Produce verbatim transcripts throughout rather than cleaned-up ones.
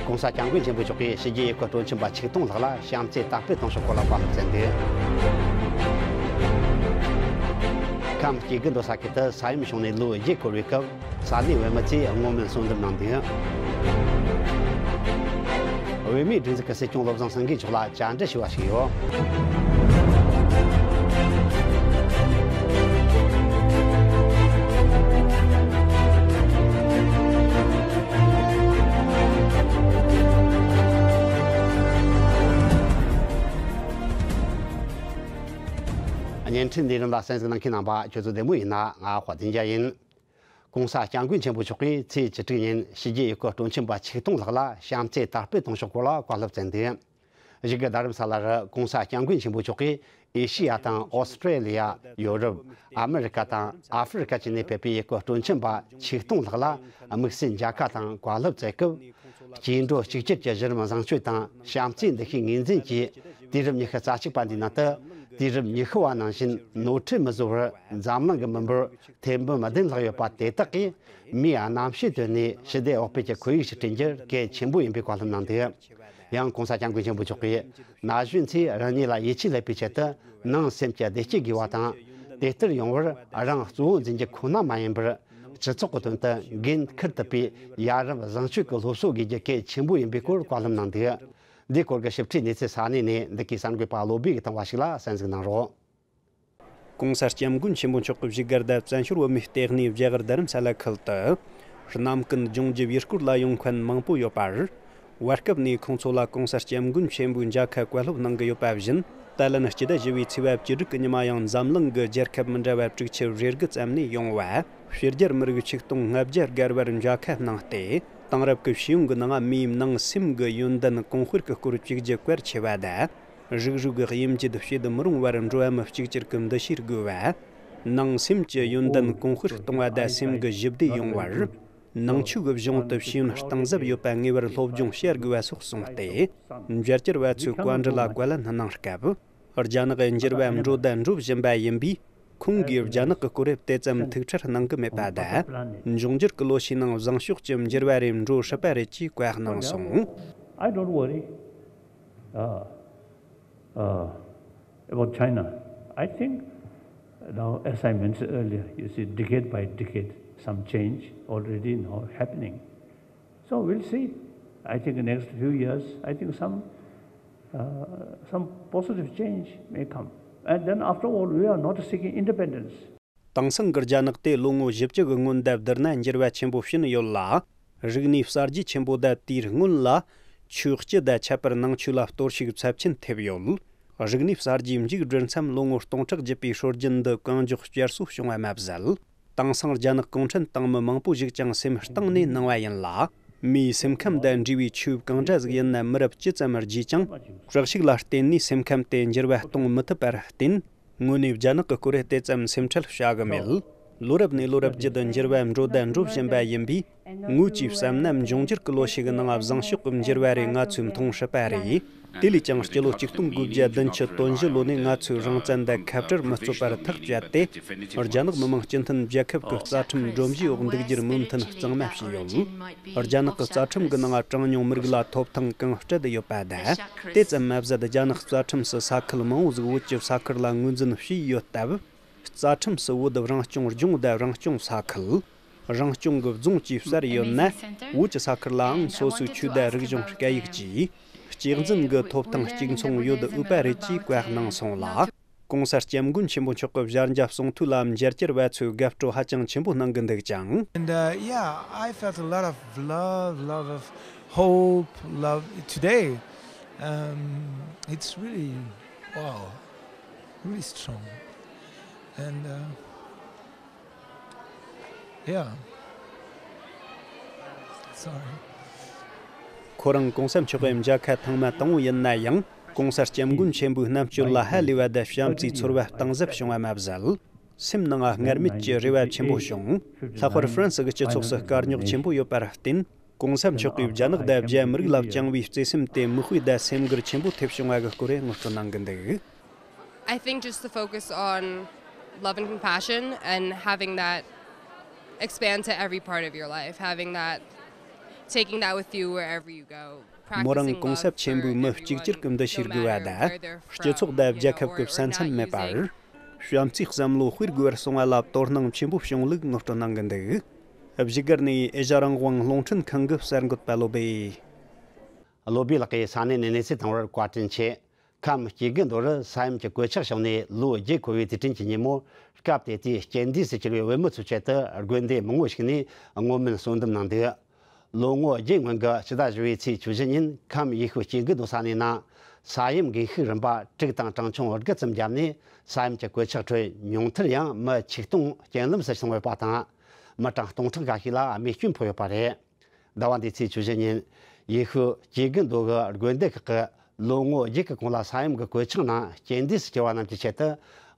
༸གོང་ས་༸སྐྱབས་མགོན་ཆེན་པོ་མཆོག་གིས་ཕྱི་རྒྱལ་ཡུལ་སྐོར་སྤྲོ་འཆམ་པ་ཆིག་སྟོང་ལྷག་ལ་བྱམས་བརྩེ་དར་སྤེལ་གཏོང་ཕྱོགས་སྐོར་ལ་བཀའ་སློབ་སྩལ་འདུག་ཁམས་སྐྱེ་རྒུ་མདོ་ས་ཁུལ་དུ་ས་ཡོམ་བྱུང་ནས་ལོ་བརྒྱད་འཁོར་བའི་སྐབས། ས་གནས་བོད་མི་ཚོས་བསྔོ་སྨོན་གསོལ་འདེབས་གནང་འདུག་བོད་མིའི་སྒྲིག་འཛུགས་ཀྱི་སྲིད་སྐྱོང་བློ་བཟང་སེང་གེ་མཆོག་ལ་བཅར་འདྲི་ཞུ་བ་ཞིག་ཡོད། བརྙན་འཕྲིན་ལས་རིམ་ལ་གསན་གཟིགས་གནང་མཁན་རྣམ་པ་ཁྱོད་ཚོ་བདེ་མོ་ཡིན་ན། ང་དཔལ་ལྡན་རྒྱལ་ཡིན། ༸གོང་ས་༸སྐྱབས་མགོན་ཆེན་པོ་མཆོག་གིས་ཚེས་བཅུ་དྲུག་ཉིན་ཕྱི་རྒྱལ་ཡུལ་སྐོར་སྤྲོ་འཆམ་པ་ཆིག་སྟོང་ལྷག་ལ་བྱམས་བརྩེ་དར་སྤེལ་གཏོང་ཕྱོགས་སྐོར་ལ་བཀའ་སློབ་སྩལ་འདུག་གཞུག་གི་རྡ་རམ་ས་ལ་རུ་༸གོང་ས་༸སྐྱབས་མགོན་ཆེན་པོ་མཆོག་གིས་ཨེ་ཤི་ཡ་དང་ཨོ་སི་ཀྲེ་ལི་ཡ། ཡོ་རོབ། ཨ་མི་རི་ཀ་དང་ཨ་ཧྥེ་རི་ཀ་བཅས་ནས་ཕེབས་པའི་ཡུལ་སྐོར་སྤྲོ་འཆམ་པ་ཆིག་སྟོང་ལྷག་ལ་དམིགས་བསལ་མཇལ་ཁ་དང་བཀའ་སློབ་སྩལ་སྐབས། སྐྱེ་འགྲོ་གཅིག་གྱུར་གྱི་གཞི་རིམ་བཟང་སྤྱོད་དང་བྱམས་བརྩེའི་འདུ་ཤེས་ངོས་འཛིན་གྱིས། དུས་རབས་ཉི་ཤུ་རྩ་གཅིག་པ་འདིའི་ནང་དུ། དུས་རབས་ཉི་ཤུ་བ་ནང་བཞིན་ནོར་འཁྲུལ་མི་བཟོ་བར་འཛམ་གླིང་གི་མི་འབོར་ཐེར་འབུམ་བདུན་ལྷག་ཡོད་པ་དེ་དག་གིས་མིའི་རྣམ་ཤེས་བཏོན་ནས་ཞི་བདེ་འོག་སྤེལ་གྱི་ཁོར་ཡུག་ཞིག་བསྐྲུན་རྒྱུར་གལ་ཆེན་པོ་ཡིན་པའི་བཀའ་སློབ་གནང་འདུག་ཡང་༸གོང་ས་༸སྐྱབས་མགོན་ཆེན་པོ་མཆོག་གིས་ན་གཞོན་ཚོས་རང་ཉིད་ལ་ཡིད་ཆེས་སླེབས་པའི་ཆེད་དུ་ནང་སེམས་ཀྱི་བདེ་སྐྱིད་དགོས་པ་དང་། དེ་ལྟར་ཡོང་བར་རང་གཙོ་བོ་འཛིན་རྒྱུ་ཁོ་ན་མ་ཡིན་པར། སྤྱི་ཚོགས་ཀྱི་དོན་དུ་འགན་འཁུར་ཐུབ་པའི་ཡ་རབས་བཟང་སྤྱོད་ཀྱི་སློབ་གསོ་དགོས་རྒྱུ་གལ་ཆེན་པོ་ཡིན་པའི་སྐོར་བཀའ་སློབ་གནང་འདུག་འདིའི་སྐོར་གྱི་ཞིབ་ཕྲའི་གནས་ཚུལ་ས་གནས་ནས་འདི་གའི་གསར་འགོད་པ་བློ་བྷེ་གིས་བཏང་བ་ཞིག་ལ་གསན་གཟིགས་གནང་རོགས། ༸གོང་ས་༸སྐྱབས་མགོན་ཆེན་པོ་མཆོག་གིས་བཞུགས་སྒར་དང་བཙན་བྱོལ་བོད་མིའི་ལྟེ་གནས་རྒྱ་གར་རྡ་རམ་ས་ལ་ཁུལ་དུ། གནམ་ཀུན་ལྗོངས་རྒྱུ་ཡུལ་སྐོར་ལ་ཡོང་མཁན་མང་པོ་ཡོད་པར། བར་སྐབས་ནས་ཁོང་ཚོ་ལ་༸གོང་ས་༸སྐྱབས་མགོན་ཆེན་པོས་མཇལ་ཁ་བཀའ་སློབ་གནང་གི་ཡོད་པ་བཞིན། ད་ལན་སྤྱི་ཟླ་བཞི་བའི་ཚེས་པ་བཅུ་དྲུག་གི་ཉི་མ་ཡང་འཛམ་གླིང་གི་རྒྱལ་ཁབ་མི་འདྲ་བ་དྲུག་ཅུ་རེ་དགུ་ཙམ་ནས་ཡོང་བ། ཕྱི་རྒྱལ་མི་རིགས་ཆིག་སྟོང་ལྔ་བརྒྱ་བརྒལ་བར་མཇལ་ཁ་གནང་སྟེ། དེང་རབས་ཀྱི་ཤེས་ཡོན་གྱི་ནང་མིའི་ནང་སེམས་ཀྱི་ཡོན་ཏན་གོང་སྤེལ་གྱི་སྐོར་གཅིག་གྱུར་གལ་ཆེ་བ་དང་། རིགས་རུས་ཀྱི་དབྱེ་འབྱེད་བྱེད་མི་རུང་བར་འགྲོ་བ་མི་གཅིག་གྱུར་གྱི་འདུ་ཤེས་དགོས་པ། ནང་སེམས་ཀྱི་ཡོན་ཏན་གོང་སྤེལ་གཏོང་བ་དང་སེམས་ཀྱི་ཞི་བདེ་ཡོང་བར། ནང་ཆོས་ཀྱི་གཞུང་དུ་ཤེས་ཡོན་གཏིང་ཟབ་ཡོད་པ་ངེས་པར་སློབ་སྦྱོང་བྱ་དགོས་པ་སོགས་གསུངས་ཏེ། མཇལ་བཅར་བ་ཚོའི་བཀའ་འདྲི་ལ་བཀའ་ལན་གནང་སྐབས། རྒྱ་ནག་གི་འགྱུར་བ་འགྲོ་དང་འགྲོ་བཞིན་པ་ཡིན་པས། ཁོང་གིས་རྒྱ་ནག་གི་སྐོར་དེ་ཙམ་ཐུགས་ཁྲལ་གནང་གི་མེད་པ་དང་། འབྱུང་འགྱུར་གྱི་ལོ་ཤས་ནང་བཟང་ཕྱོགས་ཀྱི་འགྱུར་བ་རེ་འགྲོ་སྲིད་པ་རེད་ཅེས་བཀའ་གནང་སོང་། I don't worry. Uh, uh, about China. I think now, as I mentioned earlier, you see, decade by decade, some change already now happening. So we'll see. I think the next few years, I think some, uh, some positive change may come. And then after all, we are not seeking independence. དེང་སང་གི་རྒྱ་ནག་དེ་ལོ་ངོ་བཞི་བཅུ་གི་སྔོན་དང་བསྡུར་ན་འགྱུར་བ་ཆེན་པོ་ཕྱིན་ཡོད་ལ། རིག་གནས་གསར་བརྗེ་ཆེན་པོ་དང་དེའི་སྔོན་ལ། ཆོས་སྤྱི་དང་ཁྱད་པར་ནང་ཆོས་ལ་གཏོར་བཤིག་ཚབས་ཆེན་ཐེབས་ཡོད། རིག་གནས་གསར་བརྗེའི་མཇུག་སྒྲིལ་མཚམས་ལོ་ངོ་སྟོང་ཕྲག་བརྒྱུད་པའི་སྲོལ་རྒྱུན་འདི་གང་མགྱོགས་བསྐྱར་གསོ་བྱུང་བ་མ་ཟད། དེང་སང་རྒྱ་ནག་གུང་ཁྲན་ཏང་མི་མང་པོ་ཞིག་ཀྱང་སེམས་གཏིང་ནས་གནང་བ་ཡིན་ལ། མིའི་སེམས་ཁམས་དང་འབྲེལ་བའི་ཆོས་གང་འདྲ་ཟིག་ཡིན་ན་མི་རབས་ཇི་ཙམ་རྒྱས་ཀྱང་། དྲག་ཤུགས་ལ་བརྟེན་ནས་སེམས་ཁམས་དེ་འགྱུར་བ་གཏོང་མི་ཐུབ་པར་བརྟེན། དངོས་གནས་རྒྱ་ནག་གི་སྐོར་དེ་ཙམ་སེམས་ཁྲལ་བྱ་གི་མེད། ལོ་རབས་ནས་ལོ་རབས་བརྒྱུད་དུ་འགྱུར་བ་འགྲོ་དང་འགྲོ་བཞིན་པ་ཡིན་པས། ངོས་ཀྱིས་བསམ་ན་འབྱུང་འགྱུར་གྱི་ལོ་ཞིག་གི་ནང་བཟང་ཕྱོགས་ཀྱི་འགྱུར་བ་རེ་ང་ཚོས་མཐོང་སྲིད་པ་རེད། དེ་ལས་ཀྱང་སྤྱི་ལོ་ཆིག་སྟོང་དགུ་བརྒྱ་བདུན་ཅུ་དོན་བཞི་ལོ་ནས་ང་ཚོས་རང་བཙན་དང་ཁ་བྲལ་མི་རྩོད་པར་ཐག་བཅད་དེ། རྒྱ་ནག་མི་དམངས་སྤྱི་མཐུན་རྒྱལ་ཁབ་ཀྱི་རྩ་ཁྲིམས་སྒྲོམ་གཞིའི་འོག་འདུག་རྒྱུར་མོས་མཐུན་གཙང་མ་བྱས་ཡོད། རྒྱ་ནག་གི་རྩ་ཁྲིམས་ཀྱི་ནང་གྲངས་ཉུང་མི་རིགས་ལ་ཐོབ་ཐང་གང་སྤྲད་ཡོད་པ་དང་། དེ་ཙམ་མ་ཟད། རྒྱ་ནག་རྩ་ཁྲིམས་སུ་ས་ཁུལ་མང་བོ་ཟིག་བོད་ཀྱི་ས་ཁུལ་ལ་ངོས་འཛིན་བྱས་ཡོད་སྟབས། རྩ་ཁྲིམས་སུ་བོད་རང་སྐྱོང་ལྗོངས་དང་རང་སྐྱོང་ས་ཁུལ། རང་སྐྱོང་གི་རྫོང་བཅས་གསལ་ཡོད་ན། བོད་ཀྱི་ས་ཁུལ་ལའང་སོ་སོའི་ཆོས་དང་རིག་གཞུང་སྐད་ཡིག་བཅས་གཅེས་འཛིན་གྱི་ཐོབ་ཐང་གཅིག་མཚུངས་ཡོད་འོས་པ་རེད་ཅེས་བཀའ་གནང་སོང་ལ། ༸གོང་ས་༸སྐྱབས་མགོན་ཆེན་པོ་མཆོག་གི་ཞལ་མཇལ་གསུང་ཐོས་ལ་མཇལ་བཅར་བ་ཚོས་དགའ་སྤྲོ་ཧ་ཅང་ཆེན་པོ་གནང་གི་འདུག་ཅིང་། And uh, yeah, I felt a lot of love, love of hope, love today. Um, it's really, wow, really strong. And uh, yeah. Sorry. ཁོ་རང་གོང་ས་མཆོག་གི་མཇལ་ཁ་ཐེངས་མ་དང་པོ་ཡིན་ན་ཡང་། གོང་ས་སྐྱབས་མགོན་ཆེན་པོའི་རྣམ་དཔྱོད་ལ་ཧ་ལས་པ་དང་བྱམས་བརྩེའི་ཚོར་བ་གཏིང་ཟབ་བྱུང་བ་མ་ཟད། སེམས་ནང་སྔར་མེད་ཀྱི་རེ་བ་ཆེན་པོ་བྱུང་། ལྷག་པར་ཧྥ་རན་སི་གི་སྤྱི་ཚོགས་སུ་དཀའ་རྙོག་ཆེན་པོ་ཡོད་པར་བརྟེན། གོང་ས་མཆོག་གིས་རྒྱ་ནག་དང་རྒྱ་མི་རིགས་ལ་བཅངས་པའི་བརྩེ་སེམས་དེ་མིག་དཔེ་དང་སེམས་འགུལ་ཆེན་པོ་ཐེབས་བྱུང་བ་གི་སྐོར་ངོ་སྤྲོད་གནང་གི་འདུག I think just the focus on love and compassion and having that expand to every part of your life, having that Taking that with you wherever you go. མོ་རང་གོང་གསལ་ཆེན་པོའི་མི་གཅིག་གྱུར་གྱི་འདུ་ཤེས་དགོས་པ་དང་། སྤྱི་ཚོགས་དང་རྒྱལ་ཁབ་ཀྱི་བསམ་འཆར་མེད་པར། བྱམས་བརྩེའི་བསམ་བློ་སྤེལ་དགོས་པར་གསུངས་པ་ལ་དོ་སྣང་ཆེན་པོ་བྱུང་ལུགས་ངོ་སྤྲོད་གནང་གི་འདུག་བཞུགས་སྒར་ནས་ཨེ་ཤ་རང་དབང་རླུང་འཕྲིན་ཁང་གི་གསར་འགོད་པ་བློ་བྷེ། བློ་བྷེ་ལགས་ཀྱིས་ས་གནས་ནས་གནས་ཚུལ་བཏང་བར་བཀའ་དྲིན་ཆེ། ཁམས་སྐྱེ་རྒུ་མདོ་རུ་ས་ཡོམ་གྱི་གོད་ཆག་བྱུང་ནས་ལོ་བརྒྱད་འཁོར་བའི་དུས་དྲན་གྱི་ཉིན་མོར། སྐབས་དེ་དུས་རྐྱེན་འདས་སུ་གྱུར་བའི་བོད་མི་ཚོའི་ཆེད་དུ་དགོན་སྡེ་མང་པོ་ཞིག་ནས་བསྔོ་སྨོན་གསོལ་འདེབས་གནང་འདུག་ལོ་ངོ་བརྒྱད་སྔོན་གྱི་ཕྱི་ཟླ་བཞི་པའི་ཚེས་བཅུ་བཞི་ཉིན་ཁམས་ཡུལ་ཤུལ་སྐྱེ་རྒུ་མདོ་ས་གནས་ན། ས་ཡོམ་འགན་ཤུགས་རིམ་པ་དྲུག་དང་གྲངས་ཆུང་དགུ་ཙམ་བརྒྱབ་ནས། ས་ཡོམ་གྱི་གོད་ཆག་ཁྲོད་ཉུང་མཐར་ཡང་མི་ཆིག་སྟོང་རྐྱེན་ལམ་སུ་ཕྱིན་ཡོད་པ་དང་། མི་གྲངས་སྟོང་ཕྲག་འགའ་ཞིག་ལ་རྨས་སྐྱོན་ཕོག་ཡོད་པ་རེད། ཟླ་བ་འདིའི་ཚེས་བཅུ་བཞི་ཉིན། ཡུལ་ཤུལ་སྐྱེ་རྒུ་མདོ་གི་དགོན་སྡེ་ཁག་གི་ལོ་ངོ་བརྒྱད་ཀྱི་གོང་ལ་ས་ཡོམ་གྱི་གོད་ཆག་ནང་རྐྱེན་འདས་སུ་གྱུར་བ་རྣམས་ཀྱི་ཆེད་དུ་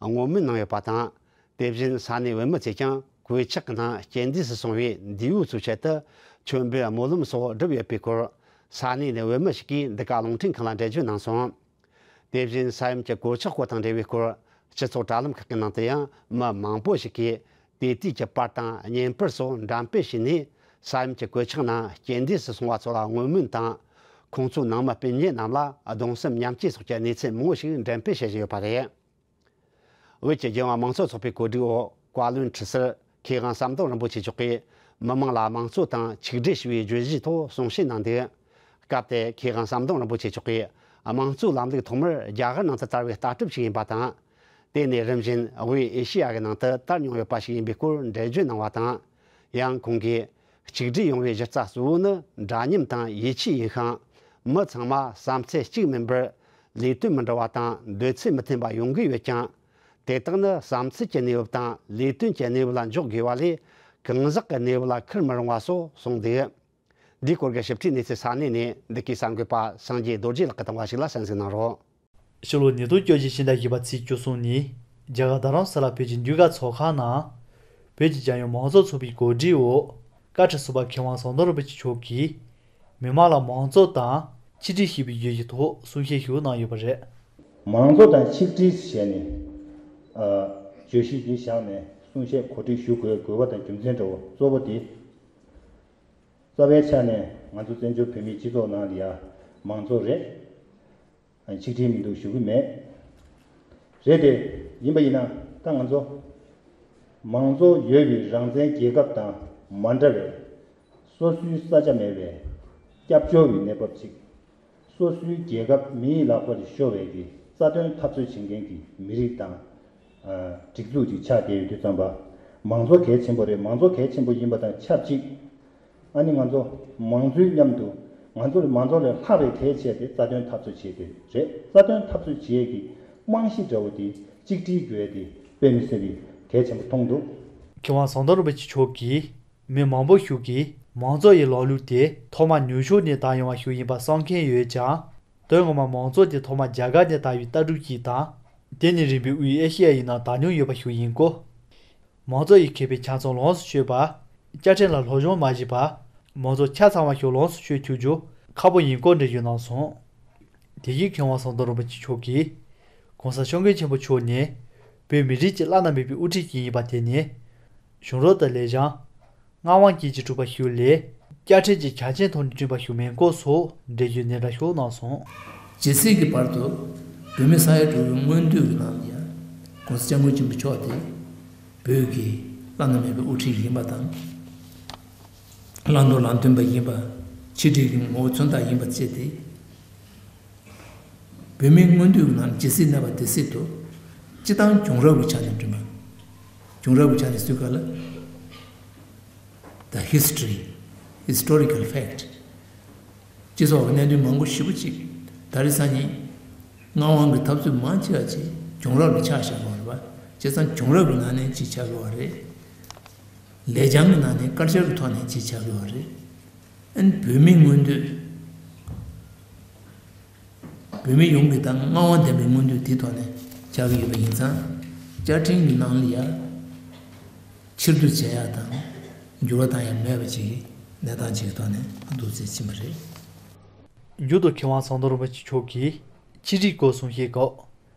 བསྔོ་སྨོན་གནང་ཡོད་པ་དང་། དེ་བཞིན་ས་གནས་བོད་མི་ཚོས་ཀྱང་གོད་ཆག་གི་ནང་རྐྱེན་འདས་སུ་སོང་བའི་འདས་པོ་ཚོའི་ཆེད་དུ་མཆོད་འབུལ་སྨོན་ལམ་སོགས་བསྒྲུབས་ཡོད་པའི་སྐོར། ས་གནས་ནས་བོད་མི་ཞིག་གིས་འདི་ག་རླུང་འཕྲིན་ཁང་ལ་འགྲེལ་བརྗོད་གནང་སོང་། དེ་བཞིན་ས་ཡོམ་གྱི་གོད་ཆག་སྐོར་དང་འབྲེལ་བའི་སྐོར། སྤྱི་ཚོགས་དྲ་ལམ་ཁག་གི་ནང་དུ་ཡང་མི་མང་པོ་ཞིག་གིས་དེ་དུས་ཀྱི་པར་དང་བརྙན་པར་སོགས་འགྲེམས་སྤེལ་བྱས་ནས། ས་ཡོམ་གྱི་གོད་ཆག་ནང་རྐྱེན་འདས་སུ་སོང་བ་ཚོ་ལ་བསྔོ་སྨོན་དང་། ཁོང་ཚོའི་ནང་མི་སྤུན་ཉེ་རྣམས་ལ་གདུང་སེམས་མཉམ་སྐྱེད་སོགས་ཀྱི་གནས་ཚུལ་མང་པོ་ཞིག་འགྲེམས་སྤེལ་བྱེད་བཞིན་ཡོད་པ་རེད། བོད་ཀྱི་རྒྱལ་ཡོངས་དམངས་གཙོ་ཚོགས་པའི་གོ་སྒྲིག་འོག་བཀའ་བློན་ཁྲི་ཟུར་མཁས་དབང་ཟམ་གདོང་རིན་པོ་ཆེ་མཆོག་གིས་མི་མང་ལ་དམངས་གཙོ་དང་ཆིག་སྒྲིལ་ཞེས་པའི་བརྗོད་གཞིའི་ཐོག་གསུང་བཤད་གནང་འདུག་སྐབས་དེར་མཁས་དབང་ཟམ་གདོང་རིན་པོ་ཆེ་མཆོག་གིས། དམངས་གཙོའི་ལམ་ལུགས་ཐོག་མར་རྒྱ་གར་ནང་དུ་དར་བའི་ལྟ་གྲུབ་ཅིག་ཡིན་པ་དང་། དེ་ནས་རིམ་བཞིན་དབུས་ཨེ་ཤེ་ཡ་གི་ནང་དུ་དར་མྱོང་ཡོད་པ་ཞིག་ཡིན་པའི་སྐོར་འགྲེལ་བརྗོད་གནང་བ་དང་། ཡང་ཁོང་གིས། གཅིག་སྒྲིལ་ཡོང་བའི་གཞི་རྩ་གཙོ་བོ་ནི་འདྲ་མཉམ་དང་ཡིད་ཆེས་ཡིན་ཞིང་། མི་ཚང་མ་བསམ་ཚུལ་གཅིག་མིན་པར་ལས་དོན་མི་འདྲ་བ་དང་འདོད་ཚུལ་མི་མཐུན་པ་ཡོང་གི་ཡོད་ཀྱང་། དེ་དག་ནི་བསམ་ཚུལ་གྱི་གནས་བབ་དང་ལས་དོན་གྱི་གནས་བབ་ལ་འཇོག་དགོས་པ་ལས། གང་ཟག་གི་གནས་བབ་ལ་ཁུར་མི་རུང་བ་སོགས་གསུངས་འདུག་འདིའི་སྐོར་གྱི་ཞིབ་ཕྲའི་གནས་ཚུལ་ས་གནས་ནས་འདི་གའི་གསར་འགོད་པ་སངས་རྒྱས་རྡོ་རྗེ་ལགས་ཀྱིས་བཏང་བ་ཞིག་ལ་གསན་གཟིགས་གནང་རོགས། ཕྱི་ལོ་ཉིས་སྟོང་བཅོ་བརྒྱད་ཕྱི་ཟླ་བཞི་པ་ཚེས་བཅུ་གསུམ་ཉིན། རྒྱ་གར་རྡ་རམ་ས་ལ་བོད་ཀྱི་དུས་བཀག་ཚོགས་ཁང་ནང་། བོད་ཀྱི་རྒྱལ་ཡོངས་མང་གཙོ་ཚོགས་པའི་གོ་སྒྲིག་འོག་བཀའ་ཁྲི་ཟུར་པ་མཁས་དབང་ཟམ་གདོང་རིན་པོ་ཆེ་མཆོག་གིས། མི་མང་ལ་མང་གཙོ་དང་ཆིག་སྒྲིལ་ཞེས་པའི་བརྗོད་གཞིའི་ཐོག་གསུང་བཤད་ཞིག་གནང་ཡོད་པ་རེད། མང་གཙོ་དང་ཆིག་སྒྲིལ་ཞེས་ནས། ཨ། བརྗོད་གཞི་འདི་བཞག་ནས་གསུང་བཤད་གོ་སྒྲིག་ཞུ་དགོས་དགོས་པ་དང་རྒྱུ་མཚན་འདྲ་བོ་གཙོ་བོ་དེ། རྩ་བའི་ཆ་ནས་ང་ཚོ་བཙན་བྱོལ་བོད་མིའི་སྤྱི་ཚོགས་ནང་ལ་ཡ་མང་གཙོ་རེད། ཆིག་སྒྲིལ་མི་འདུག་ཞུ་གི་མེད། རེད་དེ། ཡིན་པ་ཡིན་ན་ད་ང་ཚོ་མང་གཙོ་ཡོད་པའི་རང་བཙན་རྒྱལ་ཁབ་དང་མ་འདྲ་བའི་སོ་སོའི་ས་ཆ་མེད་པའི་སྐྱབས་བཅོལ་བའི་གནས་བབ་ཅིག་སོ་སོའི་རྒྱལ་ཁབ་མིའི་ལག་པར་ཤོར་བའི་གི་རྩ་དོན་འཐབ་རྩོད་བྱེད་མཁན་གྱི་མི་རིགས་དང་། ཨ། སྒྲིག་འཛུགས་ཅིག་ཆགས་བསྡད་ཡོད་དུས་ཙམ་པ། མང་གཙོ་གལ་ཆེན་པོ་རེད། མང་གཙོ་གལ་ཆེན་པོ་ཡིན་པ་དང་ཆབས་ཅིག་ཨ་ནི་ང་ཚོ་མང་གཙོའི་མཉམ་དུ་ང་ཚོ་ལས་མང་གཙོ་ལས་ལྷག་པའི་གལ་ཆེ་དེ་རྩ་དོན་འཐབ་རྩོད་བྱེད་དེ་རེད། རྩ་དོན་འཐབ་རྩོད་བྱེད་ཀྱི་རྨང་གཞི་འདྲ་བོ་དེ་གཅིག་སྒྲིལ་དགོས་དེ་དཔེ་མི་སྲིད་པའི་གལ་ཆེན་པོ་མཐོང་འདུག་མཁས་དབང་ཟམ་གདོང་རིན་པོ་ཆེ་མཆོག་གིས། མི་མང་པོ་ཞིག་གིས་མང་གཙོ་ཡི་ལམ་ལུགས་དེ་ཐོག་མར་ནུབ་ཕྱོགས་ནས་དར་ཡོང་བ་ཞིག་ཡིན་པ་བསམ་མཁན་ཡོད་ཀྱང་། དོན་ངོ་མར་མང་གཙོ་དེ་ཐོག་མར་རྒྱ་གར་ནས་དར་བའི་ལྟ་གྲུབ་ཅིག་དང་། དེ་ནས་རིམ་པས་དབུས་ཨེ་ཤེ་ཡ་ཡི་ནང་དར་མྱོང་ཡོད་པ་ཞིག་ཡིན་སྐོར། མང་གཙོ་ཡི་མཁས་པའི་ཆ་ཚང་ལོངས་སུ་སྤྱོད་པ། བཅའ་ཁྲིམས་ལ་སློབ་སྦྱོང་མ་བྱས་པ། མང་གཙོ་ཆ་ཚང་བ་ཞིག་ལོངས་སུ་སྤྱོད་ཐུབ་རྒྱུ་ཁག་པོ་ཡིན་སྐོར་འགྲེལ་བརྗོད་གནང་སོང་། དེ་བཞིན་མཁས་དབང་ཟམ་གདོང་རིན་པོ་ཆེ་མཆོག་གིས། གོང་ས་སྐྱབས་མགོན་ཆེན་པོ་མཆོག་ནི། བོད་མི་རིགས་ཀྱི་བླ་ན་མེད་པའི་དབུ་ཁྲིད་ཅིག་ཡིན་པ་དེ་ནི། གཞུང་རབ་དང་ལེགས་བྱང་། མངའ་དབང་བཅས་ཀྱིས་གྲུབ་པ་ཞིག་ལས། བཅའ་ཁྲིམས་ཀྱི་ཆ་རྐྱེན་ཐོག་ནས་བསྐྲུན་པ་ཞིག་མིན་སྐོར་སོགས་འགྲེལ་བརྗོད་འདི་འདྲ་ཞིག་གནང་སོང་། ཇི་སྲིད་ཀྱི་བར་དུ་བོད་མི་ས་ཡ་དྲུག་གི་མངོན་འདོད་ཀྱི་ནང་ལ་ཡང་གོང་ས་སྐྱབས་མགོན་ཆེན་པོ་མཆོག་དེ་བོད་ཀྱི་བླ་ན་མེད་པའི་དབུ་ཁྲིད་ཡིན་པ་དང་། བླང་དོར་ལམ་སྟོན་པ་ཡིན་པ། ཆིག་སྒྲིལ་གྱི་ངོ་བོ་མཚོན་རྟགས་ཡིན་པ་བཅས་ཏེ། བོད་མིའི་མངོན་འདོད་ཀྱི་ནང་ཇི་སྲིད་གནས་པ་དེ་སྲིད་དུ། སྤྱི་བཏང་བྱུང་རབས་ཀྱི་ཆ་ནས་བསྐྲུན་པ། བྱུང་རབས་ཀྱི་ཆ་ནས་ཟེར་ག་ལ། The history, historical fact. སྤྱི་ཚོགས་ཀྱི་གནད་དོན་མང་པོ་ཞེ་པོ་ཅིག་ད་རེས་སང་ཉིན་མངའ་དབང་གི་འཐབ་རྩོད་མང་ཆེ་བ་ཅིག་བྱུང་རབས་ལ་ཆགས་བཞག་པ་རེད་པ། བྱས་ཙང་བྱུང་རབས་ཀྱི་ནང་ནས་ཅིག་ཆགས་ཀྱི་ཡོད་རེད། ལེགས་བྱང་གི་ནང་ནས་དཀར་ཆག་གི་ཐོག་ནས་ཅིག་ཆགས་ཀྱི་ཡོད་རེད། ཨ་ནི་བོད་མིའི་མངོན་འདོད། བོད་མི་ཡོངས་ཀྱི་དང་མངའ་དབང་ལྡན་པའི་མངོན་འདོད་དེ་ཐོག་ནས་ཆགས་ཀྱི་ཡོད་པ་ཡིན་ཙང་། བཅའ་ཁྲིམས་ཀྱི་ནང་ལ་ཡང་ཕྱིར་བསྡུ་བྱེད་ཡག་དང་འགྱུར་བ་བཏང་ཡག་མེད་པ་ཅིག་གི་གནས་སྟངས་ཅིག་གི་ཐོག་ནས་བསྡུར་ཚད་ཕྱིན་པ་རེད། མཇུག་ཏུ་མཁས་དབང་ཟམ་གདོང་རིན་པོ་ཆེ་མཆོག་གིས་ཕྱི་དྲིལ་སྐོར་གསུང་བཤད་སྐབས།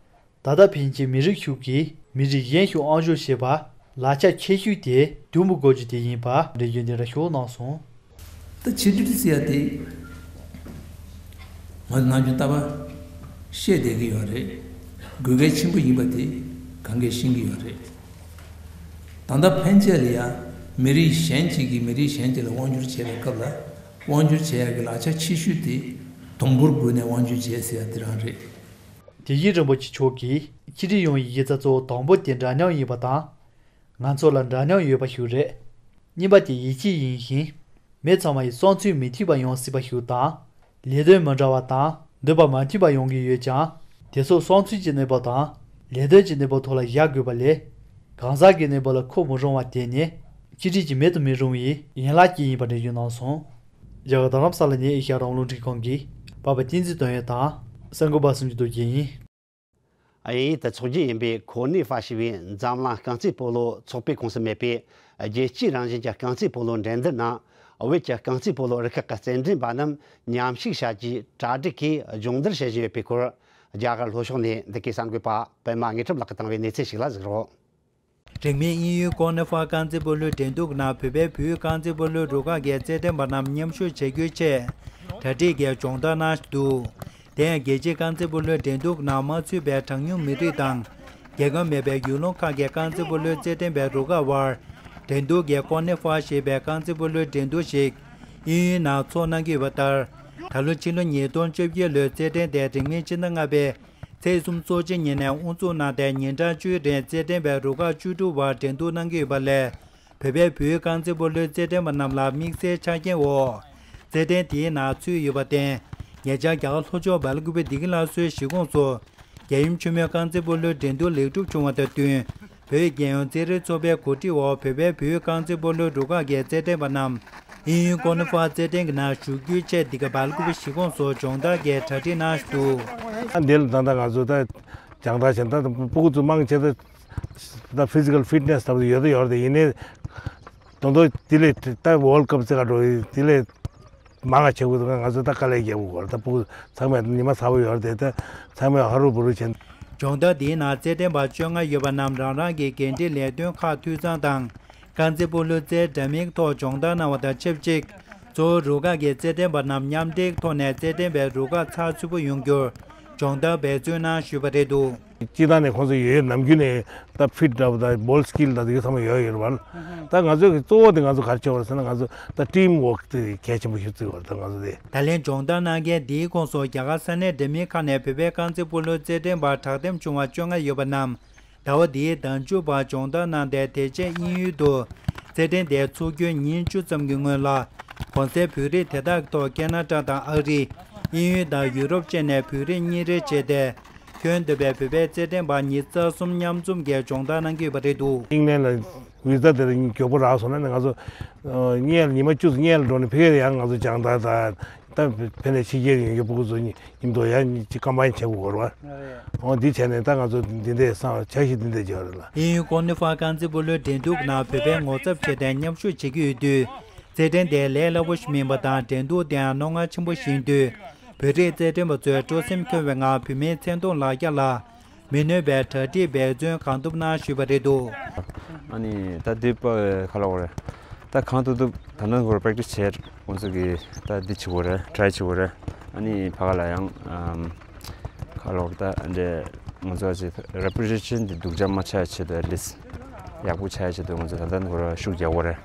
ད་ལྟ་ཕལ་ཆེར་མི་རིགས་ཤིག་གིས་མི་རིགས་གཞན་ཞིག་དབང་སྒྱུར་བྱེད་པར་ལག་ཆ་ཁྱད་ཞུགས་དེ་དུམ་བུ་དགོས་རྒྱུ་དེ་ཡིན་པ་འགྲེལ་བརྗོད་འདི་འདྲ་ཞིག་གནང་སོང་། ད་ཕྱི་དྲིལ་ཟེར་ཡ་དེ། ང་ཚོ་ནམ་རྒྱུན་ལྟ་བ་བཤད་བསྡད་ཀྱི་ཡོད་རེད། དགོས་གལ་ཆེན་པོ་ཡིན་པ་དེ་གང་གས་ཤེས་ཀྱི་ཡོད་རེད། ད་ལྟ་ཕན་ཆད་ལ་ཡ། མི་རིགས་གཞན་གཅིག་གིས་མི་རིགས་གཞན་གཅིག་ལ་དབང་སྒྱུར་བྱེད་པའི་སྐབས་ལ། དབང་སྒྱུར་བྱེད་ཡ་གི་ལག་ཆ་ཆེ་ཤོས་དེ་སྡོང་པོར་བསྒུགས་ནས་དབང་སྒྱུར་བྱེད་ཟེར་ཡ་དེ་རང་རེད། དེ་བཞིན་རིན་པོ་ཆེ་མཆོག་གིས་ཕྱི་དྲིལ་ཡོང་བའི་ཡིག་ཆ་གཙོ་བོ་དང་པོ་དེ་འདྲ་མཉམ་ཡིན་པ་དང་། ང་ཚོ་ལ་འདྲ་མཉམ་ཡོད་པ་ཞིག་རེད། གཉིས་པ་དེ་ཡིད་ཆེས་ཡིན་ཞིང་། མི་ཚང་མ་ཡི་བསམ་ཚུལ་མི་མཐུན་པ་ཡོང་སྲིད་པ་ཞིག་དང་། ལས་དོན་མི་འདྲ་བ་དང་འདོད་པ་མ་མཐུན་པ་ཡོང་གི་ཡོད་ཀྱང་། དེ་ཚོ་བསམ་ཚུལ་གྱི་གནས་བབ་དང་། ལས་དོན་གྱི་གནས་བབ་ཐོག་ལ་བཞག་དགོས་པ་ལས། གང་ཟག་གི་གནས་བབ་ལ་ཁོ་མི་རུང་བ་དེ་ནི། སྤྱི་སྒྲིག་གི་མེད་དུ་མི་རུང་བའི་ཡན་ལག་ཅིག་ཡིན་པ་འགྲེལ་བརྗོད་གནང་སོང་། རྒྱ་གར་རྡ་རམ་ས་ལ་ནས་ཨེ་ཤ་ཡ་རང་དབང་རླུང་འཕྲིན་ཁང་གིས་པ་པ་བསྟན་འཛིན་དོན་ཡོད་དང་། སེང་གོ་པ་སུམ་ཅུ་རྡོ་རྗེ་ཡིན། དབྱིན་ཡུལ་དུ་འཚོགས་རྒྱུ་ཡིན་པའི་ཁོ་ནི་ཧྥ་ཞེས་པའི་འཛམ་གླིང་རྐང་རྩེད་སྤོ་ལོ་ཚོགས་པའི་ཁོངས་སུ་མེད་པའི་རྒྱལ་སྤྱིའི་རང་བཞིན་གྱི་རྐང་རྩེད་སྤོ་ལོ་འགྲན་བསྡུར་ནང་། བོད་ཀྱི་རྐང་རྩེད་སྤོ་ལོ་རུ་ཁག་གི་རྩེད་འགྲན་པ་རྣམས་མཉམ་ཞུགས་བྱ་རྒྱུའི་གྲ་སྒྲིག་གིས་སྦྱོང་བརྡར་བྱེད་བཞིན་ཡོད་པའི་སྐོར། རྒྱ་གར་ལྷོ་ཕྱོགས་ནས་འདི་གའི་གསར་འགོད་པ་པད་མ་དངོས་གྲུབ་ལགས་ཀྱིས་བཏང་བའི་གནས་ཚུལ་ཞིག་ལ་གཟིགས་རོགས། རིང་མིན་དབྱིན་ཡུལ་ཀོ་ནི་ཧྥ་རྐང་རྩེད་སྤོ་ལོའི་འགྲན་བསྡུར་ནང་བོད་པའི་བོད་རྐང་རྩེད་སྤོ་ལོའི་རུ་ཁག་གི་རྩེད་འགྲན་པ་རྣམས་མཉམ་ཞུགས་བྱེད་རྒྱུའི་ཆེད་གྲ་སྒྲིག་གི་སྦྱོང་བརྡར་གནང་བཞིན་འདུག་དེ་ཡང་རྒྱལ་སྤྱིའི་རྐང་རྩེད་སྤོ་ལོའི་འགྲན་བསྡུར་ནང་མ་ཚུད་པའི་གྲངས་ཉུང་མི་རིགས་དང་། རྒྱལ་ཁབ་མེད་པའི་ཡུལ་ལུང་ཁག་གི་རྐང་རྩེད་སྤོ་ལོའི་རྩེད་འགྲན་པའི་རུ་ཁག་དབར་འགྲན་བསྡུར་གྱི་ཀོ་ནི་ཧྥ་ཞེས་པའི་རྐང་རྩེད་སྤོ་ལོའི་འགྲན་བསྡུར་ཞིག་དབྱིན་ཡུལ་ནང་འཚོགས་གནང་གི་ཡོད་པ་ལྟར། ད་ལོ་ཕྱི་ལོ་ཉིས་སྟོང་བཅོ་བརྒྱད་ལོའི་རྩེད་འགྲན་དེ་རིང་མིན་ཕྱི་ཟླ་ལྔ་པའི་ཚེས་གསུམ་སོ་གཅིག་ཉིན་ནས་དབུ་འཛུགས་གནང་སྟེ། ཉིན་གྲངས་བཅུའི་རིང་རྩེད་འགྲན་པའི་རུ་ཁག་བཅུ་དྲུག་བར་འགྲན་བསྡུར་གནང་གི་ཡོད་པ་ལས། བོད་པའི་བོད་རྐང་རྩེད་སྤོ་ལོའི་རྩེད་འགྲན་པ་རྣམས་ལ་དམིགས་བསལ་ཆ་རྐྱེན་འོག་རྩེད་འགྲན་དེའི་ནང་ཚུད་ཡོད་པར་བརྟེན། ཉེ་ཆར་རྒྱ་གར་ལྷོ་ཕྱོགས་སྦེལ་ཀུ་པེ་བདེ་སྐྱིད་སླར་གསོའི་གཞིས་ཁོངས་སུ་རྒྱལ་ཡུམ་ཆེན་མོའི་རྐང་རྩེད་སྤོ་ལོའི་འགྲན་བསྡུར་ལེགས་གྲུབ་བྱུང་བ་དང་བསྟུན། བོད་རྒྱལ་ཡོངས་རྩེད་རིགས་ཚོགས་པའི་གོ་སྒྲིག་འོག་བོད་པའི་བོད་རྐང་རྩེད་སྤོ་ལོའི་རུ་ཁག་གི་རྩེད་འགྲན་པ་རྣམས་དབྱིན་ཡུལ་ཀོ་ནི་ཧྥ་རྩེད་འགྲན་གྱི་ནང་ཞུགས་རྒྱུའི་ཆེད་འདི་ག་སྦེལ་ཀུ་པེ་གཞིས་ཁོངས་སུ་སྦྱོང་བརྡར་གྱི་གྲ་སྒྲིག་གནང་བཞིན་འདུག་ཨ་འདི་ལ་ད་ལྟ་ང་ཚོ་ད་སྦྱང་བརྡར་བྱས། ད་ཕྲུ་གུ་ཚོ་མང་ཆེ་ད་ད་physical fitness ད་ཡོད་ད་ཡོད་རེད། ཡིན་ནའི་དོན་དུ་དེ་ལས་ད་World Cup ཟེར་ག་འགྲོ་དེ་ལས་མང་ང་བྱེད་དགོས་འདུག་ང་ཚོ་ད་དཀའ་ལས་རྒྱག་དགོས་རེད། ད་ཕྲུ་གུ་ཚང་མས་ཉི་མ་ཚ་པོ་ཡོད་རེད། ད་ཚང་མས་ཧ་རུ་བུ་རུ་བྱེད། སྦྱོང་བརྡར་འདིའི་ནང་རྩེད་འགྲན་པ་བཅོ་ལྔ་ཡོད་པ་རྣམས་རང་རང་གི་འགན་འཁྲིའི་ལས་དོན་ཁག་འཐུས་ཚང་དང་། རྐང་རྩེད་སྤོ་ལོའི་རྩལ་འདྲ་མིན་ཐོག་སྦྱོང་བརྡར་གནང་བ་དང་ཆབས་ཅིག་གཙོ་བོ་རུ་ཁག་གི་རྩེད་འགྲན་པ་རྣམས་མཉམ་འབྲེལ་ཐོག་ནས་རྩེད་འགྲན་པའི་རུ་ཁག་ཚགས་ཚུད་པོ་ཡོང་རྒྱུར་སྦྱོང་བརྡར་འབད་བརྩོན་གནང་ཞུས་པ་རེད་འདུག་སྤྱིར་བཏང་ནས་ཁོང་ཚོ་ཡོད་ཡོད་ནམ་རྒྱུན་ནས་ད་ཕིཊ་འདྲ་པོ་དང་བོལ་སི་ཀིལ་དང་དེ་ག་ཚང་མ་ཡོད་ཡོད་རེད་བ། ད་ང་ཚོའི་གཙོ་བོ་དེ་ང་ཚོ་ག་རེ་བྱེད་པ་རེད་ཟེར་ན། ང་ཚོ་ད་ཊིམ་ཝོག་དེ་གལ་ཆེན་པོ་ཞིག་བརྩི་བ་རེད། ད་ང་ཚོ་དེ། ད་ལན་སྦྱོང་བརྡར་གནང་མཁན་འདིའི་ཁོངས་སུ་རྒྱ་གར་ས་གནས་འདྲ་མིན་ཁག་ནས་བོད་པའི་རྐང་རྩེད་སྤོ་ལོའི་རྩེད་འགྲན་པར་དྲག་འདེམས་བྱུང་བ་བཅོ་ལྔ་ཡོད་པ་རྣམས། ཟླ་བ་འདིའི་ཟླ་མཇུག་བར་སྦྱོང་བརྡར་གནང་སྟེ། དེ་རྗེས་དབྱིན་ཡུལ་དུ་རྩེད་འགྲན་དེ་འཚོགས་རྒྱུའི་ཉིན་བཅུ་ཙམ་གྱི་སྔོན་ལ། གོང་གསལ་བོད་རིགས་དེ་དག་གི་ཐོག་ཁེ་ན་ཌ་དང་ཨ་རི། དབྱིན་ཡུལ་དང་ཡུ་རོབ་བཅས་ནས་བོད་རིགས་གཉིས་རེ་བྱས་ཏེ། ཁྱོན་བསྡོམས་པའི་བོད་པའི་རྩེད་འགྲན་པ་ཉི་ཤུ་རྩ་གསུམ་མཉམ་འཛོམས་ཀྱིས་སྦྱོང་བརྡར་གནང་གི་ཡོད་པ་རེད་འདུག་ཨིང་ལན་ལ་ཝི་ཟ་དེར་མགྱོགས་པོ་རག་སོང་ན་ནི། ང་ཚོ་ཨ་སྔོན་ལ་ཉི་མ་བཅུ་ཙམ་སྔོན་ལ་འགྲོ་ནས་ཕ་གིར་ཡང་ང་ཚོ་སྦྱང་བརྡར་དང་། ད་ཕ་ནས་ཕྱི་རྒྱལ་ཡོང་རྒྱུ་ཕྲུ་གུ་ཚོ་མཉམ་དུ་ཡང་གཅིག་ཀམ་བཱའིན་བྱེད་དགོས་རེད་བ། འོ་འདི་བྱས་ནས་ད་ང་ཚོ་འདི་འདྲའི་སང་འཆར་གཞི་འདི་འདྲ་བརྗོད་རེད་ལ། དབྱིན་ཡུལ་ཀོ་ནི་ཧྥ་རྐང་རྩེད་སྤོ་ལོའི་འགྲན་བསྡུར་ནང་བོད་པས་ངོ་ཚབ་བྱས་ཏེ་མཉམ་ཞུགས་བྱེད་ཀྱི་ཡོད་དུས། རྩེད་འགྲན་དེ་ལས་སླ་པོ་ཞིག་མིན་པ་དང་། འགྲན་བསྡུར་དེའང་རྣོ་ངར་ཆེན་པོ་ཞིག་ཡིན་དུས། བོད་རིགས་རྩེད་འགྲན་པ་ཚོས་སྤྲོ་སེམས་འཁོལ་བའི་ངང་བོད་མིའི་མཚན་མཐོང་ལག་རྒྱག་ལ་མི་གནོད་པའི་གྲ་སྒྲིག་འབད་བརྩོན་གང་ཐུབ་གནང་ཞུས་པ་རེད་འདུག་ཨ་ནི་ད་དུས་པ་ག་ལ་འོ་རེད། ད་གང་ཐུབ་ཐུབ་ད་ནང་ཧོར་པེག་ཊི་སི་བྱས། ཁོང་ཚོ་གིས་ད་འདི་བྱེད་དགོས་རེད། ཊི་རའི་བྱེད་དགོས་རེད། ཨ་ནི་ཕ་ག་ལ་ཡང་ཨམ་ག་ལ་འོ་རེད། ད་འདྲེ་ང་ཚོ་ཨ་ཅེ་རེ་པུ་ཊེ་ཤན་འདི་སྡུག་ཅག་མ་ཆགས་ཆེད་དུ། ཨེ་ཊི་ལིསི་ཊི་ཡག་པོ་ཆགས་ཆེད་དུ་ང་ཚོ་ད་ལྟ་ཧོར་ཤུགས་རྒྱག་དགོས་རེད།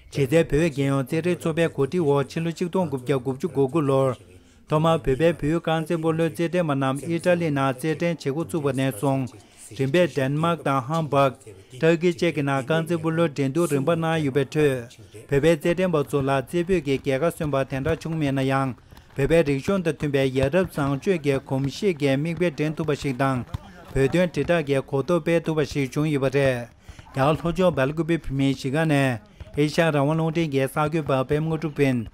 གཞི་རྩའི་བོད་རྒྱལ་ཡོངས་རྩེད་རིགས་ཚོགས་པའི་གོ་སྒྲིག་འོག་ཕྱི་ལོ་ཆིག་སྟོང་དགུ་བརྒྱ་དགུ་བཅུ་གོ་དགུ་ལོར། ཐོག་མར་བོད་པའི་བོད་རྐང་རྩེད་སྤོ་ལོའི་རྩེད་འགྲན་པ་རྣམས་ཨི་ཊ་ལི་ནང་རྩེད་འགྲན་བྱེད་འགོ་བཙུགས་པ་ནས་བཟུང་། རིམ་པས་ཌེན་མཱག་དང་ཧམ་བྷག་ཊར་ཀི་བཅས་ཀྱི་ནང་རྐང་རྩེད་སྤོ་ལོའི་འགྲན་བསྡུར་རིམ་པ་གནང་ཡོད་པའི་ཁྲོད། བོད་པའི་རྩེད་འགྲན་པ་ཚོ་ལ་རྩེད་སྤོས་ཀྱི་རྒྱལ་ཁ་སོན་པ་དེ་འདྲ་བྱུང་མེད་ན་ཡང་། བོད་པའི་རིག་གཞུང་དང་མཐུན་པའི་ཡ་རབས་བཟང་སྤྱོད་ཀྱི་གོམས་གཤིས་ཀྱི་མིག་དཔེ་འདྲེན་ཐུབ་པ་ཞིག་དང་། བོད་དོན་དྲིལ་བསྒྲགས་ཀྱི་གོ་རྟོགས་སྤེལ་ཐུབ་པ་ཞིག་བྱུང་ཡོད་པ་རེད། རྒྱ་གར་ལྷོ་ཕྱོགས་སྦེལ་ཀུ་པེ་བོད་མིའི་གཞིས་ཁང་ནས་ཨེ་ཤ་ཡ་རང་དབང་རླུང་འཕྲིན་གྱི་གསར་འགོད་པ་པད་མ་དངོས་གྲུབ་ཡིན།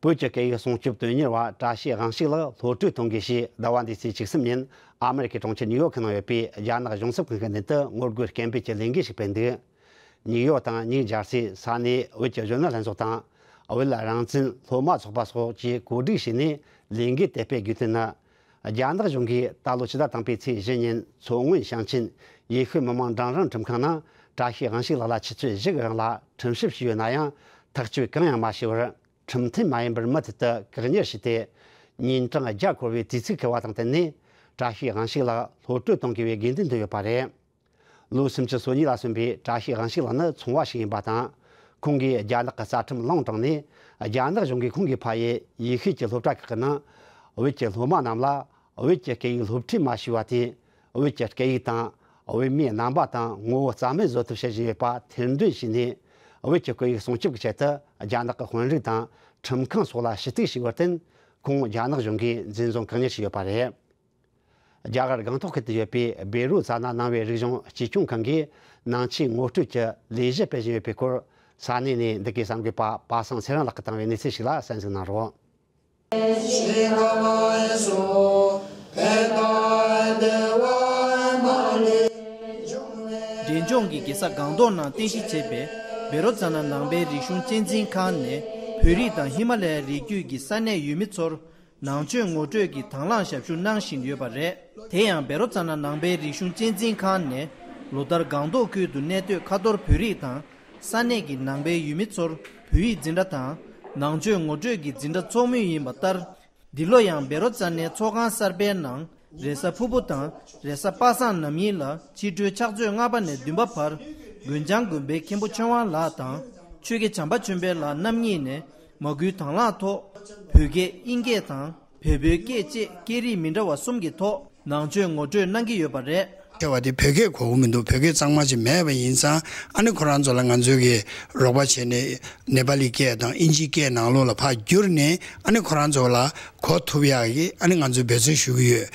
བོད་ཀྱི་སྐད་ཡིག་སྲུང་སྐྱོབ་དོན་གཉེར་བ་བཀྲ་ཤིས་དབང་ཕྱུག་ལགས་གློད་བཀྲོལ་གཏོང་དགོས་ཞེས་ཟླ་བ་འདིའི་ཚེས་བཅུ་གསུམ་ཉིན་ཨ་མེ་རི་ཁའི་གྲོང་ཁྱེར་ནིའུ་ཡོག་གི་ནང་ཡོད་པའི་རྒྱ་ནག་གཞུང་ཚབ་ཁང་གི་མདུན་དུ་ངོ་རྒོལ་སྐད་འབོད་ཀྱི་ལས་འགུལ་ཞིག་སྤེལ་འདུག་ནིའུ་ཡོག་དང་ཉིའུ་ཇར་སི་ས་གནས་བོད་ཀྱི་གཞོན་ནུ་ལྷན་ཚོགས་དང་། བོད་རང་བཙན་སློབ་མ་ཚོགས་པ་སོགས་ཀྱིས་གོ་སྒྲིག་བྱས་ནས་ལས་འགུལ་དེ་སྤེལ་དགོས་དོན་ནི། རྒྱ་ནག་གཞུང་གིས་ད་ལོ་ཕྱི་ཟླ་དང་པོའི་ཚེས་བཞི་ཉིན་མཚོ་སྔོན་ཞིང་ཆེན་ཡེ་ཤུ་མི་དམངས་འབྲིང་རིམ་ཁྲིམས་ཁང་ནང་བཀྲ་ཤིས་དབང་ཕྱུག་ལགས་ལ་ཆུ་ཚོད་བཞི་གི་རིང་ལ་ཁྲིམས་ཞིབ་བྱས་ཡོད་ན་ཡང་། ཐག་གཅོད་གང་ཡང་མ་བྱས་པར། ཁྲིམས་མཐུན་མ་ཡིན་པར་མུ་མཐུད་དུ་བཀག་ཉར་བྱས་ཏེ། ཉིན་གྲངས་བརྒྱ་འཁོར་བའི་དུས་ཚིགས་འཁེལ་བ་དང་བསྟུན་ནས། བཀྲ་ཤིས་དབང་ཕྱུག་ལ་གློད་བཀྲོལ་གཏོང་དགོས་པའི་དགོས་འདུན་བཏོན་ཡོད་པ་རེད། ལོ་སུམ་ཅུ་སོ་གཉིས་ལ་སོན་པའི་བཀྲ་ཤིས་དབང་ཕྱུག་ལགས་ནི་ཚོང་བ་ཞིག་ཡིན་པ་དང་། ཁོང་གིས་རྒྱ་ནག་གི་རྩ་ཁྲིམས་ལུང་དྲངས་ནས། རྒྱ་ནག་གཞུང་གིས་ཁོང་གི་ཕ་ཡུལ་ཡེ་ཤུ་གྱི་སློབ་གྲྭ་ཁག་གི་ནང་བོད་ཀྱི་སློབ་མ་རྣམས་ལ། བོད་ཀྱི་སྐད་ཡིག་སློབ་ཁྲིད་མ་བྱས་པ་དེས། བོད་ཀྱི་སྐད་ཡིག་དང་། བོད་མིའི་རྣམ་པ་དང་ངོ་བོ་རྩ་མེད་བཟོ་ཐབས་བྱེད་བཞིན་ཡོད་པ་ཐེར་འདོན་བྱས་ནས། བོད་ཀྱི་སྐད་ཡིག་སྲུང་སྐྱོབ་ཀྱི་ཆེད་དུ། རྒྱ་ནག་གི་དཔོན་རིགས་དང་ཁྲིམས་ཁང་སོགས་ལ་ཞུ་གཏུག་བྱས་པར་བརྟེན། ཁོང་རྒྱ་ནག་གཞུང་གིས་འཛིན་བཟུང་བཀག་ཉར་བྱས་ཡོད་པ་རེད། རྒྱ་གར་སྒང་ཏོག་ཁུལ་དུ་ཡོད་པའི་བེ་རོ་ཙ་ན་ནང་པའི་རིག་གཞུང་གཅེས་སྐྱོང་ཁང་གིས། ནང་ཆོས་ངོ་སྤྲོད་ཀྱི་ལས་གཞི་སྤེལ་བཞིན་ཡོད་པའི་སྐོར། ས་གནས་ནས་འདི་གའི་གསར་འགོད་པ་པ་སངས་ཚེ་རིང་ལགས་ཀྱིས་བཏང་བའི་གནས་ཚུལ་ཞིག་ལ་གསན་གཟིགས་གནང་རོགས། འབྲས་ལྗོངས་ཀྱི་རྒྱལ་ས་སྒང་ཏོག་ནང་རྟེན་གཞི་བྱས་པའི་བེ་རོ་ཙ་ན་ནང་པའི་རིག་གཞུང་གཅེས་འཛིན་ཁང་ནས། བོད་རིགས་དང་ཧི་མ་ལ་ཡའི་རི་རྒྱུད་ཀྱི་ས་གནས་ཡུལ་མི་ཚོར། ནང་ཆོས་ངོ་སྤྲོད་ཀྱི་དང་བླངས་ཞབས་ཞུ་གནང་བཞིན་ཡོད་པ་རེད། དེ་ཡང་བེ་རོ་ཙ་ན་ནང་པའི་རིག་གཞུང་གཅེས་འཛིན་ཁང་ནས། ལོ་ལྟར་སྒང་ཏོག་ཁུལ་དུ་གནས་སྡོད་ཁ་ཐོར་བོད་རིགས་དང་། ས་གནས་ཀྱི་ནང་པའི་ཡུལ་མི་ཚོར་བོད་ཡིག་འཛིན་གྲྭ་དང་། ནང་ཆོས་ངོ་སྤྲོད་ཀྱི་འཛིན་གྲྭ་འཚོགས་མུས་ཡིན་པ་ལྟར། འདི་ལོ་ཡང་བེ་རོ་ཙ་ནའི་ཚོགས་ཁང་གསར་པའི་ནང་། རེས་གཟའ་ཕུར་བུ་དང་རེས་གཟའ་པ་སངས་ནམ་ཡིན་ལ། ཕྱི་དྲོའི་ཕྱག་ཚོད་ལྔ་པ་ནས་བདུན་པ་བར། དགོན་བྱང་དགོན་པའི་མཁན་པོ་ཆོས་དབང་ལགས་དང་། ཆོས་དགེ་བྱམས་པ་ཆོས་འཕེལ་ལགས་རྣམ་གཉིས་ནས། མ་བསྐུལ་དང་བླངས་ཐོག་བོད་སྐད། དབྱིན་སྐད་དང་། བལ་པོའི་སྐད་བཅས་སྐད་རིགས་མི་འདྲ་བ་གསུམ་གྱི་ཐོག་ནང་ཆོས་ངོ་སྤྲོད་གནང་གི་ཡོད་པ་རེད། ཆེ་བ་དེ་བོད་སྐད་གོ་གི་མི་འདུག་བོད་སྐད་གཙང་མ་ཅིག་མེད་པ་ཡིན་ཙང་། ཨ་ནི་ཁོ་རང་ཚོ་ལ་ང་ཚོས་ཀྱི་རོགས་པ་བྱས་ནས། ནེ་པ་ལི་སྐད་དང་དབྱིན་ཇིའི་སྐད་ནང་ལོགས་ལ་ཕར་བསྒྱུར་ནས། ཨ་ནི་ཁོ་རང་ཚོ་ལ་གོ་ཐུབ་ཡག་གི། ཨ་ནི་ང་ཚོས་འབད་བརྩོན་ཞུ་གི་ཡོད།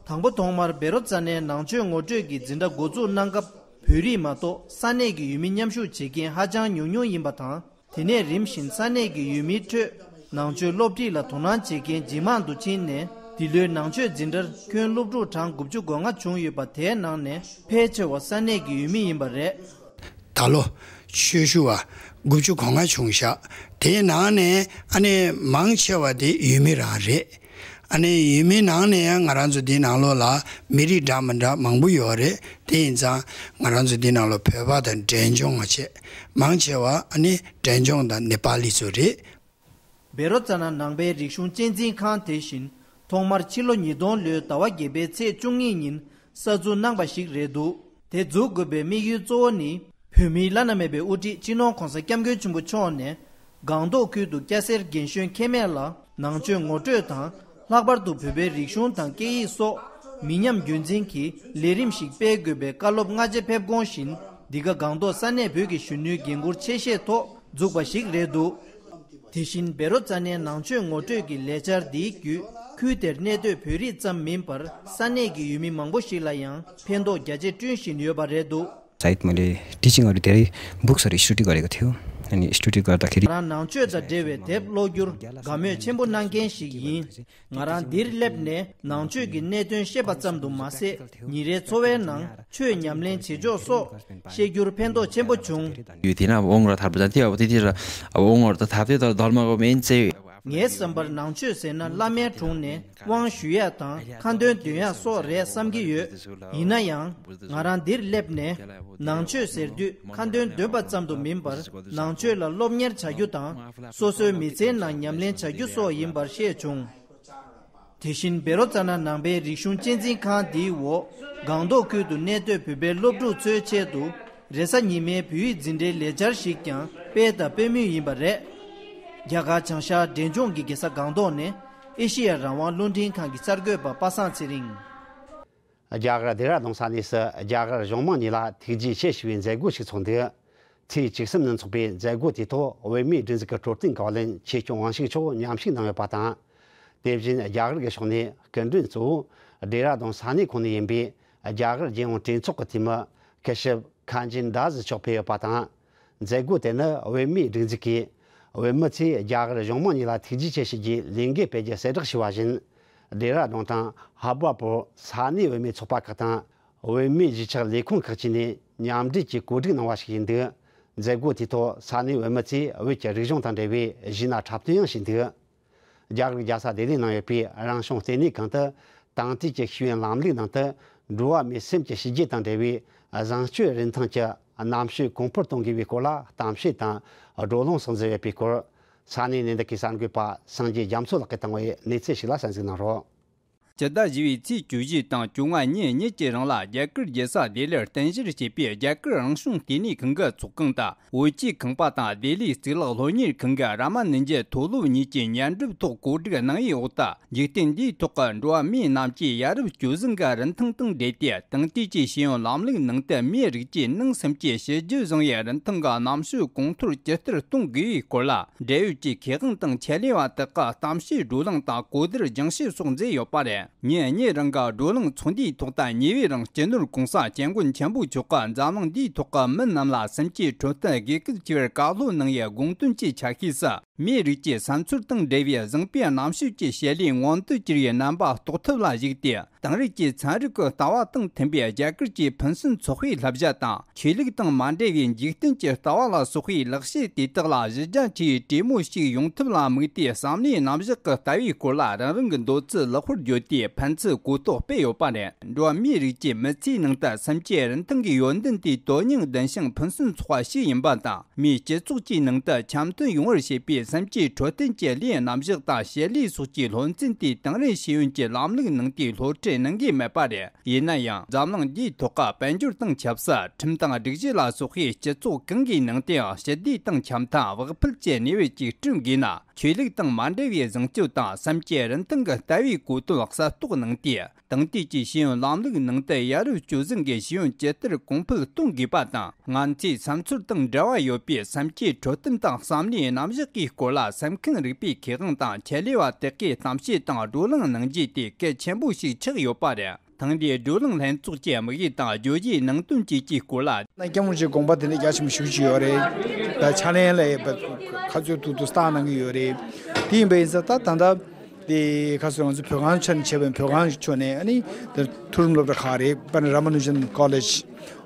དང་པོ་ཐོག་མར་བེ་རོ་ཙ་ནའི་ནང་ཆོས་ངོ་སྤྲོད་ཀྱི་འཛིན་གྲྭ་འགོ་འཛུགས་གནང་སྐབས། བོད་རིགས་མ་གཏོགས་ས་གནས་ཀྱི་ཡུལ་མི་མཉམ་ཞུགས་བྱེད་མཁན་ཧ་ཅང་ཉུང་ཉུང་ཡིན་པ་དང་། དེ་ནས་རིམ་བཞིན་ས་གནས་ཀྱི་ཡུལ་མིའི་ཁྲོད་ནང་ཆོས་སློབ་ཁྲིད་ལ་དོ་སྣང་བྱེད་མཁན་ཇེ་མང་དུ་ཕྱིན་ནས། འདི་ལོའི་ནང་ཆོས་འཛིན་གྲྭར་ཁྱོན་སློབ་ཕྲུག་གྲངས་དགུ་བཅུ་གོ་ལྔ་བྱུང་ཡོད་པ། དེའི་ནང་ནས་ཕལ་ཆེ་བ་ས་གནས་ཀྱི་ཡུལ་མི་ཡིན་པ་རེད། ད་ལོ་ཆོས་ཞུ་བ་དགུ་བཅུ་གོ་ལྔ་བྱུང་ཤག་དེའི་ནང་ནས་ཨ་ནི་མང་ཆེ་བ་དེ་ཡུལ་མི་རང་རེད། ཨ་ནི་ཡུལ་མིའི་ནང་ནས་ཡང་ང་རང་ཚོ་འདི་ནང་ལོགས་ལ་མི་རིགས་འདྲ་མི་འདྲ་མང་པོ་ཡོད་རེད། དེ་ཡིན་ཙང་ང་རང་ཚོ་འདི་ནང་ལོགས་བོད་པ་དང་འབྲས་ལྗོངས་མ་བྱས། མང་ཆེ་བ་ཨ་ནི་འབྲས་ལྗོངས་དང་ནེ་པ་ལི་ཚོ་རེད། བེ་རོ་ཙ་ན་ནང་པའི་རིག་གཞུང་གཅེས་འཛིན་ཁང་དེ་བཞིན་ཐོག་མར་ཕྱི་ལོ་ཉིས་སྟོང་ལོའི་ཟླ་བ་བརྒྱད་པའི་ཚེས་བཅུ་གཉིས་ཉིན་གསར་འཛུགས་གནང་པ་ཞིག་རེད་འདུག་དེ་འཛུགས་དགོས་པའི་དམིགས་ཡུལ་གཙོ་བོ་ནི། བོད་མིའི་བླ་ན་མེད་པའི་དབུ་ཁྲིད་སྤྱི་ནོར་༧གོང་ས་༧སྐྱབས་མགོན་ཆེན་པོ་མཆོག་ནས། སྒང་ཏོག་ཁུལ་དུ་སྐྱ་སེར་རྒན་གཞོན་ཁེ་མེད་ལ་ནང་ཆོས་ངོ་སྤྲོད་དང་། ལྷག་པར་དུ་བོད་པའི་རིག་གཞུང་དང་སྐད་ཡིག་སོགས་མི་ཉམས་རྒྱུན་འཛིན་གྱི་ལས་རིམ་ཞིག་སྤེལ་དགོས་པའི་བཀའ་སློབ་སྔ་རྗེས་ཕེབས་དགོངས་བཞིན། འདི་ག་སྒང་ཏོག་ས་གནས་བོད་ཀྱི་གཞོན་ནུའི་འགན་འཁུར་ཆེ་བཞེས་ཐོག་འཛུགས་པ་ཞིག་རེད་འདུག་དེ་བཞིན་བེ་རོ་ཙ་ནའི་ནང་ཆོས་ངོ་སྤྲོད་ཀྱི་ལས་འཆར་འདིའི་བརྒྱུད། ཁུལ་དེར་གནས་སྡོད་བོད་རིགས་ཙམ་མིན་པར། ས་གནས་ཀྱི་ཡུལ་མི་མང་པོ་ཞིག་ལ་ཡང་ཕན་ཐོགས་རྒྱ་ཆེ་བསྐྲུན་བཞིན་ཡོད་པ་རེད་འདུག साइटमा मैले टिचिङहरू धेरै बुक्सहरू स्टडी गरेको थियो। अनि स्टडी गर्दाखेरि ང་རང་ནང་ཆོས་དང་འབྲེལ་བའི་དེབ་ཀློག་རྒྱུར་དགའ་མོས་ཆེན་པོ་གནང་མཁན་ཞིག་ཡིན། ང་རང་འདིར་སླེབས་ནས་ནང་ཆོས་ཀྱི་གནད་དོན་ཤེས་པ་ཙམ་དུ་མ་ཟད། ཉིན་རེའི་འཚོ་བའི་ནང་ཆོས་ཉམས་ལེན་བྱེད་ཕྱོགས་སོགས་ཤེས་རྒྱུར་ཕན་ཐོགས་ཆེན་པོ་བྱུང་། དེ་ན་ཨོང་ར་ཐར་པ་དང་དེ་དེ་དེ་ཨོང་ར་ད་ཐར་དེ་ད་དར་མ་གོ་མེན་ཙེ། ངའི་བསམ་པར་ནང་ཆོས་ཟེར་ན་བླ་མའི་དྲུང་ནས་དབང་ཞུ་ཡག་དང་ཁ་འདོན་འདོན་ཡག་སོགས་རེད་བསམ་གྱི་ཡོད། ཡིན་ན་ཡང་། ང་རང་འདིར་སླེབས་ནས་ནང་ཆོས་ཟེར་དུས་ཁ་འདོན་འདོན་པ་ཙམ་དུ་མིན་པར། ནང་ཆོས་ལ་སློབ་གཉེར་བྱ་རྒྱུ་དང་། སོ་སོའི་མི་ཚེའི་ནང་ཉམས་ལེན་བྱ་རྒྱུ་སོགས་ཡིན་པར་ཤེས་བྱུང་། དེ་བཞིན་བེ་རོ་ཙ་ན་ནང་པའི་རིག་གཞུང་གཅེས་འཛིན་ཁང་འདིའི་འོག་སྒང་ཏོག་ཁུལ་དུ་གནས་སྡོད་བོད་པའི་སློབ་ཕྲུག་ཚོའི་ཆེད་དུ། རེས་གཟའ་ཉི་མའི་བོད་ཡིག་འཛིན་གྲྭའི་ལས་འཆར་ཞིག་ཀྱང་སྤེལ་དང་སྤེལ་མུས་ཡིན་པ་རེད། རྒྱ་གར་བྱང་ཤར་འབྲས་ལྗོངས་ཀྱི་རྒྱལ་ས་སྒང་ཏོག་ནས་ཨེ་ཤེ་ཡ་རང་དབང་རླུང་འཕྲིན་ཁང་གི་གསར་འགོད་པ་པ་སངས་ཚེ་རིང་། རྒྱ་གར་ལྡེ་ར་ལྡུན་ས་གནས་སུ་རྒྱ་གར་གཞུང་མང་གཉིས་ལ་ཐུགས་རྗེ་ཆེ་ཞུ་བའི་མཛད་སྒོ་ཞིག་ཚོགས་འདུག་ཚེས་བཅུ་གསུམ་ཉིན་ཚོགས་པའི་མཛད་སྒོ་དེའི་ཐོག་བོད་མིའི་སྒྲིག་འཛུགས་ཀྱི་སྤྲོ་བསྟེན་བཀའ་བློན་ཆོས་སྐྱོང་དབང་ཕྱུག་མཆོག་མཉམ་ཞུགས་གནང་ཡོད་པ་དང་། དེ་བཞིན་རྒྱ་གར་གྱི་ཕྱོགས་ནས་སྐུ་མགྲོན་གཙོ་བོ་ལྡེ་ར་ལྡུན་ས་གནས་ཁོངས་ནས་ཡིན་པའི་རྒྱ་གར་རྒྱལ་ཡོངས་གྲོས་ཚོགས་ཀྱི་འཐུས་མི་སྐུ་ཞབས་ཁ་ཇིན་དཱ་ཟི་མཆོག་ཕེབས་ཡོད་པ་དང་། མཛད་སྒོ་དེ་ནི་བོད་མིའི་སྒྲིག་འཛུགས་ཀྱིས་བོད་མི་ཚོས་རྒྱ་གར་གཞུང་མང་གཉིས་ལ་ཐུགས་རྗེ་ཆེ་ཞུ་རྒྱུའི་ལས་འགུལ་སྤེལ་རྒྱུ་གསལ་བསྒྲགས་ཞུས་པ་བཞིན། ལྡེ་ར་ལྡུན་དང་ཧ་བ་པུར་ས་གནས་བོད་མིའི་ཚོགས་པ་ཁག་དང་། བོད་མིའི་གཞིས་ཆགས་ལས་ཁུངས་ཁག་བཅས་ནས་མཉམ་འབྲེལ་གྱིས་གོ་སྒྲིག་གནང་བ་ཞིག་ཡིན་འདུག་མཛད་སྒོ་དེའི་ཐོག་ས་གནས་བོད་མི་ཚོས་བོད་ཀྱི་རིག་གཞུང་དང་འབྲེལ་བའི་གཞས་སྣ་འཁྲབ་སྟོན་ཡང་བྱས་འདུག་རྒྱ་གར་རྒྱལ་ས་ལྡི་ལིའི་ནང་ཡོད་པའི་རང་བྱུང་ལྟེ་གནས་ཁང་དུ་དེང་དུས་ཀྱི་ཤེས་ཡོན་ལམ་ལུགས་ནང་དུ་འགྲོ་བ་མིའི་སེམས་ཀྱི་གཤིས་རྒྱུད་དང་འབྲེལ་བའི་བཟང་སྤྱོད་རིན་ཐང་གི་རྣམ་དཔྱོད་གོང་འཕེལ་གཏོང་དགོས་པའི་སྐོར་ལ་གཏམ་བཤད་དང་བགྲོ་གླེང་སོགས་མཛད་ཡོད་པའི་སྐོར། ས་གནས་ནས་འདི་གའི་གསར་འགོད་པ་སངས་རྒྱས་རྒྱ་མཚོ་ལགས་ཀྱིས་བཏང་བའི་གནས་ཚུལ་ཞིག་ལ་གསན་གཟིགས་གནང་རོགས། སྤྱི་ཟླ་བཞི་པའི་ཚེས་བཅུ་བཞི་དང་བཅོ་ལྔ་ཉིན་གཉིས་ཀྱི་རིང་ལ་རྒྱ་གར་རྒྱལ་ས་ལྡི་ལིར་རྟེན་གཞིར་བྱས་པའི་རྒྱ་གར་རང་བྱུང་ལྟེ་གནས་ཁང་གི་ཚོགས་ཁང་དུ། བོད་ཀྱི་ཁང་པ་དང་ལྡི་ལིའི་གཙུག་ལག་སློབ་གཉེར་ཁང་གི་རཱ་མ་ནུ་ཇ་མཐོ་སློབ་གཉིས་ཀྱིས་ཉར་འགྲུབ་ཐོག་གོ་སྒྲིག་གནང་བའི་འོག་ཏུ། འཇིག་རྟེན་འདིའི་ཐོག་གི་འགྲོ་བ་མི་རྣམས་ཀྱི་ཡ་རབས་སྤྱོད་བཟང་གི་རིན་ཐང་དང་འབྲེལ་ཏེ། དེང་དུས་ཀྱི་ཤེས་ཡོན་ལམ་ལུགས་ནང་དུ་མིའི་རིགས་ཀྱི་ནང་སེམས་ཀྱི་ཞི་རྒྱུ་བཟང་བའི་རིན་ཐང་གི་རྣམ་དཔྱོད་གོང་མཐོར་ཇི་ལྟར་གཏོང་དགོས་པའི་སྐོར་ལ། འབྲེལ་ཡོད་ཀྱི་མཁས་དབང་དང་ཆེད་ལས་པ་དག་གིས་གཏམ་བཤད་བགྲོ་གླེང་དང་གོ་བསྡུར་སྦྱང་བཤད་སོགས་མཛད་ཡོད་པ་རེད། ཉིན་གཉིས་རིང་གི་བགྲོ་གླེང་ཚོགས་འདུའི་ཐོག་ཏུ་ཉེ་བའི་རིང་སྤྱི་ནོར་༸གོང་ས་༸སྐྱབས་མགོན་ཆེན་པོ་མཆོག་གིས་འཛམ་གླིང་འདིའི་ཐོག་གི་མི་རྣམས་ལ་སེམས་ཀྱི་འཕྲོད་བསྟེན་དགོས་གལ་ཆེ་བར་བཀའ་སློབ་གནང་བའི་དགོངས་དོན་གྱི་ཆ་ཤས་སུ། མིའི་རིགས་ཀྱི་བསམ་ཚུལ་དང་འབྲེལ་བའི་བཟང་པོའི་རྣམ་དཔྱོད་ཀྱི་བྱེད་ལས་མངོན་དུ་གྱུར་བའི་རྣམ་པ་རྟོགས་ཐབས་ལ་གཞིགས་ཏེ། དེང་རབས་ཀྱི་ཚན་རིག་གི་ལྟ་བ་དང་མཐུན་པའི་རྒྱ་གར་གྱི་ཕུན་སུམ་ཚོགས་པའི་བསླབ་བྱ་དང་། ཆོས་ལུགས་དང་མ་འབྲེལ་བའི་འཇིག་རྟེན་གྱི་ལྟ་བ་ལ་སོགས་པའི་ལེགས་བཤད་དེ་དག་ལ་གཞི་རྒྱ་ཆེ་བའི་གྲོས་མོལ་ཞིག་ཡོང་ཐབས་ལ་དམིགས་ཏེ། བསམ་བློའི་རྣམ་གཞག་གི་ལྟ་བའི་སྐོར་ལ་རང་རང་གི་འདོད་ཚུལ་ལེགས་པོར་བརྗོད་དེ་ཕན་ཚུན་གོ་རྟོགས་སྤེལ་ཡོད་པ་རེད། འགྲོ་བ་མིའི་རིགས་ཀྱི་མི་ཚེའི་ནང་དུ་སེམས་ཀྱི་རིན་ཐང་གི་ཡོན་ཏན་དེ་དོན་སྙིང་ལྡན་ཞིང་ཕུན་སུམ་ཚོགས་པ་ཞིག་ཡིན་པ་དང་། མིའི་སྤྱི་ཚོགས་ཀྱི་ནང་དུ་འཆམ་མཐུན་ཡོང་བར་བྱེད་པའི་སེམས་ཀྱི་འཕྲོད་བསྟེན་གྱི་ལས་རྣམ་གཞག་དང་བྱེད་ལས་སོགས་ཀྱི་སློབ་ཚན་དེ་དེང་རབས་ཤེས་ཡོན་གྱི་ལམ་ལུགས་ནང་དུ་སློབ་ཁྲིད་གནང་གི་མེད་པ་རེད། ཡིན་ན་ཡང་འཛམ་གླིང་འདིའི་ཐོག་གི་དཔལ་འབྱོར་དང་ཆབ་སྲིད། ཁྲིམས་དང་སྒྲིག་གཞི་ལ་སོགས་པའི་སྤྱི་ཚོགས་གང་གི་ནང་དུའང་ཞི་བདེ་དང་འཆམ་མཐུན་བག་ཕེབས་ཀྱི་གནས་བབ་ཅིག་བསྐྲུན་དགོས་ན། ཆོས་ལུགས་དང་མ་འབྲེལ་བའི་བཟང་སྤྱོད་དང་སེམས་ཀྱི་རིན་ཐང་གི་ལྟ་བའི་གོ་དོན་གསལ་རྟོགས་གནང་སྟེ། དེང་དུས་ཀྱི་ཤེས་ཡོན་ལམ་ལུགས་ནང་དུ་ཡ་རབས་སྤྱོད་བཟང་གི་ཤེས་ཡོན་ཇི་ལྟར་གོང་འཕེལ་གཏོང་དགོས་པ་དང་། ང་ཚོའི་བསམ་ཚུལ་དང་འབྲེལ་བ་ཡོད་པའི་སེམས་ཀྱི་འཕྲོད་བསྟེན་དང་བསམ་བློའི་རྣམ་གཞག་གི་སྐོར་ལ་སེམས་ཁམས་རིག་པའི་མཁས་དབང་དང་ཆེད་ལས་པ་དག་གིས་གཏམ་བཤད་དང་བགྲོ་གླེང་གནང་རྒྱུ་དེ་གལ་ཆེན་པོ་ཞིག་ཆགས་ཡོད་པ་རེད། ཐེངས་འདིའི་བགྲོ་གླེང་ལྷན་ཚོགས་ཀྱི་དམིགས་ཡུལ་དང་བརྗོད་གཞིའི་ནང་དོན་བཅས་ཀྱི་སྐོར་ལ། ན་སྐྱབས་མགོན་གྱི་དགོངས་པ་དེ་འདྲ་རྒྱ་ཆེན་པོ་ཞེ་པོ་ཅིག་ཡོད་རེད། ད་ཕྱག་ལེན་ལ་ཡོད་པ་ཁ་ཚོད་ཐུག་ཐུག་བརྟག་གནང་གི་ཡོད་རེད། དེ་ཡིན་པ་ཡིན་ཙང་ད་ད་ལྟ་དེ་ཁ་སང་ང་ཚོ་བོད་ཁང་ཆ་ནས་བྱས་པའི་བོད་ཁང་ཕྱོགས་ནས་ཨ་ནི་དེ་མཐོ་རིམ་སློབ་གྲྭ་ཁག་རེད། པ་ནི་Ramanujan College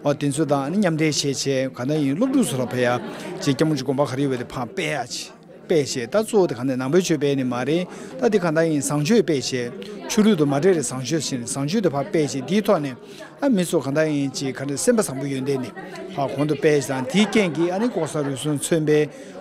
ཨོ་དེ་ཚོ་དང་ཨ་ནི་མཉམ་འབྲེལ་བྱས་བྱས་གང་ལྟར་ཡིན་སློབ་ཕྲུག་ཚོ་ལ་ཕེབས་ཡ་ཅིག་སྐྱབས་མགོན་གྱི་དགོངས་པ་ག་རེ་ཡོད་པ་དེ་ཕར་སྤེལ་ཡ་ཅིག་སྤེལ་བྱས། ད་གཙོ་བོ་དེ་གང་ལྟར་ནང་པའི་ཆོས་སྤེལ་ནི་མ་རེད། ད་དེ་གང་ལྟར་ཡིན་བཟང་སྤྱོད་སྤེལ་བྱས། ཆོས་ལུགས་དང་མ་འབྲེལ་བའི་བཟང་སྤྱོད་ཟེར་ནས་བཟང་སྤྱོད་དེ་ཕར་སྤེལ་བྱས། དེའི་ཐོག་ནས་ཨ་མི་ཚོ་གང་ལྟར་ཡིན་ཅིག་ག་འདྲ་སེམས་པ་བཟང་པོ་ཡོན་ཏན་ནི་ཕར་གོང་དུ་སྤེལ་བྱས་དང་། དེའི་རྐྱེན་གྱིས་ཨ་ནི་ལྐོག་ཟ་རུལ་སུངས་མཚོན་པའི་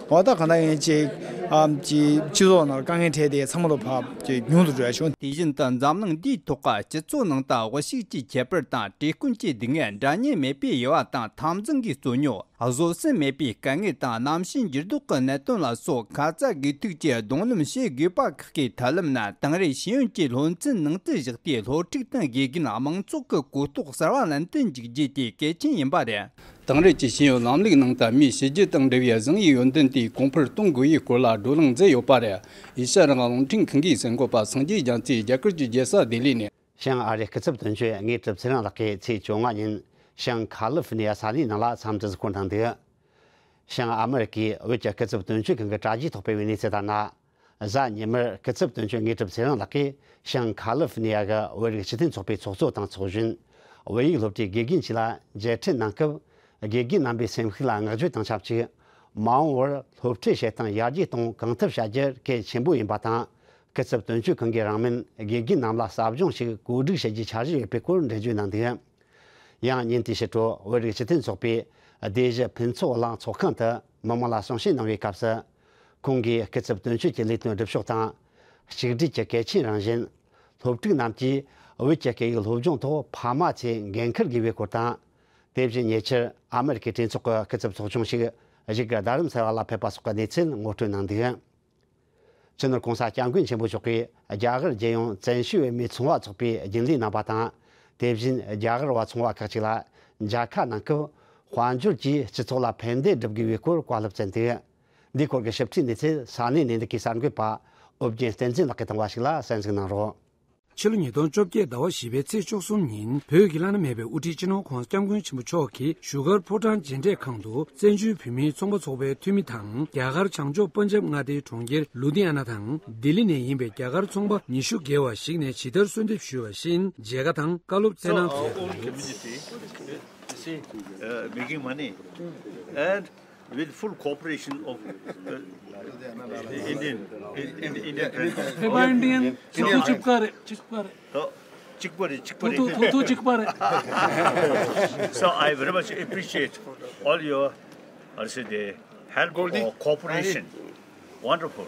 འོ་ད་གང་ལྟར་ཡིན་ཅིག་ཨ་ཅིག་སྤྱི་ཚོགས་ནང་དཀའ་ངལ་འཕྲད་དེ་ཚང་མ་ལ་ཕར་ཅིག་ཉུང་དུ་འགྲོ་ཡ་བྱུང་། དེ་བཞིན་དུ་འཛམ་གླིང་འདིའི་ཐོག་གི་སྤྱི་ཚོགས་ནང་དུ་དབུ་ཤུགས་ཀྱི་ཁྱད་པར་དང་བཀྲེས་སྐོམ་གྱི་སྡུག་བསྔལ་འདྲ་མཉམ་མེད་པའི་དབྱེ་བ་དང་འཐབ་འཛིང་གི་རྩོད་རྙོག་བཟོད་སྲན་མེད་པའི་དཀའ་ངལ་དང་གནམ་གཤིས་འགྱུར་ལྡོག་གི་གནད་དོན་ལ་སོགས་ཁ་ཚ་དགོས་གཏུགས་ཀྱིས་གདོང་ལེན་བྱེད་དགོས་པ་ཁག་གི་ཐབས་ལམ་ནི་དེང་རབས་ཤེས་ཡོན་གྱི་སློབ་ཚན་ནང་དུ་བཞག་སྟེ་སློབ་ཕྲུག་དང་དགེ་རྒན་མང་ཚོགས་ཀྱི་གོ་རྟོགས་གསར་བ་ལེན་དུ་འཇུག་རྒྱུ་དེ་གལ་ཆེན་ཡིན་པ་རེད། དེང་རབས་ཀྱི་ཤེས་ཡོན་ལམ་ལུགས་ནང་དུ་མིའི་ཞི་རྒྱུ་དང་འབྲེལ་བའི་བཟང་བའི་ཡོན་ཏན་དེ་གོང་འཕེལ་གཏོང་དགོས་པའི་སྐོར་ལ་བགྲོ་གླེང་མཛད་ཡོད་པ་རེད། ཨེ་ཤ་ཡ་རང་དབང་རླུང་འཕྲིན་ཁང་གི་གསར་འགོད་པ་སངས་རྒྱས་རྒྱ་མཚོས་རྒྱ་གར་གྱི་རྒྱལ་ས་ལྡི་ལི་ནས། བྱང་ཨ་རིའི་སྐུ་ཚབ་དོན་གཅོད་དངོས་གྲུབ་ཚེ་རིང་ལགས་ཀྱིས་ཚེས་བཅོ་ལྔ་ཉིན་བྱང་ཁ་ལི་ཧྥི་ནི་ཡ་ས་གནས་ནང་ལ་འཚམས་འདྲི་གཟིགས་སྐོར་གནང་འདུག། བྱང་ཨ་མི་རི་ཀའི་བོད་ཀྱི་སྐུ་ཚབ་དོན་གཅོད་ཁང་གི་དྲ་རྒྱའི་ཐོག་སྤེལ་བའི་གནས་ཚུལ་ལྟར་ན། གཟའ་ཉི་མར་སྐུ་ཚབ་དོན་གཅོད་དངོས་གྲུབ་ཚེ་རིང་ལགས་ཀྱིས་བྱང་ཁ་ལི་ཧྥི་ནི་ཡ་གི་བོད་རིགས་སྤྱི་མཐུན་ཚོགས་པའི་ཚོགས་གཙོ་དང་ཚོགས་གཞོན། བོད་ཡིག་སློབ་གྲྭའི་དགེ་རྒན་བཅས་ལ་མཇལ་འཕྲད་གནང་སྐབས། དགེ་རྒན་རྣམ་པའི་སེམས་ཤུགས་ལ་བསྔགས་བརྗོད་དང་ཆབས་ཅིག། མ་འོངས་པར་སློབ་ཁྲིད་བྱེད་སྟངས་ཡར་རྒྱས་གཏོང་གང་ཐུབ་བྱ་རྒྱུ་གལ་ཆེན་པོ་ཡིན་པ་དང་། སྐུ་ཚབ་དོན་གཅོད་ཁང་གིས་རིང་མིན་དགེ་རྒན་རྣམས་ལ་ཟབ་སྦྱོང་ཞིག་གོ་སྒྲིག་བྱེད་རྒྱུའི་འཆར་གཞི་ཡོད་པའི་སྐོར་འགྲེལ་བརྗོད་གནང་འདུག། ཡང་ཉིན་དེའི་ཕྱི་དྲོ་བོད་རིགས་སྤྱི་མཐུན་ཚོགས་པའི་སྡེ་བཞི་ཕུན་ཚོགས་གླིང་ཚོགས་ཁང་དུ་མི་མང་ལ་གསུང་བཤད་གནང་བའི་སྐབས་སུ། ཁོང་གིས་སྐུ་ཚབ་དོན་གཅོད་ཀྱི་ལས་དོན་སྒྲུབ་ཕྱོགས་དང་། གཅིག་སྒྲིལ་གྱི་གལ་ཆེན་རང་བཞིན། སློབ་ཕྲུག་རྣམས་ཀྱིས་བོད་ཀྱི་སྐད་ཡིག་སློབ་སྦྱོང་ཐོག་ཕ་མ་ཚོས་འགན་འཁུར་དགོས་པའི་སྐོར་དང་། དེ་བཞིན་ཉེ་ཆར་ཨ་མི་རི་ཀའི་གྲོས་ཚོགས་ཀྱི་སྐུ་ཚབ་ཚོགས་ཆུང་ཞིག་གཞིས་ཀ་རྡ་རམ་ས་ལ་ལ་ཕེབས་པ་སོགས་ཀྱི་གནས་ཚུལ་ངོ་སྤྲོད་གནང་འདུག། སྤྱི་ནོར་༸གོང་ས་༸སྐྱབས་མགོན་ཆེན་པོ་མཆོག་གིས་རྒྱ་གར་རྒྱལ་ཡོངས་བཙན་བྱོལ་བོད་མིའི་ཚོང་པ་ཚོགས་པའི་རྒྱུན་ལས་རྣམ་པ་དང་། དེ་བཞིན་རྒྱ་གར་བ་ཚོང་པ་ཁག་ཅིག་ལ་མཇལ་ཁ་གནང་སྐབས། དཔལ་འབྱོར་གྱིས་སྤྱི་ཚོགས་ལ་ཕན་བདེ་སྒྲུབ་དགོས་པའི་སྐོར་བཀའ་སློབ་སྩལ་འདུག། འདིའི་སྐོར་གྱི་ཞིབ་ཕྲའི་གནས་ཚུལ་ས་གནས་ནས་འདི་གའི་གསར་འགོད་པ་ཨོ་རྒྱན་བསྟན་འཛིན་ལགས་ཀྱིས་བཏང་བ་ཞིག་ལ་གསན་གཟིགས་གནང་རོགས། ཕྱི་ལོ་ཉིས་སྟོང་བཅོ་བརྒྱད་ཟླ་བ་བཞི་པའི་ཚེས་བཅུ་གསུམ་ཉིན་བོད་ཀྱི་བླ་ན་མེད་པའི་དབུ་ཁྲིད་སྤྱི་ནོར་༸གོང་ས་༸སྐྱབས་མགོན་ཆེན་པོ་མཆོག་གིས་བཞུགས་སྒར་ཕོ་བྲང་མཇལ་འཕྲད་ཁང་དུ་བཙན་བྱོལ་བོད་མིའི་ཚོང་པ་ཚོགས་པའི་འཐུས་མི་དང་རྒྱ་གར་བྱང་ཕྱོགས་པན་ཇབ་མངའ་སྡེའི་གྲོང་ཁྱེར་ལུ་དྷི་ཨ་ན་དང་ལྡི་ལི་ནས་ཡིན་པའི་རྒྱ་གར་ཚོང་པ་ཉི་ཤུ་བརྒལ་བ་ཞིག་ནས་ཇི་ལྟར་གསོལ་འདེབས་ཞུས་པ་བཞིན་མཇལ་ཁ་དང་བཀའ་སློབ་སྩལ་གནང་མཛད་འདུག། You see, uh, making money and with full cooperation of uh, Indian, in, in, Indian friends. Hey, bhai, Indian, so तू तो चुप कर, चुप कर। तो चिक पर, चिक पर। तू, तू, तू, तू चुप कर। So I very much appreciate all your, I say, the help or cooperation. Wonderful.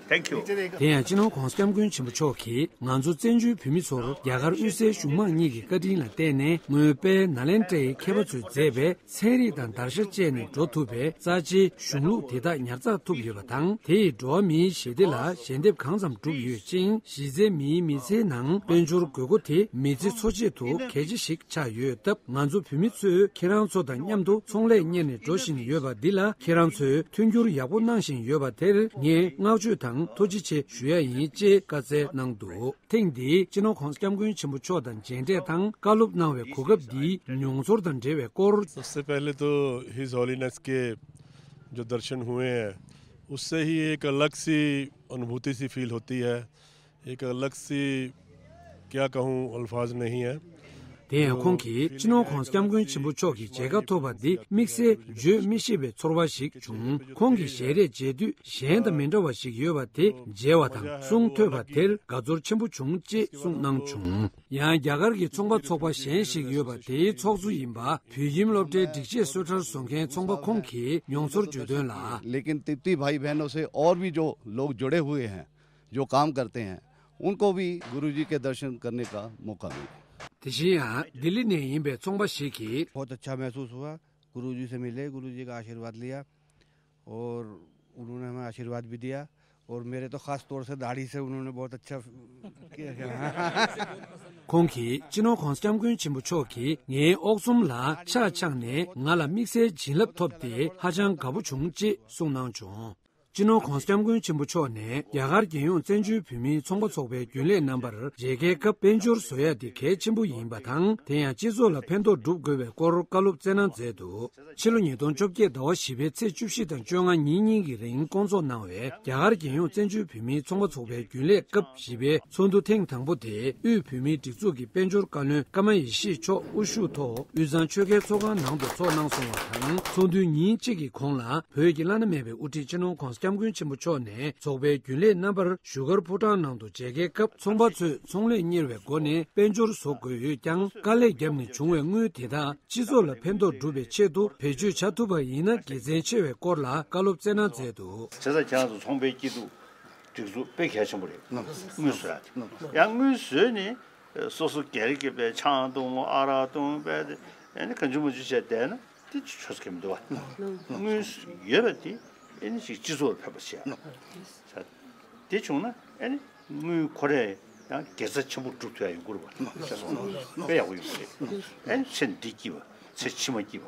Thank you. དེ་ཡང་སྤྱི་ནོར་༧གོང་ས་༧སྐྱབས་མགོན་ཆེན་པོ་མཆོག་གིས་ང་ཚོ་བཙན་བྱོལ་བོད་མི་ཚོར་རྒྱ་གར་དབུས་སའི་གཞུང་མང་གཉིས་ཀྱི་བཀའ་དྲིན་ལ་བརྟེན་ནས་སྔོན་དཔལ་ནཱ་ལེནྡྲའི་མཁས་པ་ཚོས་མཛད་པའི་ཚན་རིག་དང་དར་ཤ་བཅད་ནས་འགྲོ་ཐུབ་པའི་རྩ་ཆེའི་གཞུང་ལུགས་དེ་དག་ཉར་ཚགས་ཐུབ་ཡོད་པ་དང་། དེ་ཡིས་འགྲོ་བ་མིའི་ཞི་བདེ་ལ་ཞལ་འདེབས་གང་ཙམ་བསྒྲུབས་ཡོད་ཅིང་། གཞི་རྩའི་མིའི་མི་ཚེའི་ནང་དཔལ་འབྱོར་དགོས་མཁོ་དེ་མི་ཚེ་འཚོ་ཆེད་དུ་གལ་ཆེ་ཞིག་ཆགས་ཡོད་སྟབས། ང་ཚོ་བོད་མི་ཚོས་ཁྱེད་རང་ཚོ་དང་མཉམ་དུ་ཚོང་ལས་གཉེར་ནས་འགྲོ་བཞིན་ཡོད་པ་འདི་ལ་ཁྱེད་རང་ཚོས་མཐུན་འགྱུར་ཡག་པོ་གནང་བཞིན་ཡོད་པ་དེར་ངས་བསྔགས་བརྗོད་དང་ཐུགས་རྗེ་ཆེ་ཞུ་ཡ་ཡིན་ཅེས་བཀའ་སྩལ་གནང་འདུག་ཐེངས་འདིའི་སྤྱི་ནོར་༧གོང་ས་༧སྐྱབས་མགོན་ཆེན་པོ་མཆོག་དང་མཇལ་འཕྲད་དང་བཀའ་སློབ་གནང་བའི་གོ་སྐབས་འདིའི་མྱོང་ཚོར་དང་འབྲེལ་བའི་སྐོར། सबसे पहले तो हिज हॉलीनेस के जो दर्शन हुए हैं, उससे ही एक अलग सी अनुभूति सी फील होती है। एक अलग सी, क्या कहूँ, अल्फाज नहीं है। དེ་ཡང་ཁོང་གིས་སྤྱི་ནོར་༧གོང་ས་༧སྐྱབས་མགོན་ཆེན་པོ་མཆོག་གི་མཇལ་ཁ་ཐོབ་པ་འདི་དམིགས་བསལ་བརྗོད་མི་ཤེས་པའི་ཚོར་བ་ཞིག་བྱུང་། ཁོང་གི་ཞལ་རས་མཇལ་དུས་གཞན་དང་མི་འདྲ་བ་ཞིག་ཡོད་པ་དེ་མཇལ་བ་དང་གསུང་ཐོས་པ་དེར་དགའ་ཚོར་ཆེན་པོ་བྱུང་ཅེས་གསུངས་གནང་བྱུང་། ཡང་རྒྱ་གར་གྱི་ཚོང་པ་ཚོགས་པ་གཞན་ཞིག་ཡོད་པ་དེའི་ཚོགས་གཙོ་ཡིན་པ་བོད་ཁྱིམ་སློབ་གྲྭའི་སྒྲིག་ཆས་གསོལ་ཁྲལ་བཟོ་མཁན་ཚོང་པ་ཁོང་གིས་མྱོང་ཚོར་བརྗོད་དོན་ལ། लेकिन तिब्बती भाई बहनों से और भी जो लोग जुड़े हुए हैं, जो काम करते हैं, उनको भी गुरुजी के दर्शन करने का मौका मिला। དེ་བཞིན་ཡང་ལྡི་ལི་ནས་ཡིན་པའི་ཚོང་པ་ཞིག་གིས། बहुत अच्छा महसूस हुआ। गुरुजी से मिले, गुरुजी का आशीर्वाद लिया और उन्होंने हमें आशीर्वाद भी दिया और मेरे तो खास तौर से दाढ़ी से उन्होंने बहुत अच्छा किया। ཁོང་གིས་སྤྱི་ནོར་༧གོང་ས་༧སྐྱབས་མགོན་ཆེན་པོ་མཆོག་གིས་ངའི་ཨོག་ཚོམ་ལ་ཕྱག་འཆང་ནས་ང་ལ་དམིགས་བསལ་བྱིན་རླབས་ཐོབ་སྟེ་ཧ་ཅང་དགའ་པོ་བྱུང་ཅེས་གསུངས་གནང་བྱུང་། སྤྱི་ནོར་༧གོང་ས་༧སྐྱབས་མགོན་ཆེན་པོ་མཆོག་ནས་རྒྱ་གར་རྒྱལ་ཡོངས་བཙན་བྱོལ་བོད་མིའི་ཚོང་པ་ཚོགས་པའི་རྒྱུན་ལས་རྣམ་པར་མཇལ་ཁའི་སྐབས་དཔལ་འབྱོར་བཟོ་ཡ་དེ་གལ་ཆེན་པོ་ཡིན་པ་དང་། དེ་ཡང་སྤྱི་ཚོགས་ལ་ཕན་ཐོགས་སྒྲུབ་དགོས་པའི་སྐོར་བཀའ་སློབ་སྩལ་གནང་མཛད་འདུག་ཕྱི་ལོ་ཉིས་སྟོང་བཅོ་བརྒྱད་ཟླ་བ་བཞི་པའི་ཚེས་བཅུ་བཞི་དང་བཅོ་ལྔ་ཉིན་གཉིས་ཀྱི་རིང་བསྐོང་ཚོགས་གནང་བའི་རྒྱ་གར་རྒྱལ་ཡོངས་བཙན་བྱོལ་བོད་མིའི་ཚོང་པ་ཚོགས་པའི་རྒྱུན་ལས་སྐབས་བཞི་པའི་ཚོགས་འདུ་ཐེངས་དང་པོ་དེ་དབུས་བོད་མིའི་སྒྲིག་འཛུགས་ཀྱི་དཔལ་འབྱོར་བཀའ་བློན་ཀརྨ་ཡེ་ཤེས་མཆོག་དབུ་བཞུགས་ཐོག་དབུས་གཙང་ཆོལ་ཁའི་ཚོགས་ཁང་ནང་དུ་ཚོགས་གནང་སོང་བ་དང་། ཚོགས་འདུའི་ཉིན་གཅིག་གི་གོང་ལ་བོད་ཀྱི་བླ་ན་མེད་པའི་དབུ་ཁྲིད་སྤྱི་ནོར་༧གོང་ས་༧སྐྱབས་མགོན་ཆེན་པོ་མཆོག་ནས་ཚོགས་པའི་རྒྱུན་ལས་རྣམ་པར་བཞུགས་སྒར་ཕོ་བྲང་ནང་དུ་མཇལ་ཁའི་སྐབས་ཚོང་པ་ཚོས་ཚོང་ལས་གཉེར་བའི་སྒོ་ནས་དཔལ་འབྱོར་བཟོ་དགོས་ཡོད་ཀྱང་། དཀའ་ལས་བརྒྱབ་ནས་བྱུང་བའི་དངུལ་དེ་དག་སྤྱི་ཚོགས་ལ་ཕན་ཐོགས་སྒྲུབ་པའི་ཆེད་དུ་བེད་སྤྱོད་བྱ་ཐུབ་པ་ཡིན་ན་དགེ་མཚན་ཆེ་བའི་སྐོར་ལ་བཀའ་སློབ་སྩལ་གནང་མཛད་འདུག་བྱས་ཙང་ཁྱེད་རང་ཚོ་ཚོང་པའི་སྐྱིད་སྡུག་སྒྲིག་འཛུགས་དཔེ་གལ་ཆེན་པོ་རེད། དངུལ་བཟོ་ཡ་དེ། ཡང་དངུལ་བཟོས་ནས་སོ་སོ་སྒེར་གྱི་དཔེ་ཆང་འཐུང་ཨ་རག་འཐུང་དཔེ་དེ་ཨ་ནི་གང་བྱུང་མང་བྱུང་བྱས་བསྡད་ན་དེ་ཆོ་ས་གི་མི་འདུག་བ། དངུལ་ཡོད་པ་དེ་ཨ་ནི་ཅིག་སྤྱི་ཚོགས་ལ་ཕན་པ་བྱས། དེ་བྱུང་ན་ཨ་ནི་དངུལ་ཁོ་རས་ཡང་དགེ་རྩ་ཆེན་པོ་སྒྲུབ་ཐུབ་ཡ་ཡོང་གི་རེད་བ། དཔེ་ཡག་པོ་ཡོང་གི་རེད། ཨ་ནི་ཚེ་འདི་སྐྱིད་པ་ཚེ་ཕྱི་མ་སྐྱིད་པ་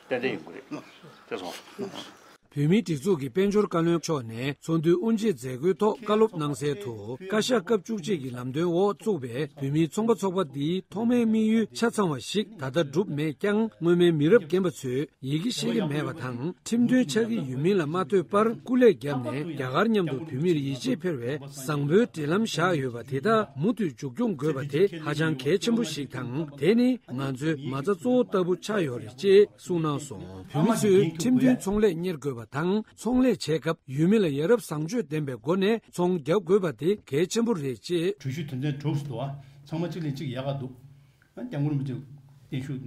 ཏན་ཏན་ཡོང་གི་རེད། དེ་སོང་། བོད་མིའི་སྒྲིག་འཛུགས་ཀྱི་དཔལ་འབྱོར་བཀའ་བློན་མཆོག་ནས་ཚོགས་འདུའི་དབུ་འབྱེད་མཛད་སྒོའི་ཐོག་བཀའ་སློབ་གནང་གསལ་དུ། བཀའ་ཤག་སྐབས་བཅུ་གཅིག་གི་ལམ་སྟོན་འོག་བཙུགས་པའི་བོད་མིའི་ཚོང་པ་ཚོགས་པ་འདིའི་ཐོག་མའི་དམིགས་ཡུལ་ཆ་ཚང་བ་ཞིག་ད་ལྟ་འགྲུབ་མེད་ཀྱང་། སྔོན་མའི་མི་རབས་རྒན་པ་ཚོས་ཡི་གེ་ཤེས་ཀྱི་མེད་པ་དང་། ཁྲིམས་མཐུན་ཆགས་ཀྱི་ཡོད་མིན་ལ་མ་ལྟོས་པར་སྐུ་ལས་བརྒྱབ་ནས་རྒྱ་གར་མཉམ་དུ་བོད་མིར་ཡིད་ཆེས་འཕེར་བའི་བཟང་པོའི་འབྲེལ་ལམ་བཞག་ཡོད་པ་དེ་དག་མུ་མཐུད་མཇུག་སྐྱོང་དགོས་པ་དེ་ཧ་ཅང་གལ་ཆེན་པོ་ཞིག་དང་། དེ་ནི་ང་ཚོའི་མ་རྩ་གཙོ་བོ་ལྟ་བུ་ཆགས་ཡོད་རེད་ཅེས་གསུངས་གནང་སོང་། བོད་མི་ཚོས་ཁྲིམས་མཐུན་ཚོང་ལས་གཉེར་དགོས་པ་དང་། ཚོང་ལས་བྱེད་སྐབས་ཡུལ་མི་ལ་ཡ་རབས་བཟང་སྤྱོད་ལྡན་པའི་སྒོ་ནས་ཚོང་རྒྱག་དགོས་པ་དེ་གལ་ཆེན་པོ་རེད་ཅེས། གྲོས་ཆོད་དོན་ཚན་དྲུག་ཙམ་འདུག་བ། ཚང་མ་གཅིག་ལས་གཅིག་ཡག་ག་འདུག་སྐྱབས་མགོན་རིན་པོ་ཆེ་བརྟན་བཞུགས་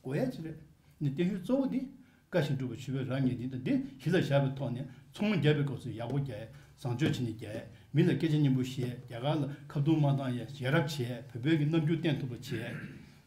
དགོས་ཡ་ཅིག་རེད། ནི་བརྟན་བཞུགས་གཙོ་བོ་དེ་བཀའ་བཞིན་སྒྲུབ་པ་ཞུ་བའི་རང་ཉིད་འདི་དང་འདི་གཞི་ལ་བཞག་པའི་ཐོག་ནས་ཚོང་རྒྱག་པའི་སྐབས་སུ་ཡག་པོ་རྒྱག་ཡ། བཟང་སྤྱོད་བྱས་ནས་རྒྱག་ཡ། མི་ལ་སྐད་ཆ་སྙན་པོ་བཤད་ཡ། རྒྱ་གར་ལ་ཁ་རྡུང་མ་བཏང་ཡ། ཡ་རབས་བྱས་ཡ། བོད་བོད་ཀྱི་རྣམ་འགྱུར་བསྟན་ཐུབ་པ་བྱས་ཡ།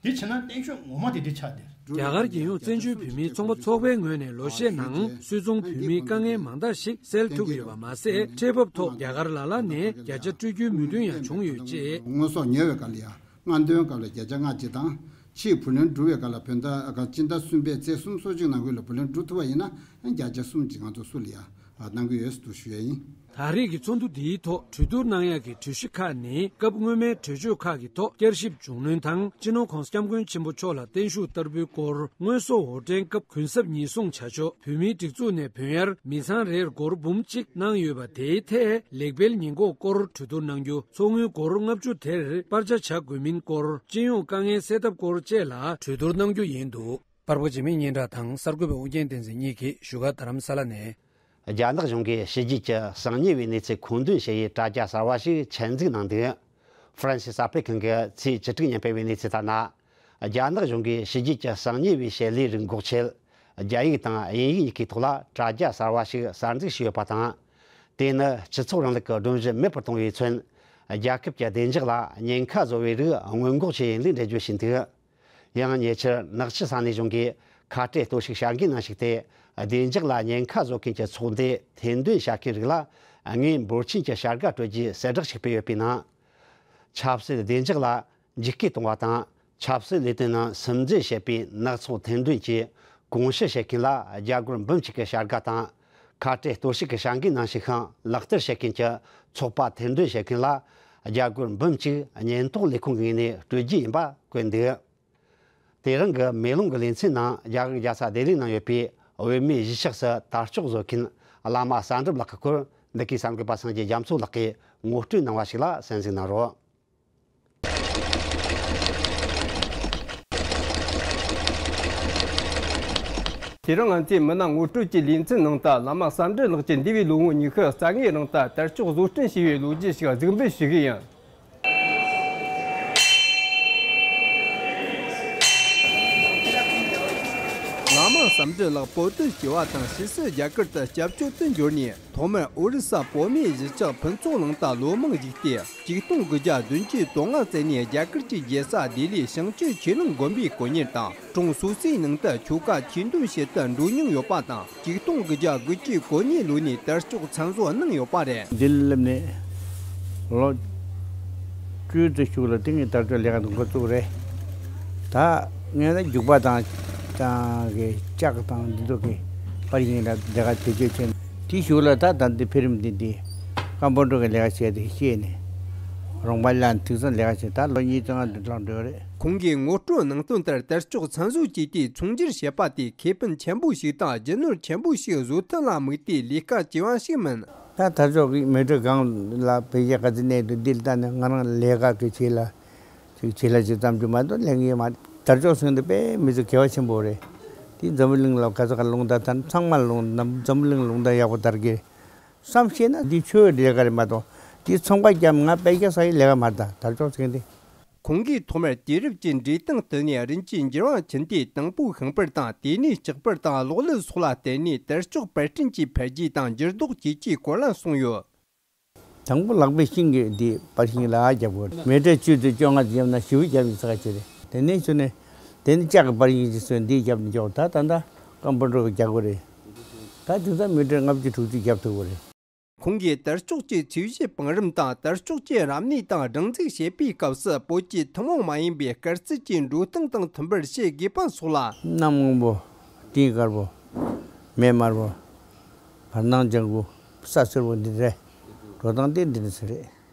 འདི་བྱས་ན་བརྟན་བཞུགས་ངོ་མ་དེ་འདི་ཆགས་བསྡད། རྒྱ་གར་རྒྱལ་ཡོངས་བཙན་བྱོལ་བོད་མིའི་ཚོང་པ་ཚོགས་པའི་ངོས་ནས་ལོ་ཤས་ནང་སུད་ཚོང་བོད་མིའི་དཀའ་ངལ་མང་དག་ཞིག་སེལ་ཐུབ་ཡོད་པ་མ་ཟད། ཁྲལ་འབབ་ཐོག་རྒྱ་གར་ལ་ལ་ནས་བརྒྱ་ཆ་སྤྲོད་རྒྱུའི་མོས་མཐུན་ཡང་བྱུང་ཡོད་ཅེས། དངོས་ཟོག་ཉོ་བའི་སྐབས་ལ་ཡ། སྔ་འདོན་སྐབས་ལ་བརྒྱ་ཆ་ལྔ་གཅིག་དང་། ཕྱིའི་བུ་ལོན་བསྒྲུབ་པའི་སྐབས་ལ་བོད་ཟླ་སྤྱི་ཟླ་གསུམ་པའི་ཚེས་སོ་གཅིག་ནང་ཁུལ་ལ་བུ་ལོན་བསྒྲུབ་ཐུབ་པ་ཡིན་ན་བརྒྱ་ཆ་གསུམ་གཅིག་ང་ཚོ་སུ་ལ་ཡ་གནང་གི་ཡོད་ཟེར་དུ་ཞུ་ཡ་ཡིན། ད་རེས་ཀྱི་ཚོགས་འདུ་འདིའི་ཐོག་གྲོས་བསྡུར་གནང་ཡག་གི་གྲོས་གཞི་ཁག་ནི་སྐབས་སྔོན་མའི་གྲོས་ཆོད་ཁག་གི་ཐོག་བསྐྱར་ཞིབ་བྱུང་ལོན་དང་། སྤྱི་ནོར་༧གོང་ས་༧སྐྱབས་མགོན་ཆེན་པོ་མཆོག་ལ་བརྟན་བཞུགས་བསྟར་འབུལ་སྐོར་དངོས་ཟོག་འོར་འདྲེན་སྐབས་གུན་གསབ་ཉེས་སྲུང་བྱ་ཕྱོགས། བོད་མིའི་སྒྲིག་འཛུགས་ནས་བོད་ཡར་མི་ཚང་རེར་སྒོར་འབུམ་གཅིག་གནང་ཡོད་པ་དེའི་ཐད་ལེགས་སྤེལ་ཉེས་འགོག་སྐོར་གྲོས་བསྡུར་གནང་རྒྱུ། ཚོགས་དངུལ་སྒོར་ལྔ་བཅུ་དེར་སྤར་ཆ་བྱ་དགོས་མིན་སྐོར། སྤྱི་ཡོངས་དཀའ་ངལ་སེལ་ཐབས་སྐོར་བཅས་ལ་གྲོས་བསྡུར་གནང་རྒྱུ་ཡིན་འདུག་པར་པོ་འཇིགས་མེད་སྙན་གྲགས་དང་གསར་འགོད་པ་ཨོ་རྒྱན་བསྟན་འཛིན་གཉིས་ཀྱིས་བཞུགས་སྒར་རྡ་རམ་ས་ལ་ནས། རྒྱ་ནག་གཞུང་གིས་ཕྱི་རྒྱལ་གྱི་གསང་ཉུལ་བའི་གནས་ཚུལ་མཁོ་འདོན་བྱེད་ཡུལ་དྲ་རྒྱ་གསར་བ་ཞིག་ཆེད་འཛུགས་གནང་འདུག་ཧྥ་རན་སི་གསར་སྤེལ་ཁང་གིས་ཚེས་བཅུ་དྲུག་ཉིན་སྤེལ་བའི་གནས་ཚུལ་ལྟར་ན། རྒྱ་ནག་གཞུང་གིས་ཕྱི་རྒྱལ་གྱི་གསང་ཉུལ་བའི་བྱེད་ལས་རིགས་འགོག་ཆེད། རྒྱ་ཡིག་དང་དབྱིན་ཡིག་གཉིས་ཀའི་ཐོག་ལ་དྲ་རྒྱ་གསར་བ་ཞིག་གསར་འཛུགས་བྱས་ཡོད་པ་དང་། དེ་ནི་སྤྱི་ཚོགས་རིང་ལུགས་ཀྱི་སྒྲོམ་གཞི་མེད་པར་གཏོང་བའི་ཚུན། རྒྱལ་ཁབ་ཀྱི་བདེ་འཇགས་ལ་ཉེན་ཁ་བཟོ་བའི་རིགས་སྔོན་འགོག་བྱེད་ཡུན་ལས་འགྲེལ་བརྗོད་བྱས་འདུག། ཡང་ཉེ་ཆར་ནག་ཆུ་ས་གནས་གཞུང་གིས་ཁ་བྲལ་གཏོར་བཤིག་བྱ་འགུལ་ནང་ཞུགས་ཏེ། བདེ་འཇགས་ལ་ཉེན་ཁ་བཟོ་མཁན་གྱི་ཚོགས་སྡེ་ཐེར་འདོན་བྱ་མཁན་རིགས་ལ་དངོས་འབོར་ཆེན་གྱི་བྱ་དགའ་སྤྲོད་རྒྱུའི་གསལ་བསྒྲགས་ཤིག་སྤེལ་ཡོད་པའི་ནང་། ཆབ་སྲིད་བདེ་འཇགས་ལ་འཇིགས་སྐུལ་གཏོང་བ་དང་། ཆབ་སྲིད་ལས་དོན་ནང་སིམ་འཛུལ་བྱེད་པའི་ནག་ཚོགས་ཐེར་འདོན་གྱིས་དགོངས་ཞུ་བྱེད་མཁན་ལ་རྒྱ་སྒོར་འབུམ་གཅིག་གི་བྱ་དགའ་དང་། ཁ་བྲལ་གཏོར་བཤིག་གི་བྱ་འགུལ་ནང་ཞུགས་ཤིང་ལག་བསྟར་བྱེད་མཁན་གྱི་ཚོགས་པ་ཐེར་འདོན་བྱེད་མཁན་ལ་རྒྱ་སྒོར་འབུམ་གཅིག་ཉེན་རྟོག་ལས་ཁུངས་ཀྱི་ངོས་ནས་སྤྲོད་རྒྱུ་ཡིན་པ་བཀོད་འདུག། དེ་རིང་གི་མེ་ལོང་གི་ལེ་ཚན་ནང་རྒྱ་གར་རྒྱལ་ས་ལྡི་ལིའི་ནང་ཡོད་པའི་བོད་མིའི་གཞིས་ཆགས་སུ་དར་ལྕོག་བཟོ་མཁན་བླ་མ་གསང་སྒྲུབ་ལགས་ཀྱི་སྐོར་འདི་གའི་གསར་འགོད་པ་སངས་རྒྱས་རྒྱ་མཚོ་ལགས་ཀྱིས་ངོ་སྤྲོད་གནང་བ་ཞིག་ལ་གསན་གཟིགས་གནང་རོགས། དེ་རིང་ང་ཚོའི་མི་སྣ་ངོ་སྤྲོད་ཀྱི་ལེ་ཚན་ནང་དུ་བླ་མ་གསང་སྒྲུབ་ལགས་ཀྱི་འདས་པའི་ལོ་ངོ་ཉི་ཤུ་རྩ་ལྔའི་རིང་དུ་དར་ལྕོག་བཟོ་སྐྲུན་བྱས་པའི་ལོ་རྒྱུས་ཤིག་གཟིགས་འབུལ་ཞུ་གི་ཡིན། བླ་མ་གསང་སྒྲུབ་ལགས་བོད་དུ་སྐྱེ་བ་དང་ཕྱིས་སུ་རྒྱ་གར་དུ་སྐྱབས་བཅོལ་དུ་འབྱོར་ནས། ཐོག་མར་ཨོ་རི་ས་བོད་མིའི་གཞིས་ཆགས་ཕུན་ཚོགས་གླིང་དུ་ལོ་མང་བཞུགས་ཏེ། ཆིག་སྟོང་དགུ་བརྒྱ་བདུན་ཅུ་དོན་ལྔ་ཚེས་ནས་རྒྱ་གར་གྱི་རྒྱལ་ས་ལྡི་ལིའི་བྱང་ཆུབ་ཆོས་གླིང་དགོན་པའི་དཀོན་གཉེར་དང་། གྲོང་སོ་སོའི་ནང་དུ་ཆོ་ག་ཆོས་འདོན་བྱེད་དུ་འགྲོ་མྱོང་ཡོད་པ་དང་། ཆིག་སྟོང་དགུ་བརྒྱ་དགུ་བཅུ་གོ་གཉིས་ལོ་ནས་དར་ལྕོག་མཚན་བཟོ་གནང་ཡོད་པ་རེད། འདི་ལ་སླེབས་ནས་ལོ་བཅུ་ཙམ་ཞིག་ལ་དེ་ངས་དར་ལྕོག་ལས་ཀ་འདི་འགོ་བཙུགས་རེད། ད་ངས་ན་རྒྱུག་པ་དང་དང་གི་ལྕགས་དང་འདི་ཚོ་གི་པར་ཡིན་ལ་ལས་ཀ་བེད་སྤྱོད་བྱས་ནས། དེའི་གཞུག་ལ་ད་ད་འདི་ཕེ་རིམ་འདི་འདི་ཀམ་པོ་ཌར་གི་ལས་ཀ་བྱས་ཏེ་ཤེས་ནས་རོང་པ་ལ་དུས་ཙམ་ལས་ཀ་བྱས། ད་ལོ་གཉིས་ཙམ་ལ་འདི་ལངས་འགྲོ་རེད། ཁོང་གིས་ངོ་སྤྲོད་གནང་དོན་ལྟར་དར་ལྕོག་མཚན་བཟོ་བྱས་ཏེ་ཚོང་སྒྱུར་བྱེད་པ་དེ་ཁེ་ཕན་ཆེན་པོ་ཞིག་དང་རྒྱུ་ནོར་ཆེན་པོ་ཞིག་བཟོ་ཐུབ་ལ་དམིགས་ཏེ་ལས་ཀ་བྱས་པ་ཞིག་མིན། ད་དར་ལྕོག་གི་མེ་དྲོད་གང་ལ་བེད་སྤྱོད་ག་ཚོད་གནས་འདུག་འདི་ལ་ལྟ་ནས་ང་རང་ལས་ཀ་གི་ཆེད་ལ་ཅིག་བྱེད་ལ་ཅིག་བརྩམས་རྒྱུ་མ་གཏོགས་ལས་ངན་མ། དར་ལྕོག་ཟེར་འདི་དཔེ་མི་ཚོ་གལ་བ་ཆེན་པོ་རེད། དེ་འཛམ་བུ་གླིང་ལ་ག་ཚོད་ག་ལུང་བསྟན་དར་ཚང་མ་ལུང་འཛམ་བུ་གླིང་ལུང་བསྟན་ཡག་པོ་དར་གི་བསམ་ཤེས་ན་འདི་ཆོས་ལས་ཀ་རེད་མ་གཏོགས་འདི་ཚོང་པ་རྒྱབ་ང་དཔེ་རྒྱག་ས་ཡི་ལས་ཀ་མ་རེད། ད་དར་ལྕོག་ཟེར་འདི། ཁོང་གིས་ཐོག་མར་དུས་རབས་ཀྱི་འབྲས་སྟངས་བསྟུན་ནས་རིན་གྱིས་འགྱུར་བ་ཕྱིན་ཏེ་དང་པོའི་ཤིང་པར་དང་དེ་ནས་ལྕགས་པར་དང་གློག་ཀླད་སོགས་ལ་བརྟེན་ནས་དར་ལྕོག་པར་སྐྲུན་གྱི་འཕེལ་རྒྱས་དང་འགྱུར་ལྡོག་བཅས་ཀྱི་སྐོར་ལ་གསུངས་ཡོད། དང་པོ་ལག་པའི་ཤིང་གི་འདི་པར་ཤིང་ལ་རྒྱབ་དགོས། མེ་དྲོད་བཅུ་དང་བཅོ་ལྔ་དེ་བརྒྱབ་ན་བཞི་བོ་རྒྱབ་ཡིན་ས་ག་ཅི་རེད། དེ་ནས་བྱུང་ནས་དེ་ནི་ལྕགས་ཀྱི་པར་ཤིང་ཅིག་བཟོས་འདི་རྒྱབ་ནས་འཇོག་ད་ད་ད་ཀམ་པོ་ཌར་གྱི་རྒྱག་དགོས་རེད། ད་དེང་སང་མེ་དྲོད་ལྔ་བཅུ་དྲུག་ཅུ་རྒྱབ་ཐུབ་དགོས་རེད། ཁོང་གིས་དར་ལྕོག་གི་ཚོས་གཞི་བང་རིམ་དང་དར་ལྕོག་གི་རབ་གནས་དང་སྦྲང་འཛུགས་བྱེད་པའི་སྐབས་སུ་བོད་ཀྱི་ཐུན་མོང་མ་ཡིན་པའི་དཀར་རྩི་གི་འགྲོ་སྟངས་དང་མཐུན་པར་བྱེད་དགོས་པ་སོགས་ལ། གནམ་སྔོན་པོ། སྤྲིན་དཀར་པོ། མེ་དམར་པོ། བར་སྣང་ལྗང་གུ། ས་སེར་པོ་འདི་འདྲ་རེད། འགྲོ་སྟངས་འདི་འདི་འདྲ་ཟེར་རེད།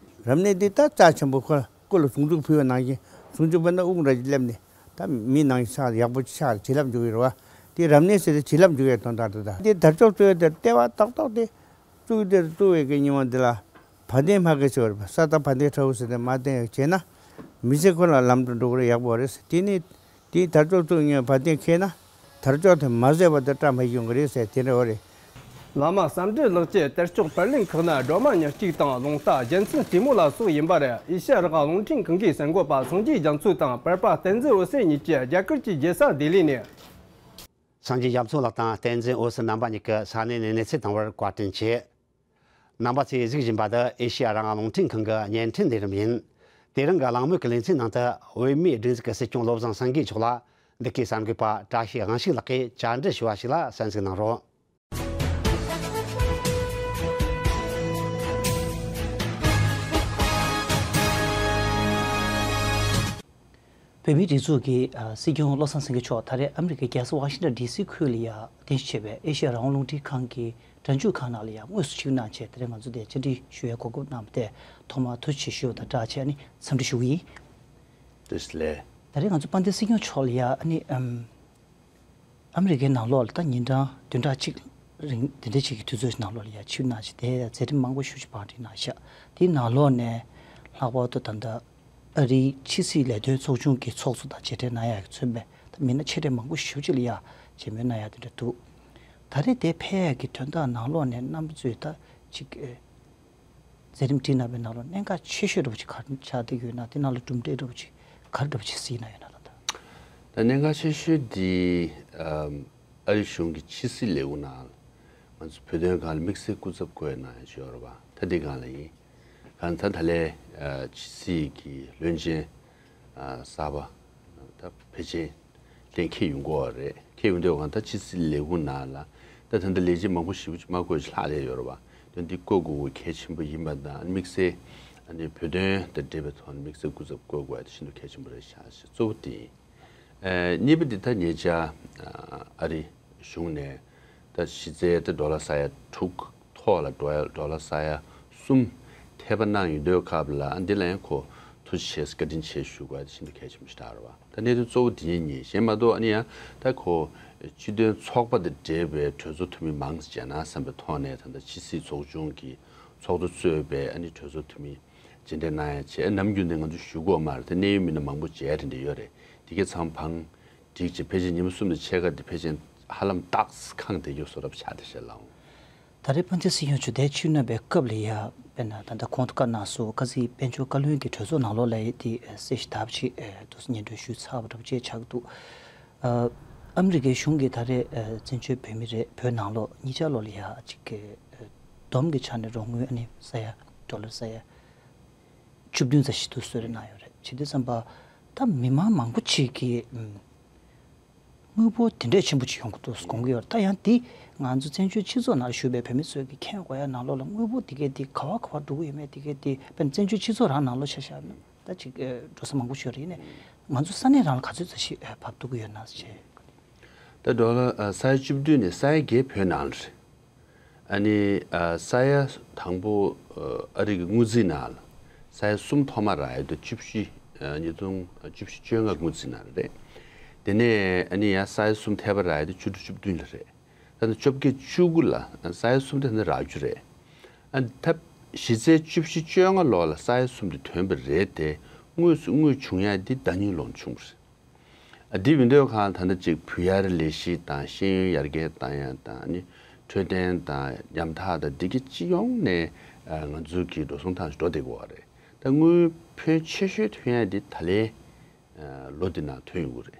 རབ་གནས་འདི་ད་རྩ་ཆེན་པོ་ཁོ་སྐུ་ལ་ཟུང་འཇུག་ཕུལ་བའི་ནང་བཞིན་ཟུང་འཇུག་ཕུལ་ན་དབུགས་འདྲ་ཅིག་སླེབས་ནས་ད་མི་ནང་བཞིན་ཆགས་ཡག་པོ་ཆགས་བྱིན་རླབས་འཇུག་གི་རེད་བ། འདི་རབ་གནས་ཟེར་ཏེ་བྱིན་རླབས་འཇུག་ཡའི་དོན་དག་རེད། ད་འདི་དར་ལྕོག་བཙུགས་ཡ་དེ་ལྟེ་བ་ཏག་ཏག་དེ། བཙུགས་དེར་བཙུགས་པའི་གི་ཉི་མ་འདི་ལ་བ་དན་མ་གི་ཆེ་བར་ས་དང་བ་དན་ཁྲ་བོ་ཟེར་ཏེ་མ་བསྟན་ཡང་བྱས་ན་མི་ཚེ་ཁོ་ལ་ལམ་དུ་འགྲོ་གི་རེད། ཡག་པོ་རེད་ཟེར། དེ་ནི་དེའི་དར་ལྕོག་བཙུགས་ཉིན་བ་དན་ཁེལ་ན་དར་ལྕོག་དེ་མ་བཟོས་པ་དེ་བཀྲ་མ་ཤིས་ཡོང་གི་རེད་ཟེར་དེ་འདྲ་བ་རེད། བླ་མ་བསམ་འགྲུབ་ལགས་ཀྱིས་དར་ལྕོག་པར་ལེན་ཁག་ནི་སྒྲོལ་མ་ཉེར་གཅིག་དང་རླུང་རྟ་རྒྱལ་མཚན་རྩེ་མོ་ལ་སོགས་ཡིན་པ་རེད། ཨེ་ཤེ་ཡ་རང་དབང་རླུང་འཕྲིན་ཁང་གི་གསར་འགོད་པ་སངས་རྒྱས་རྒྱ་མཚོ་དང་པར་པ་བསྟན་འཛིན་འོད་ཟེར་གཉིས་ཀྱིས་རྒྱ་གར་གྱི་རྒྱལ་ས་ལྡི་ལི་ནས། སངས་རྒྱས་རྒྱ་མཚོ་ལགས་དང་བསྟན་འཛིན་འོད་ཟེར་རྣམ་པ་གཉིས་ཀྱི་ས་གནས་ནས་གནས་ཚུལ་བཏང་བར་བཀའ་དྲིན་ཆེ། རྣམ་པ་ཚོས་གཟིགས་བཞིན་པ་འདི་ཨེ་ཤེ་ཡ་རང་དབང་རླུང་འཕྲིན་ཁང་གི་བརྙན་འཕྲིན་ལས་རིམ་ཡིན། དེ་རིང་གི་གླེང་མོལ་གྱི་ལེ་ཚན་ནང་དུ་བོད་མིའི་སྒྲིག་འཛུགས་ཀྱི་སྲིད་སྐྱོང་བློ་བཟང་སེང་གེ་མཆོག་ལ་འདི་གའི་གསར་འགོད་པ་བཀྲ་ཤིས་དབང་ཕྱུག་ལགས་ཀྱིས་བཅར་འདྲི་ཞུ་བ་ཞིག་ལ་གསན་གཟིགས་གནང་རོགས། བོད་མིའི་སྒྲིག་འཛུགས་ཀྱི་ཨ་སྲིད་སྐྱོང་བློ་བཟང་སེང་གེ་མཆོག་ད་རེས་ཨ་མི་རི་ཀའི་རྒྱལ་ས་ཝ་ཤིང་ཊོན་ཌི་སི་ཁུལ་ལ་ཡ་རྟེན་གཞི་བྱས་པའི་ཨེ་ཤེ་ཡ་རང་དབང་རླུང་འཕྲིན་ཁང་གི་སྒྲ་འཇུག་ཁང་ནང་ལ་ཡ་དངོས་སུ་ཆིབས་གནང་བྱས། དེ་རིང་ང་ཚོ་འདིར་བཅར་འདྲི་ཞུ་བའི་གོ་སྐབས་གནང་བ་དེར་ཐོག་མར་ཐུགས་རྗེ་ཆེ་ཞུ་བ་དང་སྦྲགས་བྱས་ནས་འཚམས་འདྲི་ཞུ་གི་ཡིན། བཀྲ་ཤིས་བདེ་ལེགས། ད་རེས་ང་ཚོ་དཔལ་ལྡན་སྲིད་སྐྱོང་མཆོག་ལ་ཡ་ཨ་ནི་ཨམ། ཨ་མི་རི་ཀའི་ནང་ལོགས་ལ་ད་ཉིན་གྲངས་བདུན་ཕྲག་གཅིག་རིང་དེ་འདྲའི་ཅིག་གི་དུས་ཚོད་ནང་ལོགས་ལ་ཡ་ཆིབས་གནང་བྱས། དེ་ཡ་མཛད་རིམ་མང་པོ་ཞེ་པོ་ཅིག་བང་སྒྲིག་གནང་བཞག་དེའི་ནང་ལོགས་ནས་ལྷག་པར་དུ་ད་ལྟ་ཨ་རིའི་ཕྱི་སྲིད་ལས་དོན་ཚོགས་ཆུང་གི་ཚོགས་གཙོ་དང་མཇལ་འཕྲད་གནང་ཡག་གི་མཚོན་པའི་ད་མི་སྣ་ཆེ་གྲས་མང་པོ་ཞེ་པོ་ཅིག་ལ་ཡ་མཇལ་མོལ་གནང་ཡག་དེ་འདྲ་འདུག་ད་རེས་དེ་ཕེབས་ཡག་གི་དོན་དག་ནང་ལོགས་ནས་རྣམ་པ་ཚོས་ད་ཅིག་ཨེ། མཛད་རིམ་བསྒྲིགས་གནང་བའི་ནང་ལ་གནད་འགག་ཆེ་ཤོས་འདྲ་པོ་ཅིག་ག་རེ་ཆགས་བསྡད་ཡོད་ན། དེ་ནང་ལ་གྲུབ་འབྲས་འདྲ་པོ་ཅིག་ག་རེ་འདྲ་པོ་ཅིག་གཟིགས་གནང་ཡོད་ན་ད་ལྟ། ད་གནད་འགག་ཆེ་ཤོས་འདི་ཨམ་ཨ་རི་གཞུང་གི་ཕྱི་སྲིད་ལས་ཁུངས་ནང་ ང་ཚོ་བོད་དོན་སྒང་ལ་དམིགས་བསལ་སྐུ་ཚབ་བསྐོས་གནང་ཡ་ཅིག་ཡོད་རེད་པ། ད་འདི་སྒང་ལ་ཡིན། གང་ལྟར་ད་ལན་ཕྱི་སྲིད་ཀྱི་བློན་ཆེན་གསར་པ་ད་ཕལ་ཆེར་གཏན་འཁེལ་ཡོང་གི་ཡོད་རེད། འཁེལ་ཡོང་དུས་གང་ལྟར་ཕྱི་སྲིད་ལས་ཁུངས་ནང་ལ་ད་ད་ལྟ་ལས་བྱེད་མང་པོ་ཞེ་པོ་ཅིག་མ་བསྐོས་ཅིག་ལྷག་བསྡད་ཡོད་རེད་པ། ད་འདི་བསྐོ་དགོས་དགོས་གལ་ཆེན་པོ་ཡིན་པ་དང་དམིགས་བསལ་ཨ་ནི་བོད་དོན་དང་འབྲེལ་བའི་ཐོག་ནས་དམིགས་བསལ་སྐུ་ཚབ་བསྐོ་དགོས་ཡ་དེ་ཤིན་ཏུ་གལ་ཆེན་པོ་རེད་ཤག་ཞེས་གཙོ་བོ་དེ་ཡིན། ཨ་གཉིས་པ་འདི་ད་ཉེ་ཆར་ཨ་རི་གཞུང་ནས་ད་གཞི་རྩའི་ད་ཌོ་ལར་ས་ཡ་དྲུག་ཐོག་ལ་ཌོ་ལར་ཌོ་ལར་ས་ཡ་གསུམ་ཐེབས་པ་གནང་ཡོང་དུས་སྐབས་ལ་ཨ་འདི་ལ་ཡང་ཁོ་ཐུགས་རྗེ་ཆེ་བཀའ་དྲིན་ཆེ་ཞུ་དགོས་ཡ་དེ་ཤིན་ཏུ་གལ་ཆེན་པོ་ཞིག་རེད་པ། ད་གནད་དོན་གཙོ་བོ་འདི་གཉིས་ཡིན། གཞན་མ་གཏོགས་ཨ་ནི་ཡང་ད་ཁོ་སྤྱི་མཐུན་ཚོགས་པ་དང་འབྲེལ་བའི་གྲོས་ཚོགས་འཐུས་མི་མང་ཙམ་མཇལ་ན་བསམ་པའི་ཐོག་ནས་ད་ལྟ་ཕྱི་སྲིད་ཚོགས་ཆུང་གི་ཚོགས་གཙོ་གཙོས་པའི་ཨ་ནི་གྲོས་ཚོགས་འཐུས་མི་མཇལ་འཕྲད་གནང་ཡ་བྱས། ནམ་རྒྱུན་ནས་ང་ཚོ་ཞུ་གི་ཡོད་མ་རེད་དེ། གནད་ཡོད་མི་སྣ་མང་པོ་མཇལ་རེ་འདྲ་ཡོད་རེད། དེ་གའི་ཚང་བང་སྒྲིག་བྱས་ཕལ་ཆེར་ཉིན་མོ་གསུམ་དང་ཕྱེད་ཀ་དེ་ཕལ་ཆེར་ཧ་ལམ་ཏོག་ཙམ་ཁེངས་བསྡད་རྒྱུ་བཟོ་འདྲ་ཆགས་བསྡད་ཤག་ལགས། ད་རེས་དཔལ་ལྡན་སྲིད་སྐྱོང་མཆོག་འདིར་ཕྱིན་གནང་བའི་སྐབས་ལ་ཡ་དཔེར་ན་ད་ལྟ་གོང་དུ་བཀའ་གནང་སོང་། ཁ་སང་དཔལ་འབྱོར་བཀའ་བློན་གྱི་གྲོས་ཚོགས་ནང་ལོགས་ལ་ཡ་དེ་གསལ་བཤད་ཞིབ་ཕྲ་ཅིག་ཨ་ཏོག་ཙམ་སྙན་སྒྲོན་ཞུས་ཚར་བ་འདྲ་པོ་ཅིག་ཆགས་ཀྱི་འདུག་ཨ་ཨ་མི་རི་ཀའི་གཞུང་གིས་ད་རེས་ཨ་བཙན་བྱོལ་བོད་མི་རེད་བོད་ནང་ལོགས་གཉིས་ཆར་ལོ་ལ་ཡ་ཅིག་གི་ཨ་བསྡོམས་ཀྱི་ཆ་ནས་རོགས་དངུལ་ཨ་ནི་ས་ཡ་ཌོ་ལར་ས་ཡ་བཅུ་བདུན་ཙམ་ཞིག་འདུག་གསོལ་རས་གནང་ཡོད་རེད། བྱས་དུས་ཙམ་པ་ད་མི་མང་མང་པོ་ཅིག་གིས་ཨམ་དངུལ་འབོར་དེ་འདྲས་ཆེན་པོ་ཅིག་ཡོང་གི་འདུག་དགོངས་ཀྱི་ཡོད་རེད། ད་ཡང་འདི་ང་ཚོ་བཙན་བྱོལ་སྤྱི་ཚོགས་ནང་ཞུགས་པའི་བོད་མི་ཚོས་ཀྱིས་མཁྱེན་དགོས་ཡ་ནང་ལོགས་ལ་དངུལ་འབོར་དེ་གས་དེ་ག་བ་ག་བ་འགྲོ་གི་ཡོད་མེད་དེ་གས་དེ་དཔེར་ན་བཙན་བྱོལ་སྤྱི་ཚོགས་རང་ནང་ལོགས་ཆ་བཞག་ན་ད་ཅིག་འགྲོ་ས་མང་པོ་ཞིག་ཡོད་རེད། ཡིན་ནའི་ང་ཚོ་ས་གནས་རང་ལ་ག་ཚོད་ཙམ་ཞིག་བབས་ཐུབ་ཀྱི་ཡོད་ན་ཞེས། ད་ཌོ་ལར་ཨ་ས་ཡ་བཅུ་བདུན་ནས་ས་ཡ་བརྒྱད་བོད་ནང་ལ་རེད། ཨ་ནི་ཨ་ས་ཡ་དང་པོ་ཨ་ཨ་རི་གི་དངུལ་རྩིས་ནང་ལ་ས་ཡ་གསུམ་ཐོག་མ་རག་ཡོད་དུས་བཅུ་བཞི་ཨ་ཉིས་སྟོང་བཅུ་བཞི་བཅོ་ལྔ་དངུལ་རྩིས་ནང་ལ་རེད། དེ་ནས་ཨ་ནི་ཡང་ས་ཡ་གསུམ་ཐེབས་པ་རག་ཡོད་དུས་བཅུ་དྲུག་བཅུ་བདུན་ལ་རེད། ད་ནི་བཅོ་བརྒྱད་བཅུ་དགུ་ལ་ཨ་ས་ཡ་གསུམ་དེ་ནི་རག་རྒྱུ་རེད། ཨ་ད་གཞི་རྩའི་བཅུ་བཞི་བཅོ་ལྔ་ལོ་ལ་ས་ཡ་གསུམ་དེ་ཐོན་པ་རེད་དེ། དངོས་སུ་དངུལ་བྱུང་ཡ་འདི་ཟླ་ཉིན་ལོ་ནས་བྱུང་བ་རེད། ཨ་འདི་མི་འདོད་གང་ད་ལྟ་ཅིག་བུ་ཡར་ལས་གཞི་དང་ཤེས་ཡོན་ཡར་རྒྱས་བཏང་ཡ་དང་ནི་འཕྲོད་བསྟེན་དང་ཉམ་ཐག་དང་འདི་གི་སྤྱི་ཡོངས་ནས་ཨ་ང་ཚོའི་གི་འགྲོ་སོང་ཐང་ཞིག་འགྲོ་བསྡད་ཀྱི་ཡོད་རེད། ད་དངུལ་ཕོན་ཆེ་ཤོས་ཐོན་ཡ་འདི་ད་ལན་ཨ་ལོ་འདི་ནང་ཐོན་ཡོང་གི་རེད།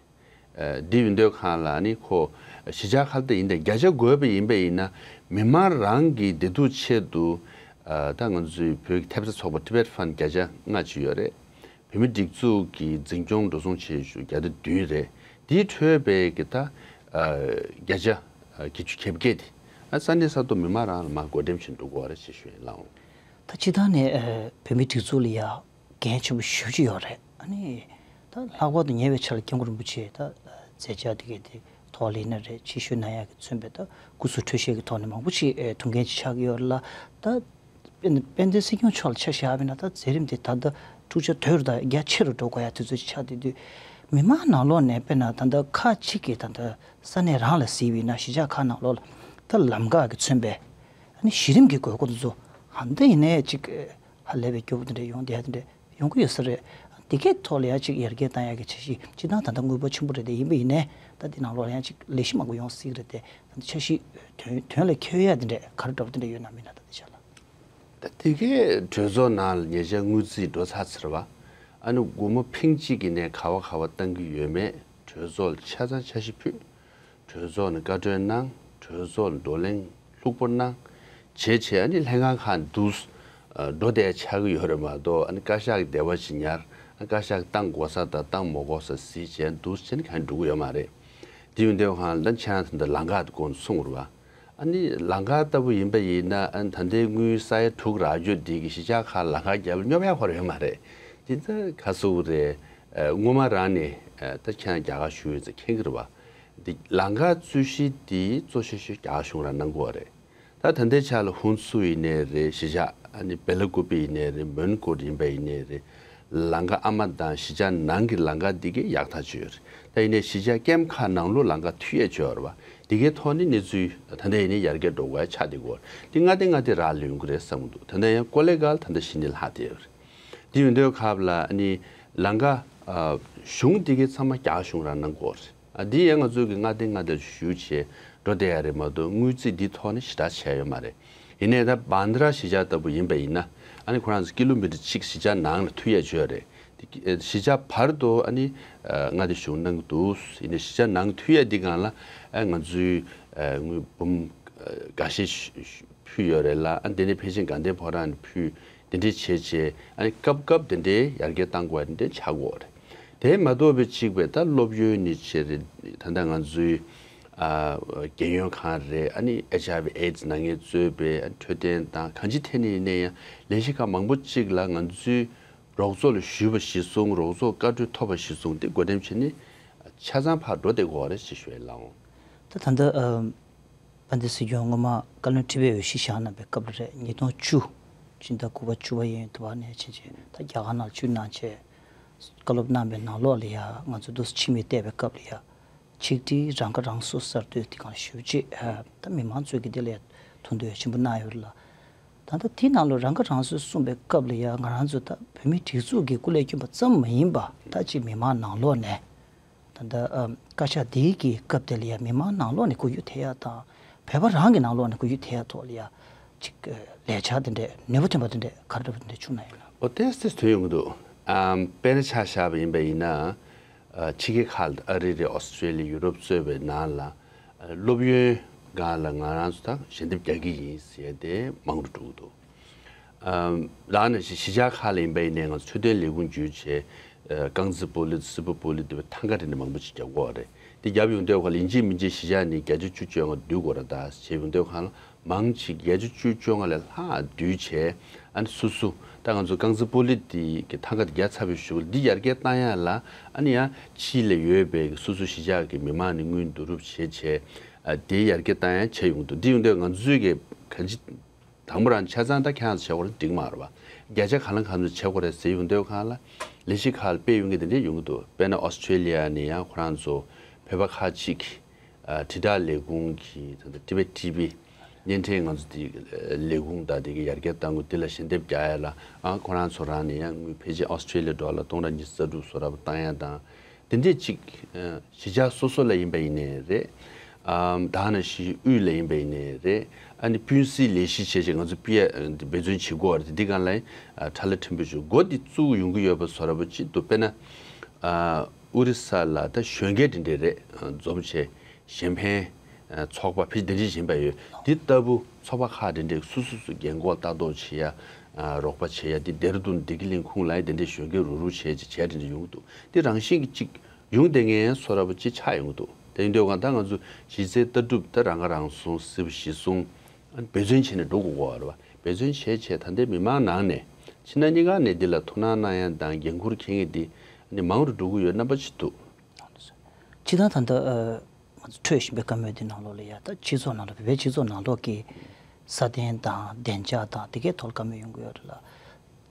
ཨ་འདི་མི་འདོད་གང་ལ་ནི་ཁོ་གཞིས་ཆགས་ཁག་དེ་ཡིན་ད་བརྒྱ་ཆ་བགོས་པ་ཡིན་པ་ཡིན་ན་མི་མང་རང་གི་བདེ་སྡུག་ཆེད་དུ་ཨ་ད་ང་ཚོའི་བོད་ཀྱི་ཐེབས་རྩ་ཚོགས་པ་Tibet Fund་བརྒྱ་ཆ་ལྔ་ཅིག་ཡོད་རེད། བོད་མི་སྒྲིག་འཛུགས་ཀྱི་འཛིན་སྐྱོང་འགྲོ་སོང་བྱེད་ཤུགས་བརྒྱ་དང་བདུན་རེད། དེའི་འཕྲོས་པའི་གི་ད་ཨ་བརྒྱ་ཆ་ཨ་བརྒྱད་ཅུ་གྱ་བརྒྱད་དེ་ཨ་ས་གནས་ས་ཐོག་མི་མང་རང་ལ་མར་བགོ་འགྲེམས་བྱེད་འགྲོ་དགོས་རེད་ཅེས་ཞུ་ཡིན་ལགས། ད་སྤྱིར་བཏང་ནས་ཨ་བོད་མིའི་སྒྲིག་འཛུགས་ལ་ཡ་འགན་ཆེན་པོ་ཞེ་པོ་ཅིག་ཡོད་རེད། ཨ་ནི་ད་ལྷག་པར་དུ་ཉེ་བའི་ཆར་ལ་སྐྱབས་མགོན་རིན་པོ་ཆེ་ད་མཛད་འཆར་དེ་གའི་དེ་ཐོག་ལ་ཡིན་ན་རེད། ཆེད་ཞུ་གནང་ཡག་གི་མཚོན་པའི་ད་སྐུ་གཟུགས་འཕྲོད་བཞེས་ཀྱི་ཐོག་ནས་མང་པོ་ཅིག་ཨེ་ཐུགས་འགན་ཅིག་ཆགས་ཀྱི་ཡོད་རེད་ལ། ད་དཔེ་དཔེ་འདི་སྲིད་སྐྱོང་མཆོག་ལ་ཆ་བཞག་པ་ཡིན་ན་ད་མཛད་རིམ་དེ་ད་ལྟ་འཁྲུག་ཆ་དོད་རུ་དང་རྒྱ་ཆེ་རུ་འགྲོ་དགོས་ཡ་དུས་ཚོད་ཅིག་ཆགས་བསྡད་དུས། མི་མང་ནང་ལོགས་ནས་དཔེར་ན་ད་ལྟ་ཁག་ཅིག་གིས་ད་ལྟ་ས་གནས་རང་ལ་གཟིགས་པ་ཡིན་ན་གཞིས་ཆགས་ཁག་ནང་ལོགས་ལ་ད་ལམ་ཁ་གི་མཚོན་པའི་ཨ་ནི་གཞི་རིམ་གྱི་དགོས་མཁོ་དེ་ཚོ་ཧ་འདི་ཡིན་ནའི་ཅིག་ཧ་ལས་པའི་སྐྱོ་པོ་དེ་འདྲ་ཡོང་བསྡད་ཡ་དེ་འདྲ་ཡོང་གི་ཡོད་ས་རེད། དེ་གའི་ཐོག་ལ་ཡང་ཅིག་ཡར་རྒྱས་བཏང་ཡག་གི་འཆར་གཞི་སྤྱིར་བཏང་ད་ལྟ་དངུལ་འབོར་ཆེན་པོ་རེད་དེ། ཡིན་པ་ཡིན་ནའི་ད་དེ་ནང་ལོགས་ལ་ཡང་ཅིག་ལས་གཞི་མང་པོ་ཡོང་སྲིད་ཀྱི་རེད་དེ། ད་ལྟ་འཆར་གཞི་དོན་དོན་ལ་འཁྱོལ་ཡ་དེ་འདྲ་ག་རེ་འདྲ་པོ་དེ་འདྲ་ཡོད་ན་མིན་ན་ད་དེ་ཆ་ལ། ད་དེ་གའི་གྲོས་ཚོགས་ནང་ལ་ཉེ་ཆར་དངུལ་རྩིས་འགྲོ་ཚར་ཚར་བ། ཨ་ནི་སྒོར་མོ་ཕིང་གཅིག་གི་ནས་ག་བ་ག་བ་བཏང་གི་ཡོད་མེད་གྲོས་ཚོགས་ལ་ཆ་ཚང་འཆར་གཞི་ཕུལ། གྲོས་ཚོགས་ནས་བཀའ་འཁྲོལ་གནང་། གྲོས་ཚོགས་ནས་བགྲོ་གླེང་ལྷུག་པོ་གནང་། བྱས་བྱས་ཨ་ནི་ལྷན་ཁང་ཁག་འདུག་ཨ་འགྲོ་བསྡད་ཆགས་ཀྱི་ཡོད་རེད་མ་གཏོགས། ཨ་ནི་བཀའ་ཤག་གི་འདེབས་པ་ཞིག་ཉར། ཨ་བཀའ་ཤག་གིས་བཏང་དགོས་ས་དང་བཏང་མ་དགོས་ས་གཟིགས་བྱས་འདུག་བྱས་ནས་གང་ཡང་འགྲོ་གི་ཡོད་མ་རེད། དེ་ཡིན་དུས་གང་ལ་ཆ་ཚང་དེ་འདྲ་ལམ་ཁ་དེ་སྐོར་ནས་གསུངས་རེད་བ། ཨ་ནི་ལམ་ཁ་ལྟ་བུ་ཡིན་པ་ཡིན་ན་ཨ་ནི་ད་ལྟའི་དངུལ་ས་ཡ་དྲུག་རག་རྒྱུ་འདི་གི་གཞིས་ཆགས་ཁག་ལམ་ཁ་བརྒྱབ་སྙོབ་ཡག་ཁོ་རང་ཡོད་མ་རེད། དེ་ཚོ་ག་ཟེར་དགོས་རེད། ཨ་སྔོན་མ་རང་ནས་ཨ་ད་ཁྱེད་རང་རྒྱ་གར་བཞུགས་ཡོད་ཚེ་མཁྱེན་གྱི་རེད་བ། འདི་ལམ་ཁ་རྩོད་གཞི་འདི་གཙོ་ཆེ་ཤོས་རྒྱ་གར་གཞུང་རང་གནང་གི་ཡོད་རེད། ད་ད་ལྟའི་ཆ་ལ་ཧུན་སུར་ཡིན་ནའི་རེད། གཞིས་ཆགས་ཨ་ནི་བེ་ལ་ཀུ་པི་ཡིན་ནའི་རེད། མོན་གྷོ་ཡིན་པ་ཡིན་ནའི་རེད། ལམ་ཁ་ཨ་མ་དང་གཞིས་ཆགས་ནང་གི་ལམ་ཁ་འདི་གའི་ཡག་ཐག་ཆོད་ཡོད་རེད། ད་ཡིན་ནའི་གཞིས་ཆགས་ཀེམ་ཁག་ནང་ལོགས་ལམ་ཁ་མཐུད་ཡས་ཆོད་ཡོད་རེད་བ། འདི་གའི་ཐོག་ནས་གནས་ཚུལ་ད་ལྟ་ཡིན་ནའི་ཡར་རྒྱས་འགྲོ་དགོས་ཡ་ཆགས་བསྡད་ཀྱི་ཡོད་རེད། འདི་སྔ་ལྟས་སྔ་ལྟས་རག་ལས་ཡོང་གི་རེད་བསམ་གྱི་འདུག་ད་ལྟ་ཡང་ཀོ་ལེ་གལ་ད་ལྟ་གཞི་ནས་ལྷག་བསྡད་ཡོད་རེད། དེ་ཡིན་དུས་སྐབས་ལ་ཨ་ནི་ལམ་ཁ་ཨ་གཞུང་འདི་གའི་ཚང་མ་རྒྱ་གཞུང་རང་གནང་གི་ཡོད་རེད། ཨ་འདི་ཡང་ང་ཚོ་གི་སྔ་ལྟས་སྔ་ལྟས་ཞུ་བྱས་འགྲོ་བསྡད་ཡ་རེད་མ་གཏོགས་དངུལ་རྩིས་འདི་ཐོག་ནས་ཞེ་དྲག་བྱས་ཡོད་མ་རེད། ཡིན་ནའི་ད་བྷན་དྷ་ར་གཞིས་ཆགས་ལྟ་བུ་ཡིན་པ་ཡིན་ན་ཨ་ནི་ཁོ་རང་ཚོ་ཀི་ལོ་མི་ཊར་གཅིག་གཞིས་ཆགས་ནང་ལ་མཐུད་ཡ་ཅིག་ཡོད་རེད། དེ་གཞིས་ཆགས་བར་དུ་ཨ་ནི་ཨ་སྔ་ལྟས་གཞུང་གནང་གི་འདུག་ཡིན་ནའི་གཞིས་ཆགས་ནང་མཐུད་ཡ་འདི་སྒང་ལ་ཨ་ང་ཚོའི་ཨ་དངུལ་འབུམ་ འགའ་ཤས་ཕུལ་ཡོད་རེད་ལ། ཨ་དེ་ནས་ཕལ་ཆེར་དགའ་ལྡན་ཕོ་བྲང་ནས་ཕུལ། དེ་འདྲས་བྱས་བྱས། ཨ་ནི་སྐབས་སྐབས་དེ་འདྲའི་ཡར་རྒྱས་གཏང་དགོས་པ་དེ་འདྲས་ཆགས་ཀྱི་ཡོད་རེད། དེ་མ་གཏོགས་པའི་གཅིག་པའི་ད་སློབ་ཡོན་ནི་བྱས་རེད། ད་ལྟ་ང་ཚོའི་ཨ་རྒན་ཡོལ་ཁང་རེད། ཨ་ནི་ཨེཆ་ཨའི་ཝི་ཨེ་ཌི་སི་ནད་ངན་གཙོས་པའི་ཨ་འཕྲོད་བསྟེན་དང་གང་ཅི་ཐད་ནས་ཡིན་ན་ཡང་ལས་གཞི་ཁག་མང་པོ་གཅིག་ལ་ང་ཚོའི་རོགས་ཚོགས་ལ་ཞུས་པ་གཞིར་བཟུང་། རོགས་ཚོགས་བཀའ་འཁྲོལ་ཐོབ་པ་གཞིར་བཟུང་སྟེ་འགོ་འདེམས་བྱས་ནས་ཆ་ཚང་ཕར་འགྲོ་བསྡད་ཀྱི་ཡོད་རེད་ཅེས་ཞུ་ཡས་ལགས་འོང་། ད་ད་ལྟ་ཨ་དཔལ་ལྡན་སྲིད་སྐྱོང་སྔོན་མ་བཀའ་བློན་ཁྲི་པའི་འོས་གཞི་བཞག་གནང་པའི་སྐབས་ལ་རེད། ཉིས་སྟོང་བཅུ་ཕྱི་ཟླ་དགུ་པ་བཅུ་པ་ཡན་དུ་བ་ནས་ཕྱིན་ཆད་ད་རྒྱ་གར་ནང་ལ་བཅུ་གནང་བྱས་བཀའ་སློབ་གནང་པའི་ནང་ལོགས་ལ་ཡ་ང་ཚོ་འདུག་སེ་ཕྱི་མིག་བལྟས་པའི་སྐབས་ལ་ཡ་ཆིག་སྒྲིལ་རང་ཁ་རང་གསོ་གསར་གཏོད་དེ་གང་ཞུ་ཆེད་ད་མི་མང་ཚོས་ཀྱི་དེ་ལ་ཡ་ཐུགས་འདོད་ཆེན་པོ་གནང་ཡོད་རེད་ལ། ད་ལྟ་དེའི་ནང་ལོགས་རང་ཁ་རང་གསོ་གསུངས་པའི་སྐབས་ལ་ཡ་ང་རང་ཚོ་ད་བོད་མིའི་སྒྲིག་འཛུགས་ཀྱི་སྐུ་ལས་བསྐྱོན་པ་ཙམ་མ་ཡིན་པ་ད་ཅིག་མི་མང་ནང་ལོགས་ནས། ད་ལྟ་ཨ་བཀའ་ཤག་འདིའི་གི་སྐབས་དེ་ལ་ཡ་མི་མང་ནང་ལོགས་ནས་གོ་རྒྱུ་དེ་ཡ་དང་བོད་པ་རང་གི་ནང་ལོགས་ནས་གོ་རྒྱུ་དེ་ཡ་ཐོག་ལ་ཡ་ཅིག་ལས་འཆར་དེ་འདྲས་ནུས་པ་ཐོན་པ་དེ་འདྲས་ག་རེ་འདྲ་པོ་དེ་འདྲས་བྱུང་ན་ཡིན་ན། ཨོ་ཏོག་ཙམ་ཐོན་ཡོང་གི་འདུག་ཨམ་དཔེར་ན་ཆ་བཞག་པ་ཡིན་པ་ཡིན་ན། ཨ་ཕྱི་རྒྱལ་ཁག་ལ་ཨ་རི་རེད། ཨོ་སི་ཀྲེ་ལི་ཡ། ཡུ་རོབ་གཙོས་པའི་ནང་ལ་ཨ་སློབ་ཡོན་སྒང་ལ་ང་རང་ཚོ་ད་ཞལ་འདེབས་རྒྱག་གི་ཡིན་ཟེར་ཏེ་མང་རུ་འགྲོ་གི་འདུག་ཨམ་ད་ནང་བཞིན་གཞིས་ཆགས་ཁག་ལ་ཡིན་པ་ཡིན་ནའི་ང་ཚོ་འཕྲོད་བསྟེན་ལས་ཁུངས་བརྒྱུད་བྱས། ཨ་རྐང་རྩེད་སྤོ་ལོ། སིལ་བུ་སྤོ་ལོ། དེ་བས་ཐང་ག་དེ་འདྲ་མང་པོ་ཅིག་རྒྱག་གི་ཡོད་རེད། དེ་རྒྱབ་ཡོང་དུས་ཁ་ལ་ཡིན་གཅིག་མིན་གཅིག་གཞིས་ཆགས་ནས་བརྒྱ་ཆ་བཅུ་བཅོ་ལྔ་བསྡུ་དགོས་རེད། ད་བྱས་ཡོང་དུས་ཁ་ལ་མང་ཆེ་བརྒྱ་ཆ་བཅུ་བཅོ་ལྔ་ལས་ལྷག་བསྡུས་བྱས། ཨ་ནི་སོ་སོ་ད་ང་ཚོ་རྐང་རྩེད་སྤོ་ལོ་དེ་གི་ཐང་ག་དེ་བརྒྱབ་ཚར་བའི་གཞུག་ལ་འདི་ཡར་རྒྱས་གཏང་ཡ་ལ། ཨ་ནི་ཡང་ཕྱི་ལ་ཡོད་པའི་སོ་སོ་གཞིས་ཆགས་ཀྱི་མི་མང་ནས་དངུལ་བསྡུ་རུབ་བྱས་བྱས། ཨ་དེ་ཡར་རྒྱས་གཏང་ཡ་བྱས་ཡོང་དུས། འདི་ཡོང་དུས་ང་ཚོའི་གི་གང་ཅི། དང་པོ་རང་ཆ་ཚང་ད་ཁྱེད་རང་ཚོ་བྱེད་དགོས་རེད། འགྲིག་མ་རེད་པ། བརྒྱ་ཆ་གང་ལ་གང་ཚོད་བྱེད་དགོས་རེད་ཟེར་ཡོང་དུས་ཁ་ལ་ལས་གཞི་ཁག་ལ་སྤེལ་ཡོང་གི་དེ་འདྲས་ཡོང་གི་འདུག་དཔེར་ན་ཨོ་སི་ཀྲེ་ལི་ཡ་ནས་ཡང་ཁོ་རང་ཚོ་བོད་པ་ཁག་ཅིག་ཨ་དྲིལ་བསྒྲགས་ལས་ཁུངས་ཀྱི་ད་ལྟ་ཊི་བེཊ་ཊི་ཝི་བརྙན་འཕྲིན་ང་ཚོ་དེ་ལས་ཁུངས་དང་དེ་གི་ཡར་རྒྱས་གཏང་དགོས། དེ་ལ་ཞལ་འདེབས་རྒྱག་ཡ་ལ་ཨ་ཁོ་རང་ཚོ་རང་ནས་ཡང་དངུལ་ཕལ་ཆེར་ཨོ་སི་ཀྲེ་ལི་ཡ་ཌོ་ལར་སྟོང་ཕྲག་ཉི་ཤུ་རྩ་དྲུག་བཟོ་འདྲ་པོ་བཏང་ཡ་དང་། དེ་འདྲས་ཅིག་ཨ་གཞིས་ཆགས་སོ་སོ་ལ་ཡིན་པ་ཡིན་ནའི་རེད། ཨམ་ད་ནང་བཞིན་དབུས་ལ་ཡིན་པ་ཡིན་ནའི་རེད། ཨ་ནི་སྤུན་སྲིད་ལས་གཞི་བྱས་བྱས་ང་ཚོ་སྤེལ་ཡ་འབད་བརྩོན་བྱེད་དགོས་པ་རེད། དེ་འདི་སྒང་ལ་ཨ་ཁྲ་ལ་ཕྲན་བུ་ཞིག་འགོ་འདི་བཙུགས་ཡོང་གི་ཡོད་པ་བཟོ་འདྲ་པོ་ཅིག་འདུག་དཔེར་ན་ཨ་ཨོ་རི་ས་ལ་ད་གཞོན་སྐྱེས་འདི་འདྲས་རེད། ཨ་འཛོམས་བྱས་གཞན་ཕན་ཨ་ཚོགས་པ་ཕལ་ཆེར་འདི་འདྲས་ཡིན་པ་ཡོད། འདི་ལྟ་བུ་ཚོགས་པ་ཁག་འདི་འདྲས་སོ་སོ་སོ་རྒན་འཁོགས་ལྟ་རྟོག་བྱེད་ཡ། ཨ་རོགས་པ་བྱེད་ཡ། འདི་ལྡེ་ར་ལྡུན་བདེ་སྐྱིད་གླིང་ཁུངས་ལ་ཡ་འདི་འདྲས་གཞོན་སྐྱེས་རུག་རུག་བྱས་བྱས་བྱས་འདི་འདྲས་ཡོང་གི་འདུག་འདི་རང་བཞིན་གྱི་ཅིག་ཡོང་བསྡད་མཁན་བཟོ་འདྲ་པོ་ཅིག་ཆགས་ཡོང་གི་འདུག་དེ་ཡིན་དུས་གང་ལྟར་ང་ཚོ་གཞི་རྩའི་ལྟ་གྲུབ་ད་རང་ཁ་རང་གསོ། གཟི་བརྗིད་གཞིར་བཟུང་། ཨ་ནི་འབད་བརྩོན་བྱས་ནས་འགྲོ་དགོས་ཀྱི་ཡོད་རེད་པ། འབད་བརྩོན་བྱས་བྱས་ད་ལྟའི་མི་མང་ནང་ནས་ཕྱི་ནང་གཉིས་ཀ་ནས་འདི་ལ་ཐུགས་སྣང་གནང་ཡ་དང་འགན་འཁུར་འཁྱེར་མཁན་འདི་ཨ་ནི་མང་རུ་འགྲོ་གི་ཡོད་རྣམ་པ་ཅིག་འདུག་སྤྱིར་བཏང་ད་ལྟ་ཨ་ང་ཚོ་འཕྲོད་བཞིན་པའི་བཀའ་མོལ་འདི་ནང་ལོགས་ལ་ཡ་ད་སྤྱི་ཚོགས་ནང་ལ་བོད་པའི་སྤྱི་ཚོགས་ནང་ལོགས་ཀྱི་སྲ་བརྟན་དང་བདེ་འཇགས་དང་དེ་གའི་ཐོག་ལ་བཀའ་མོལ་ཡོང་གི་ཡོད་རེད་ལ།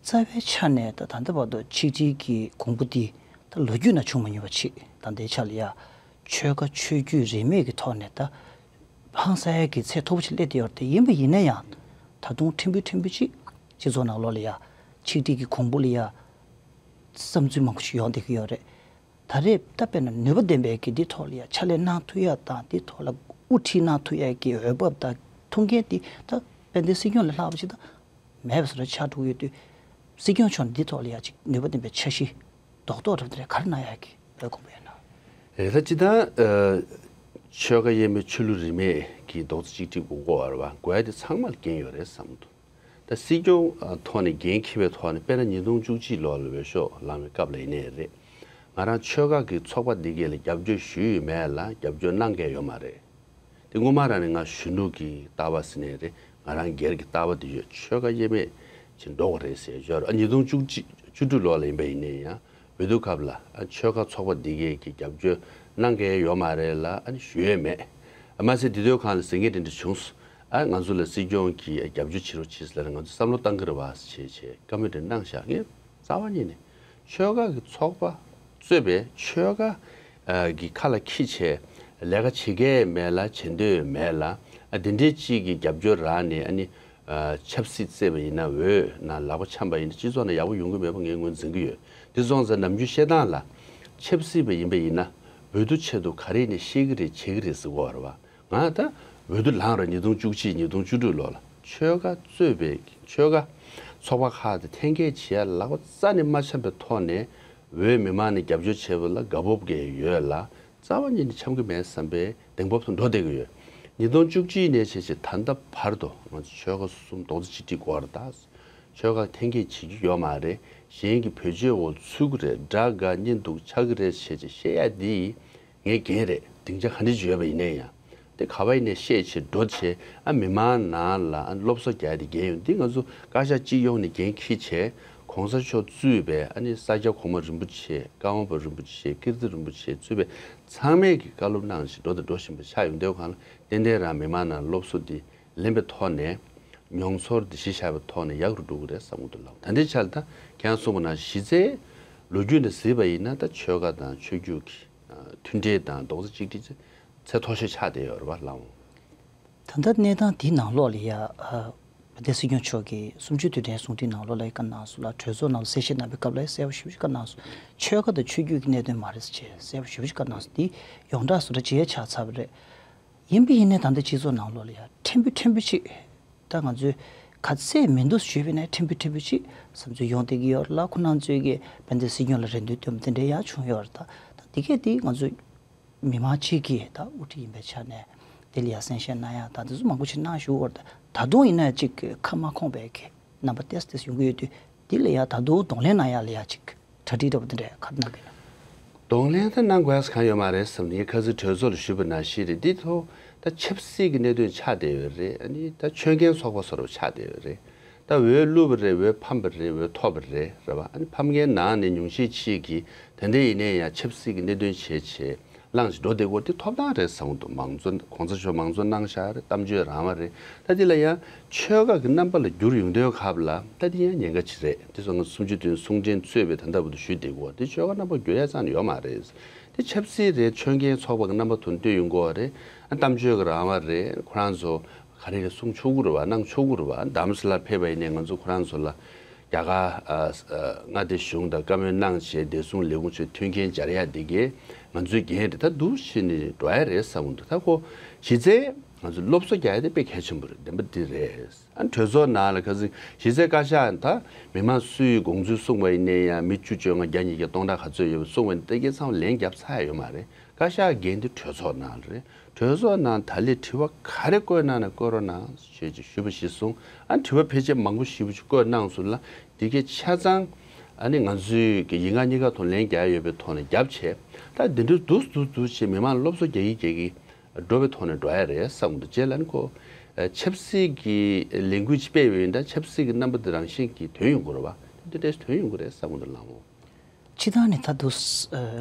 རྩ་བའི་ཆ་ནས་ད་ད་ལྟ་བར་དུ་ཆིག་སྒྲིལ་གྱི་གོང་བུ་འདི་ད་ལོ་རྒྱུས་ནང་བྱུང་མ་མྱོང་བ་ཅིག་ད་ལྟའི་ཆ་ལ་ཡ་ཆོལ་ཁ་ཆོས་བརྒྱུད་རིས་མེད་ཀྱི་ཐོག་ནས་ད་ཧང་སང་ཡ་གི་ཚད་མཐོ་པོ་ཅིག་སླེབས་བསྡད་ཡོད་རེད་དེ། ཡིན་པ་ཡིན་ན་ཡང་ད་དུང་ཕྲན་བུ་ཕྲན་བུ་ཅིག་སྤྱི་ཚོགས་ནང་ལོགས་ལ་ཡ་ཆིག་སྒྲིལ་གྱི་གོང་བུ་ལ་ཡ་བསམ་ཚུལ་མང་པོ་ཞིག་ཡོང་བསྡད་ཀྱི་ཡོད་རེད། ད་རེས་ད་དཔེར་ན་ནུས་པ་ལྡན་པའི་གི་འདི་ཐོག་ལ་ཡ་ཕྱག་ལས་གནང་ཐུབ་ཡ་དང་འདི་ཐོག་ལ་དབུ་ཁྲིད་གནང་ཐུབ་ཡ་གི་འོས་བབ་དང་ཐུགས་འགན་འདི་ད་དཔལ་ལྡན་སྲིད་སྐྱོང་ལས་ལྷག་པ་ཅིག་ད་མེད་པ་བཟོ་འདྲ་ཆགས་འགྲོ་གི་ཡོད་དུས། སྲིད་སྐྱོང་མཆོག་ནས་འདི་ཐོག་ལ་ཡ་ཅིག་ནུས་པ་ལྡན་པའི་འཆར་གཞི་རྡོག་རྡོག་འདྲ་པོ་དེ་འདྲ་ག་རེ་གནང་ཡ་གི་འོས་སྐོང་པ་ཡོད་ན། རེད། ད་སྤྱིར་བཏང་ཨ་ཆོལ་ཁ་དབྱེ་མེད་ཆོས་ལུགས་རིས་མེད་ཀྱི་རྡོག་རྩ་གཅིག་སྒྲིལ་དགོས་ཀྱི་ཡོད་རེད་པ། དགོས་ཡ་དེ་ཚང་མ་ལ་འགན་ཡོད་རེད་བསམ་གྱི་འདུག་ད་སྲིད་སྐྱོང་ཨ་ཐོག་ནས་འགན་འཁྱེར་བའི་ཐོག་ནས། དཔེར་ན་ཉིས་སྟོང་བཅུ་གཅིག་ལོ་ལ་འོས་ཤོག་བླངས་པའི་སྐབས་ལ་ཡིན་ནའི་རེད། ང་རང་ཆོལ་ཁ་གི་ཚོགས་པ་འདི་གས་ལ་རྒྱབ་སྐྱོར་ཞུས་ཡོད་མེད་ལ་རྒྱབ་སྐྱོར་གནང་མཁན་ཡོད་མ་རེད། དེ་སྔོན་མ་རང་ནས་ང་གཞོན་ནུ་གི་ལྟ་བ་ཟེར་ནའི་རེད། ང་རང་སྒེར་གྱི་ལྟ་བ་དེ་ཡོད། ཆོལ་ཁ་དབྱེ་མེད་ཅིག་འགྲོ་དགོས་རེད་ཟེར་ཡོད་རེད། ཨ་ཉིས་སྟོང་བཅུ་གཅིག་བཅུ་དྲུག་ལོ་ལ་ཡིན་པ་ཡིན་ནའི་ཡང་། འོས་བསྡུ་སྐབས་ལ་ཨ་ཆོལ་ཁ་ཚོགས་པ་འདི་གས་ཀྱིས་རྒྱབ་སྐྱོར་གནང་མཁན་ཡོད་མ་རེད་ལ་ཨ་ནི་ཞུས་ཡོད་མེད། ཨ་མ་ཟད་དེ་དུས་སྒང་ལ་ཟེར་མཁན་དེ་འདྲ་བྱུང་སོང་། ཨ་ང་ཚོ་ལ་སྲིད་སྐྱོང་གིས་རྒྱབ་སྐྱོར་བྱེད་རོགས་བྱེད་ཟེར་ལབ་ན་ང་ཚོ་བསམ་བློ་བཏང་གི་རེད་པ་ཟེར་བྱས་བྱས་བཀའ་མོལ་དེ་གནང་བཞག་ངས་རྩ་བ་ཉིད་ནས་ཆོལ་ཁ་གི་ཚོགས་པ་གཙོས་པའི་ཆོལ་ཁ་ཨ་གི་ཁ་ལ་འཁྱེར་བྱས་ལས་ཀ་བྱེད་མཁན་མེད་ལ་བྱེད་འདོད་མེད་ལ། ཨ་དེ་འདྲའི་གཅིག་གི་རྒྱབ་སྐྱོར་རག་ནས་ཨ་ནི། ཨ་ཆབ་སྲིད་རྩེད་པ་ཡིན་ན། འོས་ནང་ལག་པ་འཆང་པ་ཡིན་ན་སྤྱི་ཚོགས་ནང་ཡག་པོ་ཡོང་གི་མེད་པ་ངས་ངོས་འཛིན་གྱི་ཡོད། དེ་སོང་ཙང་ནམ་རྒྱུན་བཤད་སྟངས་ལ་ཆབ་སྲིད་པ་ཡིན་པ་ཡིན་ན་འོས་བསྡུ་ཆེད་དུ་ག་རེ་ནས་བཤད་ཀྱི་རེད་བྱེད་ཀྱི་རེད་ཟེར་གྱི་ཡོད་རེད་པ། ང་ད་འོས་བསྡུ་ལངས་རེད། ཉིས་སྟོང་བཅུ་གཅིག་ཉིས་སྟོང་བཅུ་དྲུག་ལོ་ལ་ཆོལ་ཁ་གཙོས་པའི་ཆོལ་ཁ་ཚོགས་པ་ཁག་དེ་འཐེན་འཁྱེར་བྱེད་ཡ་ལག་པ་རྩ་ནས་མ་འཆང་པའི་ཐོག་ནས་འོས་མི་མང་ནས་རྒྱབ་སྐྱོར་བྱེད་པ་ལ་དགའ་སྤོབས་ཀྱི་ཡོད་ལ། རྩ་བ་ཉིད་ནས་འཆམ་གྱི་མེད་བསམ་པའི་གདེང་སྤོབས་དང་འགྲོ་བསྡད་ཀྱི་ཡོད། ཉིས་སྟོང་བཅུ་གཅིག་ནས་བྱས་བྱས་ད་ལྟ་བར་དུ་ང་ཚོ་ཆོལ་ཁ་གསུམ་རྡོག་རྩ་གཅིག་སྒྲིལ་དགོས་རེད་ད། ཆོལ་ཁ་འཐེན་འཁྱེར་བྱེད་རྒྱུ་ཡོད་མ་རེད། གཞན་གྱི་བེད་སྤྱོད་འོག་ཚུད་ཀྱི་རེད། དགྲ་དགའ་གཉེན་སྡུག་ཆགས་ཀྱི་རེད་བྱས་བྱས་བཤད་ཡ་འདི་ངའི་འགན་རེད། སྡིངས་ཆ་ག་འདྲ་ཅིག་ཡོད་པ་ཡིན་ནའི་ཡང་དེ་ག་པ་ཡིན་ནའི་བཤད་བྱས་འགྲོ་བྱས་ཨ་མི་མང་ནང་ལ་ཨ་སློབ་གསོ་རྒྱག་ཡ་དེ་འགན་ཡོད། འདི་ང་ཚོ་བཀའ་ཤག་སྤྱི་ཡོངས་ནས་འགན་འཁྱེར་བྱས་གོང་ས་མཆོག་གཙོས་པའི་ཨ་ནི་ས་སྐྱ་གོང་མ་རིན་པོ་ཆེ། ཀརྨ་པ་རིན་པོ་ཆེ། ཀིརྟི་རིན་པོ་ཆེ་གཙོས་པའི་ཚང་མས་ཀྱི་བཀའ་སློབ་གནང་བཞིན་འགྲོ་དང་འགྲོ་བཞིན་པ་ཆགས་ཡོང་དུས་གང་ལ་ཏན་ཏན་རང་མི་མང་ནང་སློབ་གསོ་འདི་ལེན་པའི་ཐོག་ནས་མྱོང་ཚོར་འདི་གཞི་བཞག་པའི་ཐོག་ནས་ཡག་རུ་འགྲོ་གི་རེད་བསམ་གྱི་འདུག་ལགས། ད་ལྟའི་ཆར་ད་ཁྱེད་རང་གསུངས་པ་ནང་གཞི་རྩའི་ལོ་རྒྱུས་འདི་གཟིགས་པ་ཡིན་ན་ད་ཆོལ་ཁ་དང་ཆོས་བརྒྱུད་ཀྱི་ཨ་མཐུན་སྒྲིལ་དང་རྡོག་རྩ་གཅིག་སྒྲིལ་ཚད་མཐོ་ཤོས་ཆགས་བསྡད་ཡོད་རེད་པ་ལགས། ད་ལྟ་གནས་སྟངས་འདིའི་ནང་ལོགས་ལ་ཡ་ཨ་བདེ་སྲིད་སྐྱོང་མཆོག་གིས་གསུམ་བཅུའི་དུས་དྲན་གསུང་འཕྲིན་ནང་ལོགས་ལ་ཡ་བཀའ་གནང་སོང་ལ། གྲོས་ཚོགས་ནང་ལ་གསལ་བཤད་གནང་པའི་སྐབས་ལ་ཡ་གསལ་པོ་ཞེ་པོ་ཅིག་བཀའ་གནང་སོང་། ཆོལ་ཁ་དང་ཆོས་བརྒྱུད་ཀྱི་གནད་དོན་མ་རེད་ཟེར་བྱས་གསལ་པོ་ཞེ་པོ་ཅིག་བཀའ་གནང་སོང་། འདི་ཡོངས་གྲགས་བཟོ་འདྲ་བྱེད་ཡ་ཆགས་ཚར་བ་རེད། ཡིན་པ་ཡིན་ནའི་ད་ལྟ་སྤྱི་ཚོགས་ནང་ལོགས་ལ་ཡ་ཕྲན་བུ་ཕྲན་བུ་ཅིག་ད་ང་ཚོས་ག་ཚད་མི་འདུག་ཞུས་པ་ཡིན་ནའི་ཕྲན་བུ་ཕྲན་བུ་ཅིག་བསམ་ཚུལ་ཡོང་བསྡད་ཀྱི་ཡོད་རེད་ལ། ཁོ་རང་ཚོས་ཀྱི་དཔལ་ལྡན་སྲིད་སྐྱོང་ལ་རེ་འདུན་བཏོན་པ་དེ་འདྲ་ཡང་བྱུང་ཡོད་རེད། ད་ད་འདི་གས་འདི་ང་ཚོས་མི་མང་གཅིག་གིས་ད་དབུ་ཁྲིད་ཡིན་པའི་ཆ་ནས་དེ་ལ་ཡ་གསན་བཞེས་གནང་ཡ་ད་དེ་ཚོ་མང་པོ་ཞིག་གནང་བཞུགས་ཡོད་རེད། ད་དུང་ཡིན་ན་ཅིག་ཁ་མ་ཁོངས་པའི་གི་རྣམ་པ་ཏོག་ཙམ་ཡོང་གི་ཡོད་དུས། དེ་ལ་ཡ་ད་དུང་གདོང་ལེན་གནང་ཡ་ལ་ཡ་ཅིག་གྲ་སྒྲིག་འདྲ་པོ་དེ་འདྲ་ག་རེ་གནང་གི་ཡོད་ན། གདོང་ལེན་ད་གནང་དགོས་ཡ་གང་ཡོད་མ་རེད་བསམ་ནས་ངས་ཁ་སང་གྲོས་ཚོགས་ལ་ཞུས་པ་ནང་བཞིན་རེད། འདི་ཐོག་ད་ཆབ་སྲིད་ཀྱི་གནད་དོན་ཆགས་བསྡད་ཡོད་རེད། ཨ་ནི་ད་ཆོས་མཁན་ཚོགས་པ་བཟོ་འདྲ་པོ་ཆགས་བསྡད་ཡོད་རེད། ད་འོས་བླུགས་པ་རེད། འོས་ཕམ་པ་རེད། འོས་ཐོབ་པ་རེད། རེད་པ། ཨ་ནི་ཕམ་མཁན་ནང་ནས་ཉུང་ཤས་ཅིག་གིས་ད་ལྟ་ཡིན་ནའི་ཡང་ཆབ་སྲིད་ཀྱི་གནད་དོན་བྱས་བྱས་ལངས་ཤིག་འགྲོ་བསྡད་སྐོར་དེ་ཐོབ་ཐང་རེད་བསམ་གྱི་འདུག། མང་གཙོ་གོང་ས་མཆོག་མང་གཙོ་གནང་བཞག་རེད། གཏམ་བརྗོད་རང་དབང་རེད། ད་དེ་ལ་ཡང་ཆོལ་ཁ་གི་རྣམ་པ་ལ་འགྱུར་ཡོང་དུས་སྐབས་ལ་ད་དེ་ཡང་ཉེན་ཁ་ཅིག་རེད། དེ་སོང་ང་གསུམ་བཅུ་དོན་གསུང་འཕྲིན་གཙོས་པའི་ད་ལྟ་བར་དུ་ཞུས་བསྡད་ཀྱི་ཡོད་རེད། དེ་ཆོལ་ཁ་རྣམ་པ་འགྱུར་ཡ་རྩ་ནས་ཡོད་མ་རེད། དེ་ཆབ་སྲིད་རེད། ཆོས་མཁན་ཚོགས་པ་གི་རྣམ་པ་ཐོག་ནས་བཏོན་ཡོང་གི་ཡོད་རེད། ཨ་གཏམ་བརྗོད་ཀྱི་རང་དབང་རེད། ཁོ་རང་ཚོ་ག་རེ་རེད་གསུང་ཆོག་གི་རེད་པ། གནང་ཆོག་གི་རེད་པ། རྡ་རམ་ས་ལ་ཕེབས་པ་ཡིན་ནའི་ང་ཚོ་ཁོ་རང་ཚོ་ལ་རྒྱ་གར་ཨ་ཨ་མངའ་སྡེ་གཞུང་དང་བཀའ་མོལ་གནང་བྱས་བདེ་སྲུང་ལས་ཁུངས་ཚོས་མཐུན་རྐྱེན་སྦྱར་ཡ་དེ་གས་ང་ཚོའི་འགན་རེད། ད་འདུག་བྱས་ནས་འགྲོ་ཡ་རེད་བསམ་གྱི་འདུག། ད་ཁོ་གཞི་རྩའི་ང་ཚོ་སློབ་གསོ་རྒྱག་ཡ་དེ་དཔེ་གལ་ཆེན་པོ་རེད། བདེན་པ་འདི་རེད། ཨ་གྲོས་ཚོགས་ནང་ལ་ཁ་སང་གཞི་རྩའི་བཀའ་ཤག་ད་མི་མང་སུའི་དགོངས་ཚུལ་གསུངས་པ་ཡིན་ནའི་ཡང་མི་བཅུ་བཅོ་ལྔ་བརྒྱ་ཉིས་བརྒྱ་སྟོང་ཕྲག་ག་ཚོད་ཡོད་པ་གསུངས་པ་ཡིན་ནའི་ད་གས་ཚང་མ་ལན་རྒྱབ་ཚར་ཡ་ཡོད་མ་རེད། བཀའ་ཤག་འགན་དེ་གྲོས་ཚོགས་ནང་ལ་རེད། གྲོས་ཚོགས་ནང་ད་ལས་དྲི་བ་ག་རེ་བཀོད་གནང་ན་བཀོད་རོགས་གནང་ཞེས་ཅིག་ཞུས་པ་ཞིག་སོང་། ཨ་དྲི་བ་ཕལ་ཆེར་མང་པོ་ཞེ་པོ་ཅིག་བཀོད་གནང་སོང་ལ། འདི་གའི་ཆ་ཚང་ཨ་ནི་ང་ཚོའི་གི་ཡིག་ངག་གཉིས་ཀ་ཐོག་ལན་རྒྱག་ཡོད་པའི་ཐོག་ནས་རྒྱབ་བྱས། ད་འདི་འདྲ་འདུག་འདུག་འདུག་བྱས་མི་མང་སློབ་གསོ་རྒྱག་གི་རྒྱག་གི་འགྲོ་བའི་ཐོག་ནས་འགྲོ་ཡ་རེད་བསམ་གྱི་འདུག། རྗེས་ལ་ནི་ཁོ་ཆབ་སྲིད་ཀྱི་ལས་འགུལ་ཅིག་སྤེལ་བ་ཡིན་ན་ཆབ་སྲིད་ཀྱི་རྣམ་པ་འདི་རང་བཞིན་གྱིས་ཐོན་ཡོང་གི་རེད་པ། འདི་འདྲས་ཐོན་ཡོང་གི་རེད་བསམ་གྱི་འདུག་ལགས་མོ། སྤྱིར་བཏང་ནས་ད་དུ་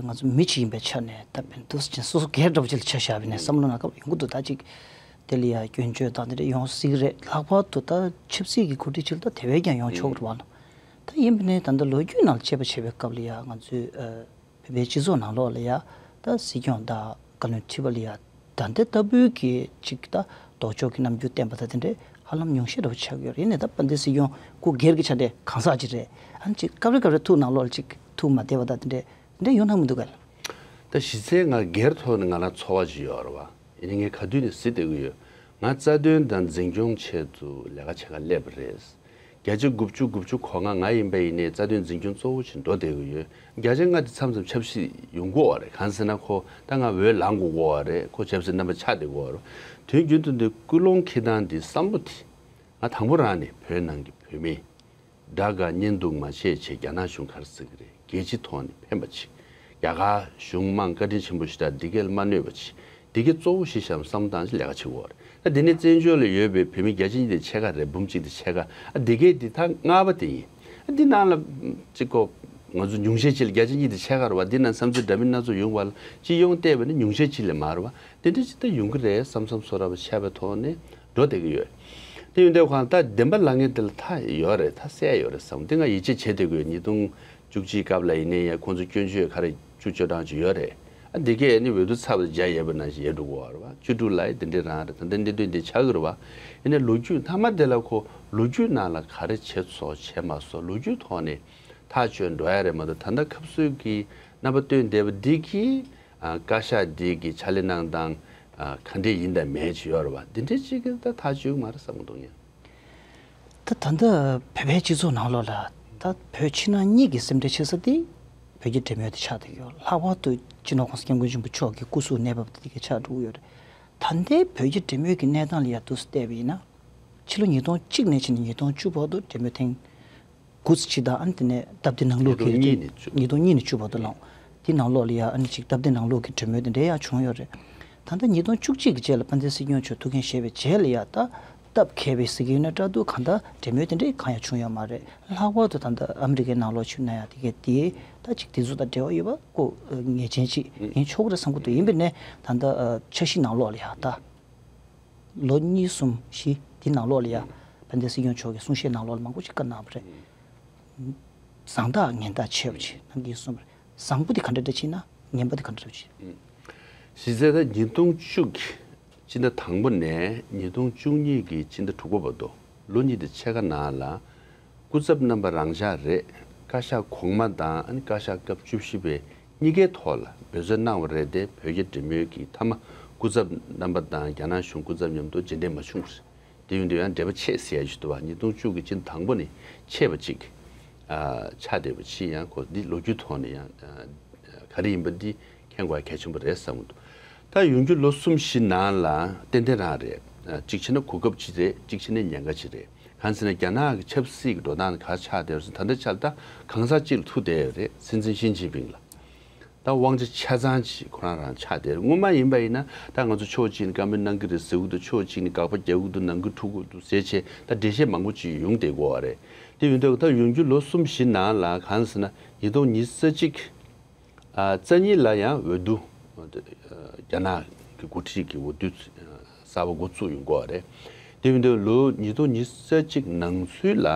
ང་ཚོ་མི་གཅིག་ཡིན་པའི་ཆ་ནས་ད་དཔེ་འདུག་ཅིང་སོ་སོ་སྒེར་འདྲ་པོ་ཅིག་ལ་ཆ་བཞག་པ་ཡིན་ན་བསམ་བློ་ནང་སྐབས་ཡོང་གི་འདུག། ད་ཅིག་དེ་ལ་ཡ་སྐྱོན་བརྗོད་དང་དེ་འདྲ་ཡོང་སྲིད་ཀྱི་རེད། ལྷག་པར་དུ་ད་ཆབ་སྲིད་ཀྱི་འགོ་ཁྲིད་ཅིག་ལ་ད་དེ་བས་ཀྱང་ཡོང་ཆོག་གི་རེད་པ། ད་ཡིན་པ་ནས་ད་ལྟ་ལོ་རྒྱུས་ནང་ལ་དཔྱད་པ་བྱེད་པའི་སྐབས་ལ་ཡ་ང་ཚོའི་བོད་པའི་སྤྱི་ཚོགས་ནང་ལོགས་ལ་ཡ་ད་སྲིད་སྐྱོང་དང་བཀའ་བློན་ཁྲི་པ་ལ་ཡ་ད་ལྟ་ལྟ་བུའི་གི་ཅིག་ད་ལྡོག་ཕྱོགས་ཀྱི་རྣམ་འགྱུར་བསྟན་པ་ད་དེ་འདྲའི་ཧ་ལམ་ཉུང་ཤས་འདྲ་པོ་ཆགས་ཀྱི་ཡོད་རེད། ཡིན་ནའི་ད་དཔལ་ལྡན་སྲིད་སྐྱོང་སྐུ་སྒེར་གྱི་ཆ་ནས་གང་ཟག་ཅིག་རེད། ཨ་ནི་ཅིག་སྐབས་རེ་སྐབས་རེ་ཐུགས་ནང་ལོགས་ལ་ཅིག་ཐུགས་མ་བདེ་བ་ད་དེ་འདྲའི་དེ་འདྲའི་ཡོང་སྣང་མི་འདུག་གས། ད་གཞི་རྩའི་ང་སྒེར་ཐོག་ནས་ང་ལ་ཚོར་བ་ཅིག་ཡོད་རེད་པ། ཡིན་ནའི་ངས་ག་དུས་ནས་ཟེར་བསྡད་ཀྱི་ཡོད། ང་རྩ་དོན་དང་འཛིན་སྐྱོང་ཆེད་དུ་ལས་ཀ་བྱེད་གར་སླེབས་པ་རེད། བརྒྱ་ཆ་དགུ་བཅུ་དགུ་བཅུ་གོ་ལྔ་ང་ཡིན་པ་ཡིན་ནའི་རྩ་དོན་འཛིན་སྐྱོང་གཙོ་བོ་ཞིག་འགྲོ་བསྡད་ཀྱི་ཡོད། བརྒྱ་ཆ་ལྔ་དེ་མཚམས་མཚམས་ཆབ་སྲིད་ཡོང་གི་ཡོད་རེད། གང་ཟེར་ན་ཁོ་ད་ང་འོས་ལངས་དགོས་ཀྱི་ཡོད་རེད། ཁོ་ཆབ་སྲིད་རྣམ་པ་ཆགས་བསྡད་ཀྱི་ཡོད་རེད། དུས་རྒྱུན་དུ་འདི་ཀུན་སློང་འཁྱེར་སྟངས་འདི་བསམ་བློ་དེ་ང་དང་པོ་རང་ནས་བོད་ནང་གི་བོད་མི་དགྲ་དགའ་གཉེན་སྡུག་མ་བྱེད་ཅེས་རྒྱ་ནག་གཞུང་ག་རེ་ཟེར་གི་རེད། རྒྱལ་སྤྱིའི་ཐོག་ནས་ཕན་པ་བྱེད། རྒྱ་གར་གཞུང་མང་བཀའ་དྲིན་ཆེན་པོ་ཞེ་དྲག་འདི་གས་ལ་མ་གནོད་པ་བྱེད། འདི་གས་གཙོ་བོ་གཞི་བཞག་བསམ་སྟངས་ཅིག་ལས་ཀ་བྱེད་དགོས་རེད། ཨ་འདི་ནས་བཙན་བྱོལ་ལ་ཡོད་པའི་བོད་མི་བརྒྱ་ཆ་གཉིས་དེ་ཕྱེད་ཀ་རེད། འབུམ་གཅིག་དེ་ཕྱེད་ཀ། ཨ་འདི་གས་འདི་ད་ལྔ་པ་དེ་ཡིན། ཨ་འདི་ནང་ལ་གཅིག་གོ་ང་ཚོ་ཉུང་ཤས་ཅིག་ལ་བརྒྱ་ཆ་གཉིས་དེ་ཕྱེད་ཀ་རེད་པ། འདི་ནང་བསམ་ཚུལ་འདྲ་མིན་སྣ་ཚོགས་ཡོང་བ་ལ་སྤྱི་ཡོངས་བལྟས་པ་ནི་ཉུང་ཤས་ཅིག་ལས་མ་རེད་པ། དེ་འདྲ་ཅིག་ད་ཡོང་གི་རེད་བསམ་བསམ་ཚོར་བ་ཆགས་པའི་ཐོག་ནས་འགྲོ་བསྡད་ཀྱི་ཡོད། དེ་ཡིན་དུས་གང་ལྟར་བདེན་པ་ལབ་མཁན་དེ་ལ་མཐའ་ཡོད་རེད། མཐའ་གསལ་ཡོད་རེད་བསམ། དེ་ང་ཡིད་ཆེས་བྱེད་བསྡད་ཀྱི་ཡོད། ཉིས་སྟོང་བཅུ་གཅིག་སྐབས་ལ་ཡིན་ནའི་ཡང་ཁོང་ཚོ་སྐྱོན་བརྗོད་ག་རེ་བཅུ་བཅུ་གྲངས་ཅིག་ཡོད་རེད། ཨ་འདི་གས་ནི་འོས་བསྡུ་ཚར་བ་བརྒྱ་ཡས་པ་ནང་བཞིན་ཡས་འགྲོ་གི་ཡོད་རེད་པ། བཅུ་དྲུག་ལ་ཡི་དེ་འདྲའི་རང་རེད། ད་ལྟ་གནད་དོན་འདི་ཆགས་ཀྱི་རེད་པ། ཡིན་ནའི་ལོ་རྒྱུས་མཐའ་མ་དེ་ལ་ཁོ་ལོ་རྒྱུས་ནང་ལ་ག་རེ་བྱས་སོང་བྱས་མ་སོང་ལོ་རྒྱུས་ཐོག་ནས་ཐག་གཅོད་འགྲོ་ཡ་རེད་མ་གཏོགས། ད་ལྟ་ཁབ་སོས་ཀྱི་རྣམ་པ་སྟོན་བསྡད་པ་འདི་གིས་ཨ་བཀའ་ཤག་འདི་གི་ཕྱག་ལས་གནང་སྟངས་ཨ་ག་འདྲས་ཡིན་དང་མེད་ཅིག་ཡོད་རེད་པ། འདི་འདྲས་ཅིག་གིས་ད་ཐག་གཅོད་ཀྱི་མ་རེད་བསམ་གྱི་འདུག་ངས། ད་ད་ལྟ་བོད་པའི་སྤྱི་ཚོགས་ནང་ལོགས་ལ་ད་བོད་ཕྱི་ནང་གཉིས་ཀྱི་སེམས་ཁྲལ་ཆེ་ས་དེ་བོད་ཀྱི་འབྲེལ་མོལ་དེ་ཆགས་བསྡད་ཡོད། ལྷག་པར་དུ་སྤྱི་ནོར་༸གོང་ས་༸སྐྱབས་མགོན་ཆེན་པོ་མཆོག་གི་སྐུ་གཟུགས་གནས་བབ་དེ་ག་ཆགས་འགྲོ་གི་ཡོད་རེད། ད་ལྟའི་བོད་ཀྱི་འབྲེལ་མོལ་གྱི་གནས་སྟངས་ལ་ཡ་འདུག་སེ་བལྟས་པ་ཡིན་ན། ཕྱི་ལོ་ཉིས་སྟོང་གཅིག་ནས་བྱས་ནས་ཉིས་སྟོང་བཅུ་བར་དུ་འབྲེལ་མོལ་ཐེངས་དགུ་ཙམ་བྱས། ད་ཨ་ནི་དེ་ནས་སྟབས་བདེ་ནང་ལོགས་ཀྱི་ཉིས་སྟོང་གཉིས་ནས་བཅུ། ཉིས་སྟོང་གཉིས་ནས་བཅུ་བར་དུ་ལངས། དེ་ནང་ལོགས་ལ་ཡ་ཨ་ནི་ཅིག་སྟབས་བདེ་ནང་ལོགས་ཀྱི་འབྲེལ་མོལ་དེ་འདྲ་ཡང་བྱུང་ཡོད་རེད། ད་ལྟ་ཉིས་སྟོང་བཅུ་གཅིག་གི་རྗེས་ལ་དཔལ་ལྡན་སྲིད་སྐྱོང་མཆོག་ཐུགས་འགན་བཞེས་པའི་རྗེས་ལ་ཡ་ད་སྟབས་འཁེལ་བའི་ཟེར་གྱི་ཡོད་ན་འདྲ་འདུག་གང་ལྟར་འབྲེལ་མོལ་དེ་འདྲའི་གང་ཡང་བྱུང་ཡོད་མ་རེད། ལྷག་པར་དུ་ད་ལྟ་ཨ་མི་རི་ཀའི་ནང་ལོགས་བྱུང་ན་ཡང་དེ་གའི་དེ་ད་ཅིག་དེ་ཚོ་དང་འབྲེལ་བ་ཡོད་པ་ཁོ་ངེས་ཅན་ཅིག་ཡིན་ཆོག་གི་རེད་བསམ་གྱི་འདུག་ཡིན་པས་ན་ད་ལྟ་འཆར་གཞི་ནང་ལོགས་ལ་ཡ་ད། ལོ་གཉིས་གསུམ་བཞི་དེ་ནང་ལོགས་ལ་ཡ། དཔལ་ལྡན་སྲིད་སྐྱོང་མཆོག་གི་གསུང་བཤད་ནང་ལོགས་ལ་མང་པོ་ཞིག་བཀའ་གནང་བ་རེད། བཟང་ཐག་ངན་ཐག་ཆོད་པ་ཅིག་གནང་གི་གསུངས་པ་རེད། བཟང་པོ་དེ་ག་འདྲ་འདྲ་ཅིག་ན་ངན་པ་དེ་ག་འདྲ་འདྲ་ཅིག་གཞི་རྩའི་ད་ཉིས་སྟོང་བཅུ་གི་སྤྱི་ཟླ་དང་པོ་ནས་ཉིས་སྟོང་བཅུ་གཉིས་ཀྱི་སྤྱི་ཟླ་དྲུག་པ་བར་དུ་ལོ་གཉིས་དང་ཕྱེད་ཀ་ནང་ལ། སྐུ་ཚབ་རྣམ་པ་རང་འཇགས་རེད། བཀའ་ཤག་གོང་མ་དང་ཨ་ནི་བཀའ་ཤག་སྐབས་བཅུ་བཞི་པའི་གཉིས་ཀའི་ཐོག་ལ་འབད་བརྩོན་གནང་བ་རེད་དེ། བོད་རྒྱ་འབྲེལ་མོལ་གྱི་མཐའ་མ་སྐུ་ཚབ་རྣམ་པ་དང་རྒྱ་ནག་གཞུང་སྐུ་ཚབ་མཉམ་དུ་མཇལ་འཕྲད་མ་བྱུང་བ་རེད། དེ་ཡིན་དུས་ཡང་འབྲེལ་བ་ཆད་ཟེར་ཡ་ཞིག་འདུག་བ། ཉིས་སྟོང་བཅུ་གི་སྤྱི་ཟླ་དང་པོ་ནས་ཆད་པ་ཅིག་ཨ་ཆགས་བསྡད་པ་ཅིག་ཡང་ཁོ་འདི་ལོ་རྒྱུས་ཐོག་ནས་ཡང་ཨ་ག་རེ་ཡིན་པ་འདི་མཁྱེན་དགོས་ཡ་གལ་ཆེན་པོ་རེད་བསམ་གྱི་འདུག་ད་ཡོང་རྒྱུ་ལོ་གསུམ་བཞི་ནང་ལ་ཏན་ཏན་རང་རེད། ཨ་གཅིག་བྱས་ན་གོ་སྐབས་ཅིག་རེད། གཅིག་བྱས་ན་ཉེན་ཁ་ཅིག་རེད། གང་ཟེར་ན་རྒྱ་ནག་གི་ཆབ་སྲིད་ཀྱི་འགྲོ་སྟངས་ག་ཆགས་བསྡད་ཡོད་ཟེར། ད་ལྟ་ཆར་ད་གང་ཟག་གཅིག་ལ་ཐུག་བསྡད་ཡོད་རེད། སྲིད་འཛིན་ཞི་ཅིན་ཕིང་ལ། ད་དབང་ཆ་ཆ་ཚང་ཅིག་ཁོ་རང་རང་ཆགས་བསྡད་རེད། སྔོན་མ་ཡིན་པ་ཡིན་ན་ད་ང་ཚོ་ཕྱོགས་གཅིག་ནས་བཀའ་མོལ་གནང་གི་རེད་ཟེར་གྱི་འདུག་ཕྱོགས་གཅིག་ནས་དགག་པ་རྒྱག་གི་འདུག་ནང་ཁུལ་འཁྲུག་གི་འདུག་ཟེར་བྱས་ད་འགྲེལ་བཤད་མང་པོ་ཅིག་ཡོང་བསྡད་ཀྱི་ཡོད་རེད། དེ་ཡིན་དུས་ད་ཡོང་རྒྱུ་ལོ་གསུམ་བཞི་ནང་ལ་གང་ཟེར་ན་ཉིས་སྟོང་ཉི་ཤུ་རྩ་གཅིག་ཨ་རྩ་གཉིས་ལ་ཡང་འོས་བསྡུ། ཨ་རྒྱ་ནག་གི་འགོ་ཁྲིད་ཀྱི་འོས་བསྡུ་གསར་པ་འགོ་བཙུགས་ཡོང་གི་ཡོད་རེད། དེ་ཡིན་དུས་ལོ་ཉིས་སྟོང་ཉི་ཤུ་རྩ་གཅིག་ནང་ཚུད་ལ་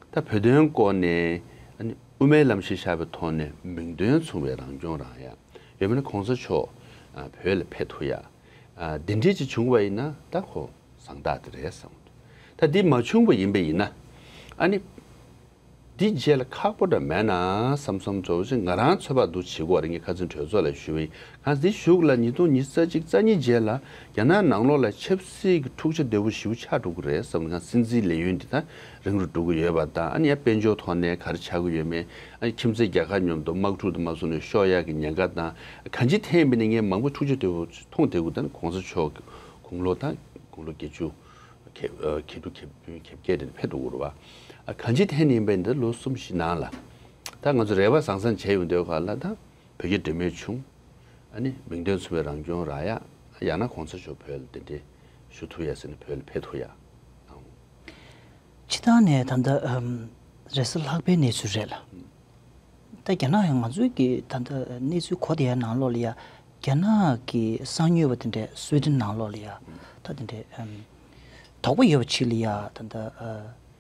ད་བོད་དོན་སྐོར་ནས་ཨ་ནི་དབུ་མའི་ལམ་གཞིར་བཞག་པའི་ཐོག་ནས་མིང་དོན་མཚུངས་པའི་རང་སྐྱོང་རང་ཡ། ཡང་མིན་ན་གོང་ས་མཆོག་ཨ་བོད་ལ་ཕེབས་ཐུབ་ཡ། ཨ་འདི་འདྲས་ཅིག་བྱུང་བ་ཡིན་ན་ད་ཁོ་བཟང་རྟགས་དེ་རེད་བསམ་གྱི་འདུག་ད་འདི་མ་བྱུང་བ་ཡིན་པ་ཡིན་ན་ཨ་ནི། འདི་རྗེས་ལ་ཁག་པོ་འདྲ་མེད་ན་བསམ་བསམ་ཚོར་བ་ཞིག་ང་རང་ཚོད་དཔག་འདུག་བྱེད་དགོས་རེད། ངས་ཁ་སང་གྲོས་ཚོགས་ལ་ཞུས་པ་ཡིན། གང་འདི་གཞུག་ལ་ཉིས་སྟོང་ཉི་ཤུ་རྩ་གཅིག་རྩ་གཉིས་རྗེས་ལ་རྒྱ་ནག་ནང་ལོགས་ལ་ཆབ་སྲིད་ཀྱི་འཁྲུག་ཆ་དོད་པོ་ཞེ་པོ་ཆགས་འགྲོ་གི་རེད་བསམ། ང་སྲིད་འཛིན་ལས་ཡུན་འདི་ད་རིང་རུ་འགྲོ་གི་ཡོད་པ་དང་། ཨ་ནི་ཡང་དཔལ་འབྱོར་ཐོག་ནས་ག་རེ་ཆགས་ཀྱི་ཡོད་མེད། ཨ་ནི་ཁྱིམ་མཚེས་རྒྱལ་ཁབ་མཉམ་དུ་དམག་འཁྲུག་དང་མ་སོང་ནས་ཤོར་ཡག་གི་ཉེན་ཁ་དང་། གང་ཅི་ཐད་ཡིན་པ་ནས་ངས་མང་པོ་འཁྲུག་ཆ་དོད་པོ་མཐོང་བསྡད་ཀྱི་འདུག་ད་ནི་གོང་ས་མཆོག་དགུང་ལོ་ད་དགུང་ལོ་བརྒྱད་ཅུ། ཁེ་ཨ་ཁེ་དྲུག་ཁེ་བདུན་ཁེ་བརྒྱད་དེ་ཕེབས་འགྲོ་གི་རེད་བ། ཨ་གང་ཅི་ཐད་ནས་ཡིན་པ་ཡིན་ན་ལོ་གསུམ་བཞི་ནང་ལ་ད་ང་ཚོ་རེ་བ་བཟང་བཟང་བྱས་ཡོང་དུས་ག་ལ་ད་བོད་རྒྱ་འབྲེལ་མོལ་བྱུང་། ཨ་ནི་མིང་དོན་མཚུངས་པའི་རང་སྐྱོང་རག་ཡ། ཡང་ན་གོང་ས་མཆོག་བོད་ལ་གདན་འདྲེན་ཞུ་ཐུབ་ཡ་ཟེར་ནས་བོད་ལ་ཕེབས་ཐུབ་ཡ། སྤྱིར་བཏང་ནས་ད་ལྟ་ཨམ་རེས་གཟའ་ལྷག་པའི་གནས་ཚུལ་རེད་ལ། ད་རྒྱ་ནག་ཡང་ང་ཚོའི་གི་ད་ལྟ་གནས་ཚུལ་གོ་བསྡད་ཡ་ནང་ལོགས་ལ་ཡ། རྒྱ་ནག་གི་གསང་ཉུལ་བ་དེ་འདྲས་སུའེ་ཏེན་ནང་ལོགས་ལ་ཡ། ད་དེ་འདྲས་ཨམ་དོགས་པ་ཡོད་པ་ཅིག་ལ་ཡ། ད་ལྟ་ཨ་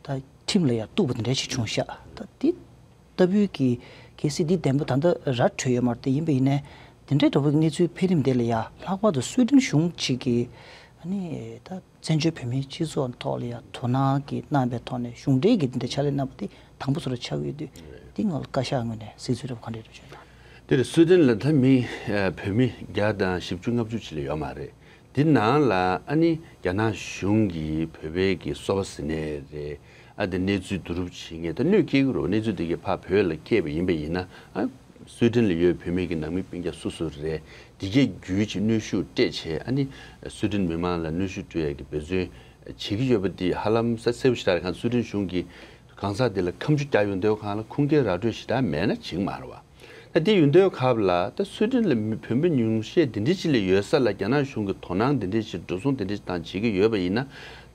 ད་ཁྲིམས་ལ་ཡ་གཏུགས་པ་དེ་འདྲས་ཅིག་བྱུང་ཤག་ད་དེ་ལྟ་བུའི་གི་གལ་སྲིད་འདི་བདེན་པ་ད་ལྟ་ར་འཕྲོད་ཡོད་མ་རེད། དེ་ཡིན་པ་ཡིན་ནའི་དེ་འདྲས་འདྲ་བོའི་གནས་ཚུལ་འཕེལ་རིམ་དེ་ལ་ཡ། ལྷག་པར་དུ་སུའེ་ཏེན་གཞུང་གཅིག་གིས་ཨ་ནི་ད། བཙན་བྱོལ་བོད་མིའི་སྤྱི་ཚོགས་ཐོག་ལ་ཡང་དོ་སྣང་གིས་གནང་བའི་ཐོག་ནས་གཞུང་འབྲེལ་གྱི་འདི་འདྲ་ཕྱག་ལས་གནང་བ་དེ་དང་པོ་སུ་ར་ཆགས་ཀྱི་ཡོད་དུས། འདི་ངོ་ལ་བཀའ་ཤག་ངོས་ནས་གཟིགས་ཚུལ་རེ་བ་ག་འདྲ་རེ་བྱུང་ན། དེ་རེད། སུའེ་ཏེན་ལ་ད་མི་ཨ་བོད་མི་བརྒྱ་དང་བཞི་བཅུ་ལྔ་བཅུ་ཅིག་ལས་ཡོད་མ་རེད། འདི་ནང་ལ་ཨ་ནི་རྒྱ་ནག་གཞུང་གིས་བོད་པའི་གི་སོ་པ་ཟིན་ནས་རེད། ཨ་དེ་གནས་ཚུལ་བསྡུ་རུབ་བྱེད་མཁན་ད་གནོད་སྐྱེལ་གྱི་རེད། གནས་ཚུལ་དེ་གས་ཕར་བོད་ལ་སྐྱེལ་བ་ཡིན་པ་ཡིན་ན་ཨ་སུའེ་ཏེན་ལ་ཡོད་བོད་མི་གི་ནང་མི་སྤུན་ཀྱག་སུ་སུ་རེད། འདི་གས་བརྒྱུད་ཅིག་གནོན་ཤུགས་སྤྲད་བྱས་ཨ་ནི་སུའེ་ཏེན་མི་མང་ལ་གནོན་ཤུགས་སྤྲོད་ཡག་གི་འབད་བརྩོན་བྱེད་ཀྱི་ཡོད་པ་འདི་ཧ་ལམ་ས་གསལ་པོ་ཞེ་དྲག་རེད། གང་སུའེ་ཏེན་གཞུང་གིས་གང་ཟག་འདི་ལ་ཁ་མཆུ་རྒྱག་ཡོང་དུས་གང་ལ་ཁུངས་སྐྱེལ་ར་སྤྲོད་ཞེ་དྲག་མེད་ན་འགྲིག་མ་རེད་བ། ད་འདི་ཡོང་དུས་སྐབས་ལ་ད་སུའེ་ཏེན་ལ་མི་བོད་མི་ཉུང་ཤས་འདི་འདྲ་ཅིག་ལས་ཡོད་ས་ལ་རྒྱ་ནག་གཞུང་གིས་དོ་སྣང་འདི་འདྲ་ཅིག་འགྲོ་སོང་འདི་འདྲ་ཅིག་བཏང་བྱེད་ཀྱི་ཡོད་པ་ཡིན་ན།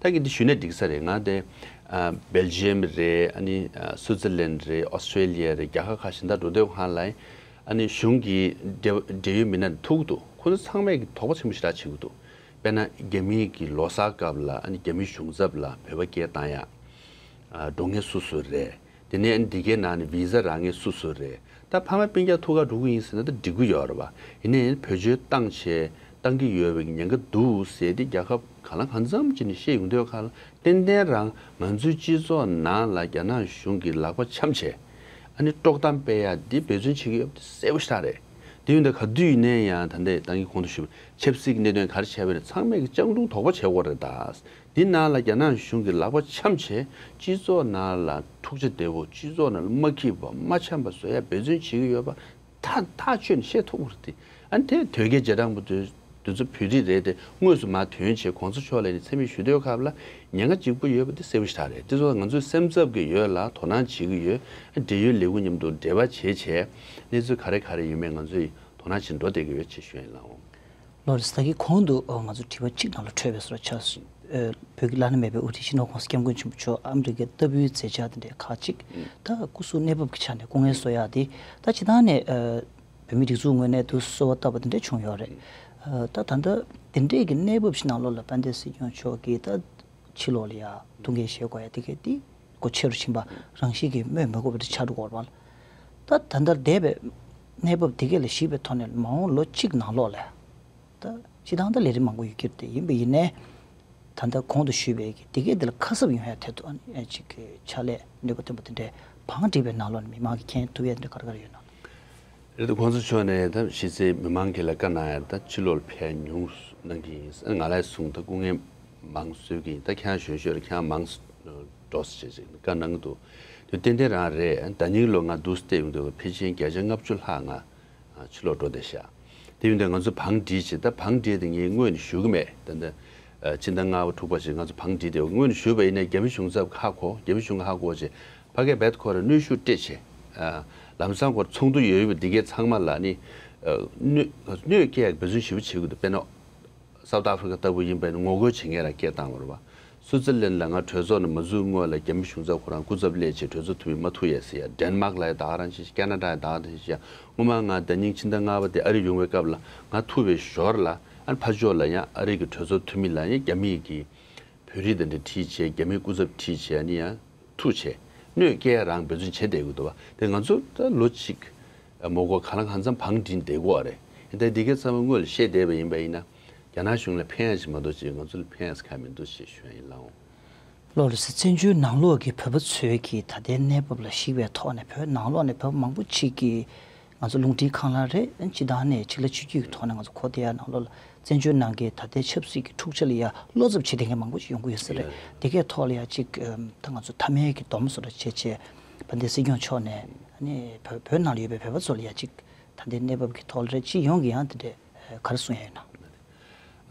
ད་གི་འདི་ཞུས་ན་འགྲིག་ས་རེད། ང་དེ་ཨ་སྦེལ་ཇི་ཡམ་རེད། ཨ་ནི་ཨ་སུའི་ཙི་ལན་རེད། ཨོ་སི་ཀྲེ་ལི་ཡ་རེད། རྒྱལ་ཁབ་ཁག་གཞན་དག་འགྲོ་དུས་སྒང་ལ་ཨ་ནི་གཞུང་གི་འབྲེལ་འབྲེལ་ཡོད་མི་སྣ་ཐུག་འདུག་ཁོ་ཚོ་ཚང་མས་ཀྱི་དོགས་པ་ཆེན་པོ་ཞེ་དྲག་བྱེད་ཀྱི་འདུག་དཔེར་ན་རྒྱ་མིའི་གི་ལོ་གསར་སྐབས་ལ་ཨ་ནི་རྒྱ་མིའི་གཞུང་ཚབ་ལ་བོད་པ་སྐད་བཏང་ཡ། ཨ་འགྲོ་མཁན་སུ་སུ་རེད། དེ་ནས་ཨ་ནི་འདི་གའི་ནང་ནས་བི་ཟ་རག་མཁན་སུ་སུ་རེད། ད་ཕ་མ་སྤུན་ཀྱག་ཐུག་ག་འགྲོ་གི་ཡིན་ཟེར་ན་ད་འགྲིག་གི་ཡོད་རེད་བ། ཡིན་ནའི་བེད་སྤྱོད་བཏང་བྱས་བཏང་གི་ཡོད་པའི་ཉེན་ཁ་འདུག་ཟེར་ཏེ་རྒྱལ་ཁབ་གང་ལ་གང་འཚམ་ཅིག་ནས་བཤད་ཡོང་དུས་སྒང་ལ་ཏན་ཏན་རང་ང་ཚོའི་སྤྱི་ཚོགས་ནང་ལ་རྒྱ་ནག་གཞུང་གིས་ལག་པ་འཆང་བྱས་ཨ་ནི་དཀྲོག་གཏམ་སྤེལ་ཡ་འདི་འབད་བརྩོན་བྱེད་ཀྱི་ཡོད་པ་དེ་གསལ་པོ་ཞེ་དྲག་རེད། དེ་ཡིན་དུས་ག་དུས་ཡིན་ནའི་ཡང་ད་ལྟའི་ད་གིན་གོང་དུ་ཞུས་པ་ཆབ་སྲིད་ཀྱི་གནད་དོན་ག་རེ་བྱས་པ་ཡིན་ན་ཚང་མས་ཀྱི་སྤྱང་གྲུང་དོགས་པ་བྱེད་དགོས་རེད་ད། འདི་ནང་ལ་རྒྱ་ནག་གཞུང་གིས་ལག་པ་འཆང་བྱས་སྤྱི་ཚོགས་ནང་ལ་འཁྲུག་ཆ་དོད་པོ་སྤྱི་ཚོགས་ནང་ལ་མ་འཁྱེར་བ་མ་འཆམ་པ་བཟོ་ཡ་འབད་བརྩོན་བྱེད་ཀྱི་ཡོད་པ་ཐག་ཐག་ཆོད་ནས་བཤད་ཐུབ་ཀྱི་རེད་དེ། ཨ་ནི་དེ་དོལ་རྒྱལ་རྗེས་འབྲང་པོ་དེ་ དེ་ཚོ་བོད་རིགས་རེད་དེ། དངོས་སུ་མར་ཐོན་བྱས་གོང་ས་མཆོག་ལ་ནི་མཚན་སྨད་ཞུ་འདོད་སྐབས་ལ་ཉེན་ཁ་གཅིག་པུ་ཡོད་པ་དེ་གསལ་པོ་ཞེ་དྲག་རེད། དེ་ཚོ་ང་ཚོས་སེམས་འཚབ་ཀྱི་ཡོད་ལ་དོ་སྣང་བྱེད་ཀྱི་ཡོད། འབྲེལ་ཡོད་ལས་ཁུངས་མཉམ་དུ་འབྲེལ་བ་བྱས་བྱས་གནས་ཚུལ་ག་རེ་ག་རེ་ཡོད་མེད་ང་ཚོས་དོ་སྣང་བྱེད་འགྲོ་བསྡད་ཀྱི་ཡོད་ཅེས་ཞུ་ཡ་ཡིན་ལགས། ལགས་རེད། ད་གིན་གོང་དུ་ཨ་ང་ཚོ་དྲི་བ་གཅིག་ནང་ལ་འཕྲོས་པའི་བཟོ་འདྲ་ཆགས་སོང་། ཨ་བོད་ཀྱི་བླ་ན་མེད་པའི་དབུ་ཁྲིད་སྤྱི་ནོར་༸གོང་ས་༸སྐྱབས་མགོན་ཆེན་པོ་མཆོག་ཨ་མི་རི་ཀའི་ལྟ་བུའི་མཛད་འཆར་དེ་འདྲའི་ཁག་ཅིག་ད་སྐུ་གཟུགས་གནས་བབ་ཀྱི་ཆ་ནས་སྐུ་ངལ་གསོ་ཡག་དེ་ད་སྤྱིར་བཏང་ནས་ཨ་བོད་མི་སྒྲིག་འཛུགས་ངོས་ནས་དུ་གསོལ་བ་བཏབ་པ་དེ་འདྲ་བྱུང་ཡོད་རེད། ཨ་ད་ད་ལྟ་དེ་འདྲའི་གི་གནས་བབ་ཞིག་ནང་ལོགས་ལ་དཔལ་ལྡན་སྲིད་སྐྱོང་མཆོག་གིས་ད་ཕྱི་ལོགས་ལ་ཡ་ཐུགས་འགན་བཞེས་དགོས་ཡ་དེ་གས་དེ་སྒོ་ཕྱེ་རུ་ཕྱིན་པ་རང་བཞིན་གྱིས་སྨོས་མི་དགོས་པ་དེ་ཆགས་འགྲོ་གི་ཡོད་རེད་པ། ད་ད་ལྟ་འདས་པའི་གནས་བབ་དེ་གས་ལ་གཞིགས་པའི་ཐོག་ནས་མ་འོངས་ལོ་གཅིག་ནང་ལོགས་ལ་ད་སྤྱིར་བཏང་ད་ལས་རིམ་མང་པོ་ཡོད་ཀྱི་རེད། ཡིན་པ་ཡིན་ནའི་ད་ལྟ་གོང་དུ་ཞུས་པའི་གི་དེ་གས་དེ་ལ་ཁ་གསབ་ཡོང་ཡ་ཐད་དུ་ཨ་ནི་ཅིག་གི་ཕྱག་ལས་ནུས་པ་ཐོན་པ་དེ་འདྲའི་བང་བསྒྲིགས་པའི་ནང་ལོགས་ནས་མི་མང་གིས་མཁྱེན་ཐུབ་ཡ་དེ་འདྲ་ག་རེ་ག་རེ་ཡོད་ན། རེད་དེ། གོང་ས་མཆོག་ནས་ད་གཞི་རྩའི་མི་མང་གི་ལ་བཀའ་གནང་ཡ་ད་ཕྱི་ལོགས་ལ་ཕེབས་ཡ་ཉུང་གནང་གི་ཡིན། ང་ལ་གསུངས། ད་སྐུ་ངལ་མང་གསོས་ཀྱི་ཡིན། ད་ཁྱེད་རང་གཞོན་ཤོས་རེད། ཁྱེད་རང་མང་འགྲོ་ཟེར་བྱས་བཀའ་གནང་གི་འདུག་དེ་ཏན་ཏན་རང་རེད། ད་ནིང་ལོ་ང་འདུག་བསྡད་ཡོང་དུས་ཕལ་ཆེར་བརྒྱ་ཆ་ལྔ་བཅུ་ལྷག་ང་ཕྱི་ལོགས་འགྲོ་བསྡད་ཤག་དེ་ཡིན་དུས་ང་ཚོ་བང་བསྒྲིགས་བྱས། ད་བང་བསྒྲིགས་དེ་ངས་སྔོན་ནས་ཞུ་གི་མེད། ད་ད་ཕྱི་ཟླ་ལྔ་པ་དྲུག་པ་ཞིག་ང་ཚོ་བང་བསྒྲིགས་དེ་སྔོན་ནས་ཞུས་པ་ཡིན་ན་རྒྱ་མི་གཞུང་ཚབ་ཧ་གོ་རྒྱ་མི་གཞུང་ཧ་གོ་བྱས་ཕ་གིར་རྦད་ཁོ་ར་གནོན་ཤུགས་སྤྲད་བྱས། ལམ་སང་ཁོ་ར་ཚོགས་འདུ་ཡོད་ཡོད་པ་འདི་གས་ཚང་མ་ལ་ནི་གནོད་གནོད་སྐྱེལ་ཡག་འབད་བརྩོན་ཞེ་པོ་བྱེད་ཀྱི་འདུག་དཔེར་ན་སའུ་ཐི་ཨ་ཧྥི་རི་ཀ་ལྟ་བུ་ཡིན་པ་ཡིན་ན་ངོ་རྒོལ་བྱེད་མཁན་རང་སྐད་བཏང་བ་རེད་པ། སུའུ་ཙི་ལན་ལ་ང་གྲོས་ཚོགས་ནང་མ་འཛུལ་སྔོན་ལ་རྒྱ་མི་གཞུང་ཚབ་ཁོ་རང་སྐུ་ཚབ་སླེབས་བྱས་གྲོས་ཚོགས་འཐུས་མི་མ་ཐུག་ཡ་ཟེར་ཡ། ཌེན་མཱག་ལ་ཡ་ད་ག་རང་བྱེད་ཤག་ཀ་ན་ཌ་ཡ་ད་ག་རང་བྱེད་ཤག་སྔོན་མ་ང་ཟླ་ཉིན་ཕྱི་ཟླ་ལྔ་པ་དེ་ཨ་རི་ཡོང་བའི་སྐབས་ལ་ང་ཐུག་པའི་ཞོར་ལ་ཨ་ནི་ཕར་ཕྱོགས་ལ་ཡང་ཨ་རི་གི་གྲོས་ཚོགས་འཐུས་མི་ལ་ཡང་རྒྱ་མི་གི་བོད་རིགས་དེ་འདྲ་ཁྲིད་བྱས། རྒྱ་མིའི་སྐུ་ཚབ་ཁྲིད་བྱས་ནི་ཡང་ཐུག་བྱས་གནོད་སྐྱེལ་རང་འབད་བརྩོན་བྱེད་བསྡད་ཀྱི་འདུག་བ། དེ་ང་ཚོ་ད་ལོ་གཅིག་མ་འགོར་གང་ལ་གང་འཚམ་བང་བསྒྲིགས་བསྡད་ཀྱི་ཡོད་རེད། ཡིན་ད་འདི་གའི་ཚང་མ་སྔོན་ལ་བཤད་བསྡད་པ་ཡིན་པ་ཡིན་ན་རྒྱ་ནག་གཞུང་ལ་ཕན་ཡ་ཞིག་མ་གཏོགས་ཅིག་ང་ཚོ་ལ་ཕན་ཡ་ཞིག་གང་མི་འདུག་ཅེས་ཞུ་ཡ་ཡིན་ལགས། ལགས་རེད་ཟེར། བཙན་བྱོལ་ནང་ལོགས་ཀྱི་བོད་པ་ཚོའི་གི་ད་ལྟའི་གནས་བབ་ལ་གཞིགས་པའི་ཐོག་ནས་བོད་ནང་ལོགས་ནས་བོད་པ་མང་པོ་ཅིག་གིས་ང་ཚོ་རླུང་འཕྲིན་ཁང་ལ་རེད། སྤྱིར་བཏང་ནས་ཕྱི་ལ་ཆོས་བརྒྱུད་ཀྱི་ཐོག་ནས་ང་ཚོ་གོ་བསྡད་ཡ་ནང་ལོགས་ལ་བཙན་བྱོལ་ནང་གི་ད་ལྟའི་ཆབ་སྲིད་ཀྱི་འཁྲུག་ཆ་ལ་ཡ་བློ་འཚབ་བྱེད་བསྡད་མཁན་མང་པོ་ཅིག་ཡོང་གི་ཡོད་ས་རེད། དེ་གའི་ཐོག་ལ་ཡ་ཅིག་ད་ང་ཚོ་མཐའ་མའི་གི་སྡོམ་བཟོ་འདྲ་བྱས་བྱས་དཔལ་ལྡན་སྲིད་སྐྱོང་མཆོག་ནས་ཨ་ནི་བོད་བོད་ནང་ལ་ཡོད་པའི་བོད་པ་ཚོ་ལ་ཡ་ཅིག་ད་ལྟའི་གནས་བབ་ཀྱི་ཐོག་ལ་རེད། སྤྱི་ཡོངས་ཀྱི་ཡང་དེ་འདྲས་ག་རེ་གསུང་ཡ་ཡོད་ན།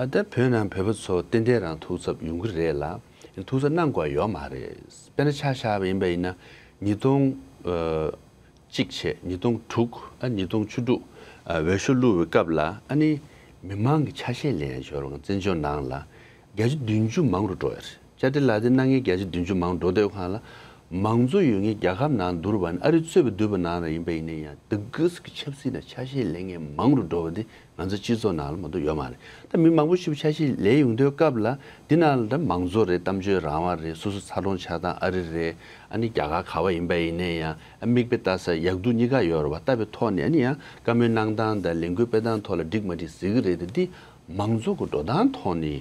ཨ་ད་བོད་ནང་བོད་པ་ཚོ་ཏན་ཏན་རང་ཐུགས་འཚབ་ཡོང་གི་རེད་ལ། ཐུགས་འཚབ་གནང་དགོས་ཡ་ཡོད་མ་རེད། དཔེར་ན་ཆ་བཞག་པ་ཡིན་པ་ཡིན་ན་ཉིས་སྟོང་གཅིག་བྱས་ཉིས་སྟོང་དྲུག་ཨ་ཉིས་སྟོང་བཅུ་དྲུག་ཨ་འོས་ཤོག་བླུགས་པའི་སྐབས་ལ་ཨ་ནི་མི་མང་གི་ཆ་ཤས་ལེན་ཡ་ཞོར་བཙན་བྱོལ་ནང་ལ་བརྒྱ་ཆ་བདུན་ཅུ་མང་རུ་འགྲོ་ཡ་རེད། བཅའ་ཁྲིམས་ལག་བསྟར་གནང་མཁན་བརྒྱ་ཆ་བདུན་ཅུ་མང་འགྲོ་དུས་སྒང་ལ་མང་གཙོ་ཡོད་མཁན་རྒྱལ་ཁབ་ནང་བསྡུར་བ་ན་ཨ་རི་གཙོས་པའི་འདུས་པ་ནང་ལ་ཡིན་པ་ཡིན་ན་ཡང་དེ་ག་ཙམ་གྱི་ཆབ་སྲིད་ནང་ཆ་ཤས་ལེན་མཁན་མང་རུ་འགྲོ་བ་དེ་ང་ཚོ་སྤྱི་ཚོགས་ནང་ལ་མ་གཏོགས་ཡོད་མ་རེད། ད་མི་མང་པོ་ཞིག་ཆ་ཤས་ལེན་ཡོང་དུས་སྐབས་ལ་འདི་ནང་ལ་ད་མང་གཙོ་རེད། གཏམ་བརྗོད་རང་དབང་རེད། སོ་སོ་འཚར་ལོངས་ཆགས་སྟངས་ཨ་རི་རེད། ཨ་ནི་རྒྱ་གར་ག་པར་ཡིན་པ་ཡིན་ན་ཡང་ཨ་མིག་དཔེ་ལྟ་ས་ཡག་སྡུག་གཉིས་ཀ་ཡོད་རེད་བ། ལྟ་བའི་ཐོག་ནས་ཨ་ནི་ཡང་བཀའ་མོལ་གནང་སྟངས་དང་ལས་འགུལ་སྤེལ་སྟངས་ཐོག་ལ་འགྲིག་མ་འགྲིག་ཟེར་གི་རེད་དེ། འདི་མང་གཙོ་གི་འགྲོ་སྟངས་ཐོག་ནས་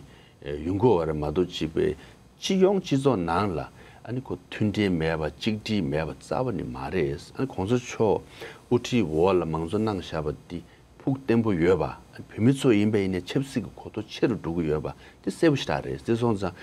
ཡོང་དགོས་པ་རེད་མ་གཏོགས་ཅིག་པའི་སྤྱི་ཡོངས་སྤྱི་ཚོགས་ནང་ལ་ཨ་ནི་ཁོ་མཐུན་སྒྲིལ་མེད་པ་གཅིག་སྒྲིལ་མེད་པ་རྩ་བ་ནས་མ་རེད། ཨ་ནི་གོང་ས་མཆོག་དབུ་ཁྲིད་འོག་ལ་མང་གཙོ་གནང་བཞག་པ་འདི་ཕུགས་བརྟན་པོ་ཡོད་པ། བོད་མི་ཚོ་ཡིན་པ་ཡིན་ནའི་ཆབ་སྲིད་ཀྱི་གོ་རྟོགས་ཆེ་རུ་འགྲོ་གི་ཡོད་པ་འདི་གསལ་པོ་ཞེ་དྲག་རེད། དེ་སོང་ཙང་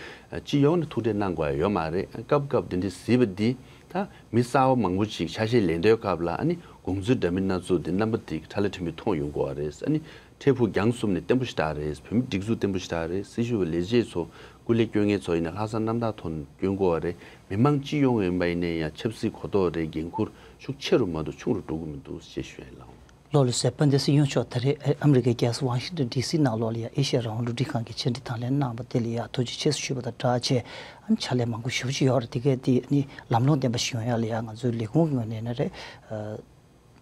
སྤྱི་ཡོངས་ནས་ཐུགས་ཁྲལ་གནང་དགོས་ཡ་ཡོད་མ་རེད། སྐབས་སྐབས་འདི་འདྲའི་གཟིགས་པ་འདི་ད་མི་གསར་པ་མང་པོ་ཅིག་ཆ་ཤས་ལེན་དུས་སྐབས་ལ་ཨ་ནི་དགོངས་ཚུལ་འདྲ་མིན་སྣ་ཚོགས་འདི་རྣམ་པ་འདི་ཁྲ་ལ་ཁྲིམས་མི་མཐོང་ཡོང་དགོས་པ་རེད། ཨ་ནི་འཕྲལ་ཕུགས་རྒྱང་གསུམ་ནས་བརྟན་པོ་ཞེ་དྲག་རེད། བོད་མི་སྒྲིག་འཛུགས་བརྟན་པོ་ཞེ་དྲག་རེད། སྲི་ཞུ་བ་ལས་བྱེད་ཚོ་སྐུ་ལས་སྐྱོན་མཁན་ཚོ་ཡིན་ན་ལྷག་བསམ་རྣམ་དག་ཐོག་ནས་སྐྱོན་དགོས་པ་རེད། མི་མང་སྤྱི་ཡོངས་ཡིན་པ་ཡིན་ན་ཡང་ཆབ་སྲིད་གོ་རྟོགས་རེད། འགན་འཁུར་ཤུགས་ཆེ་རུ་མ་གཏོགས་ཆུང་རུ་འགྲོ་གི་མི་འདུག་ཅེས་ཞུ་ཡ་ཡིན་ལགས། ལགས་ལགས་སོ། དཔལ་ལྡན་སྲིད་སྐྱོང་མཆོག་ད་རེས་ཨ་ཨ་མི་རི་ཀའི་རྒྱལ་ས་ཝ་ཤིང་ཏོན་ཌི་སི་ནང་ལོགས་ལ་ཡ་ཨེ་ཤ་ཡ་རང་དབང་རླུང་འཕྲིན་ཁང་གི་བཅར་འདྲི་དང་ལེན་གནང་བ་དེ་ལ་ཡ་ཐུགས་རྗེ་ཆེ་ཞུ་བ་དང་སྦྲགས་བྱས་ཨ་ནི་ཕྱག་ལས་མང་པོ་ཞེ་པོ་ཅིག་ཡོད་རེད། དེ་གས་དེ་ཨ་ནི་ལམ་ལྷོང་ལྡན་པ་ཞིག་ཡོང་ཡ་ལ་ཡ་ང་ཚོའི་ལས་ཁུངས་ཀྱི་ངོས་ནས་ན་རེད། ཨ་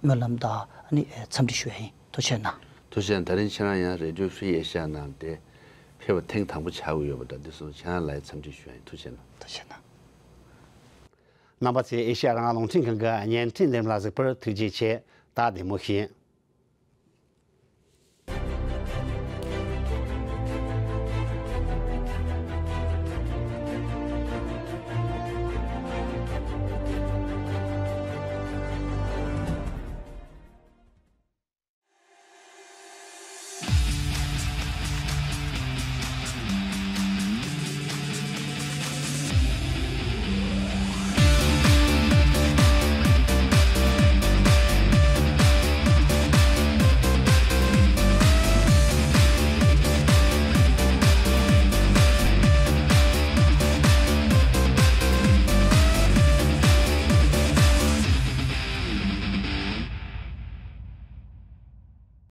སྨོན་ལམ་དང་ཨ་ནི་འཚམས་འདྲི་ཞུ་ཡ་ཡིན། ཐུགས་རྗེ་གནང་། ཐུགས་རྗེ་གནང་། ད་རིང་ཁྱེད་རང་ཡང་རེ་ཌི་ཡོ་ཧྥི་རི་ཨེ་ཤ་ཡ་ནང་དེ་ཕེབས་པ་ཐེངས་དང་པོ་ཆགས་ཀྱི་ཡོད་པ་འདྲ། འདི་སོང་ཁྱེད་རང་ལ་ཡང་འཚམས་འདྲི་ཞུ་ཡ་ཡིན། ཐུགས་རྗེ་གནང་། ཐུགས་རྗེ་གནང་། རྣམ་པ་ཚོས་ཨེ་ཤ་ཡ་རང་དབང་རླུང་འཕྲིན་ཁང་གི་བརྙན་འཕྲིན་ལས་རིམ་ལ་གཟིགས་པར་ཐུགས་རྗེ་ཆེ། ད་བདེ་མོ་བྱོས།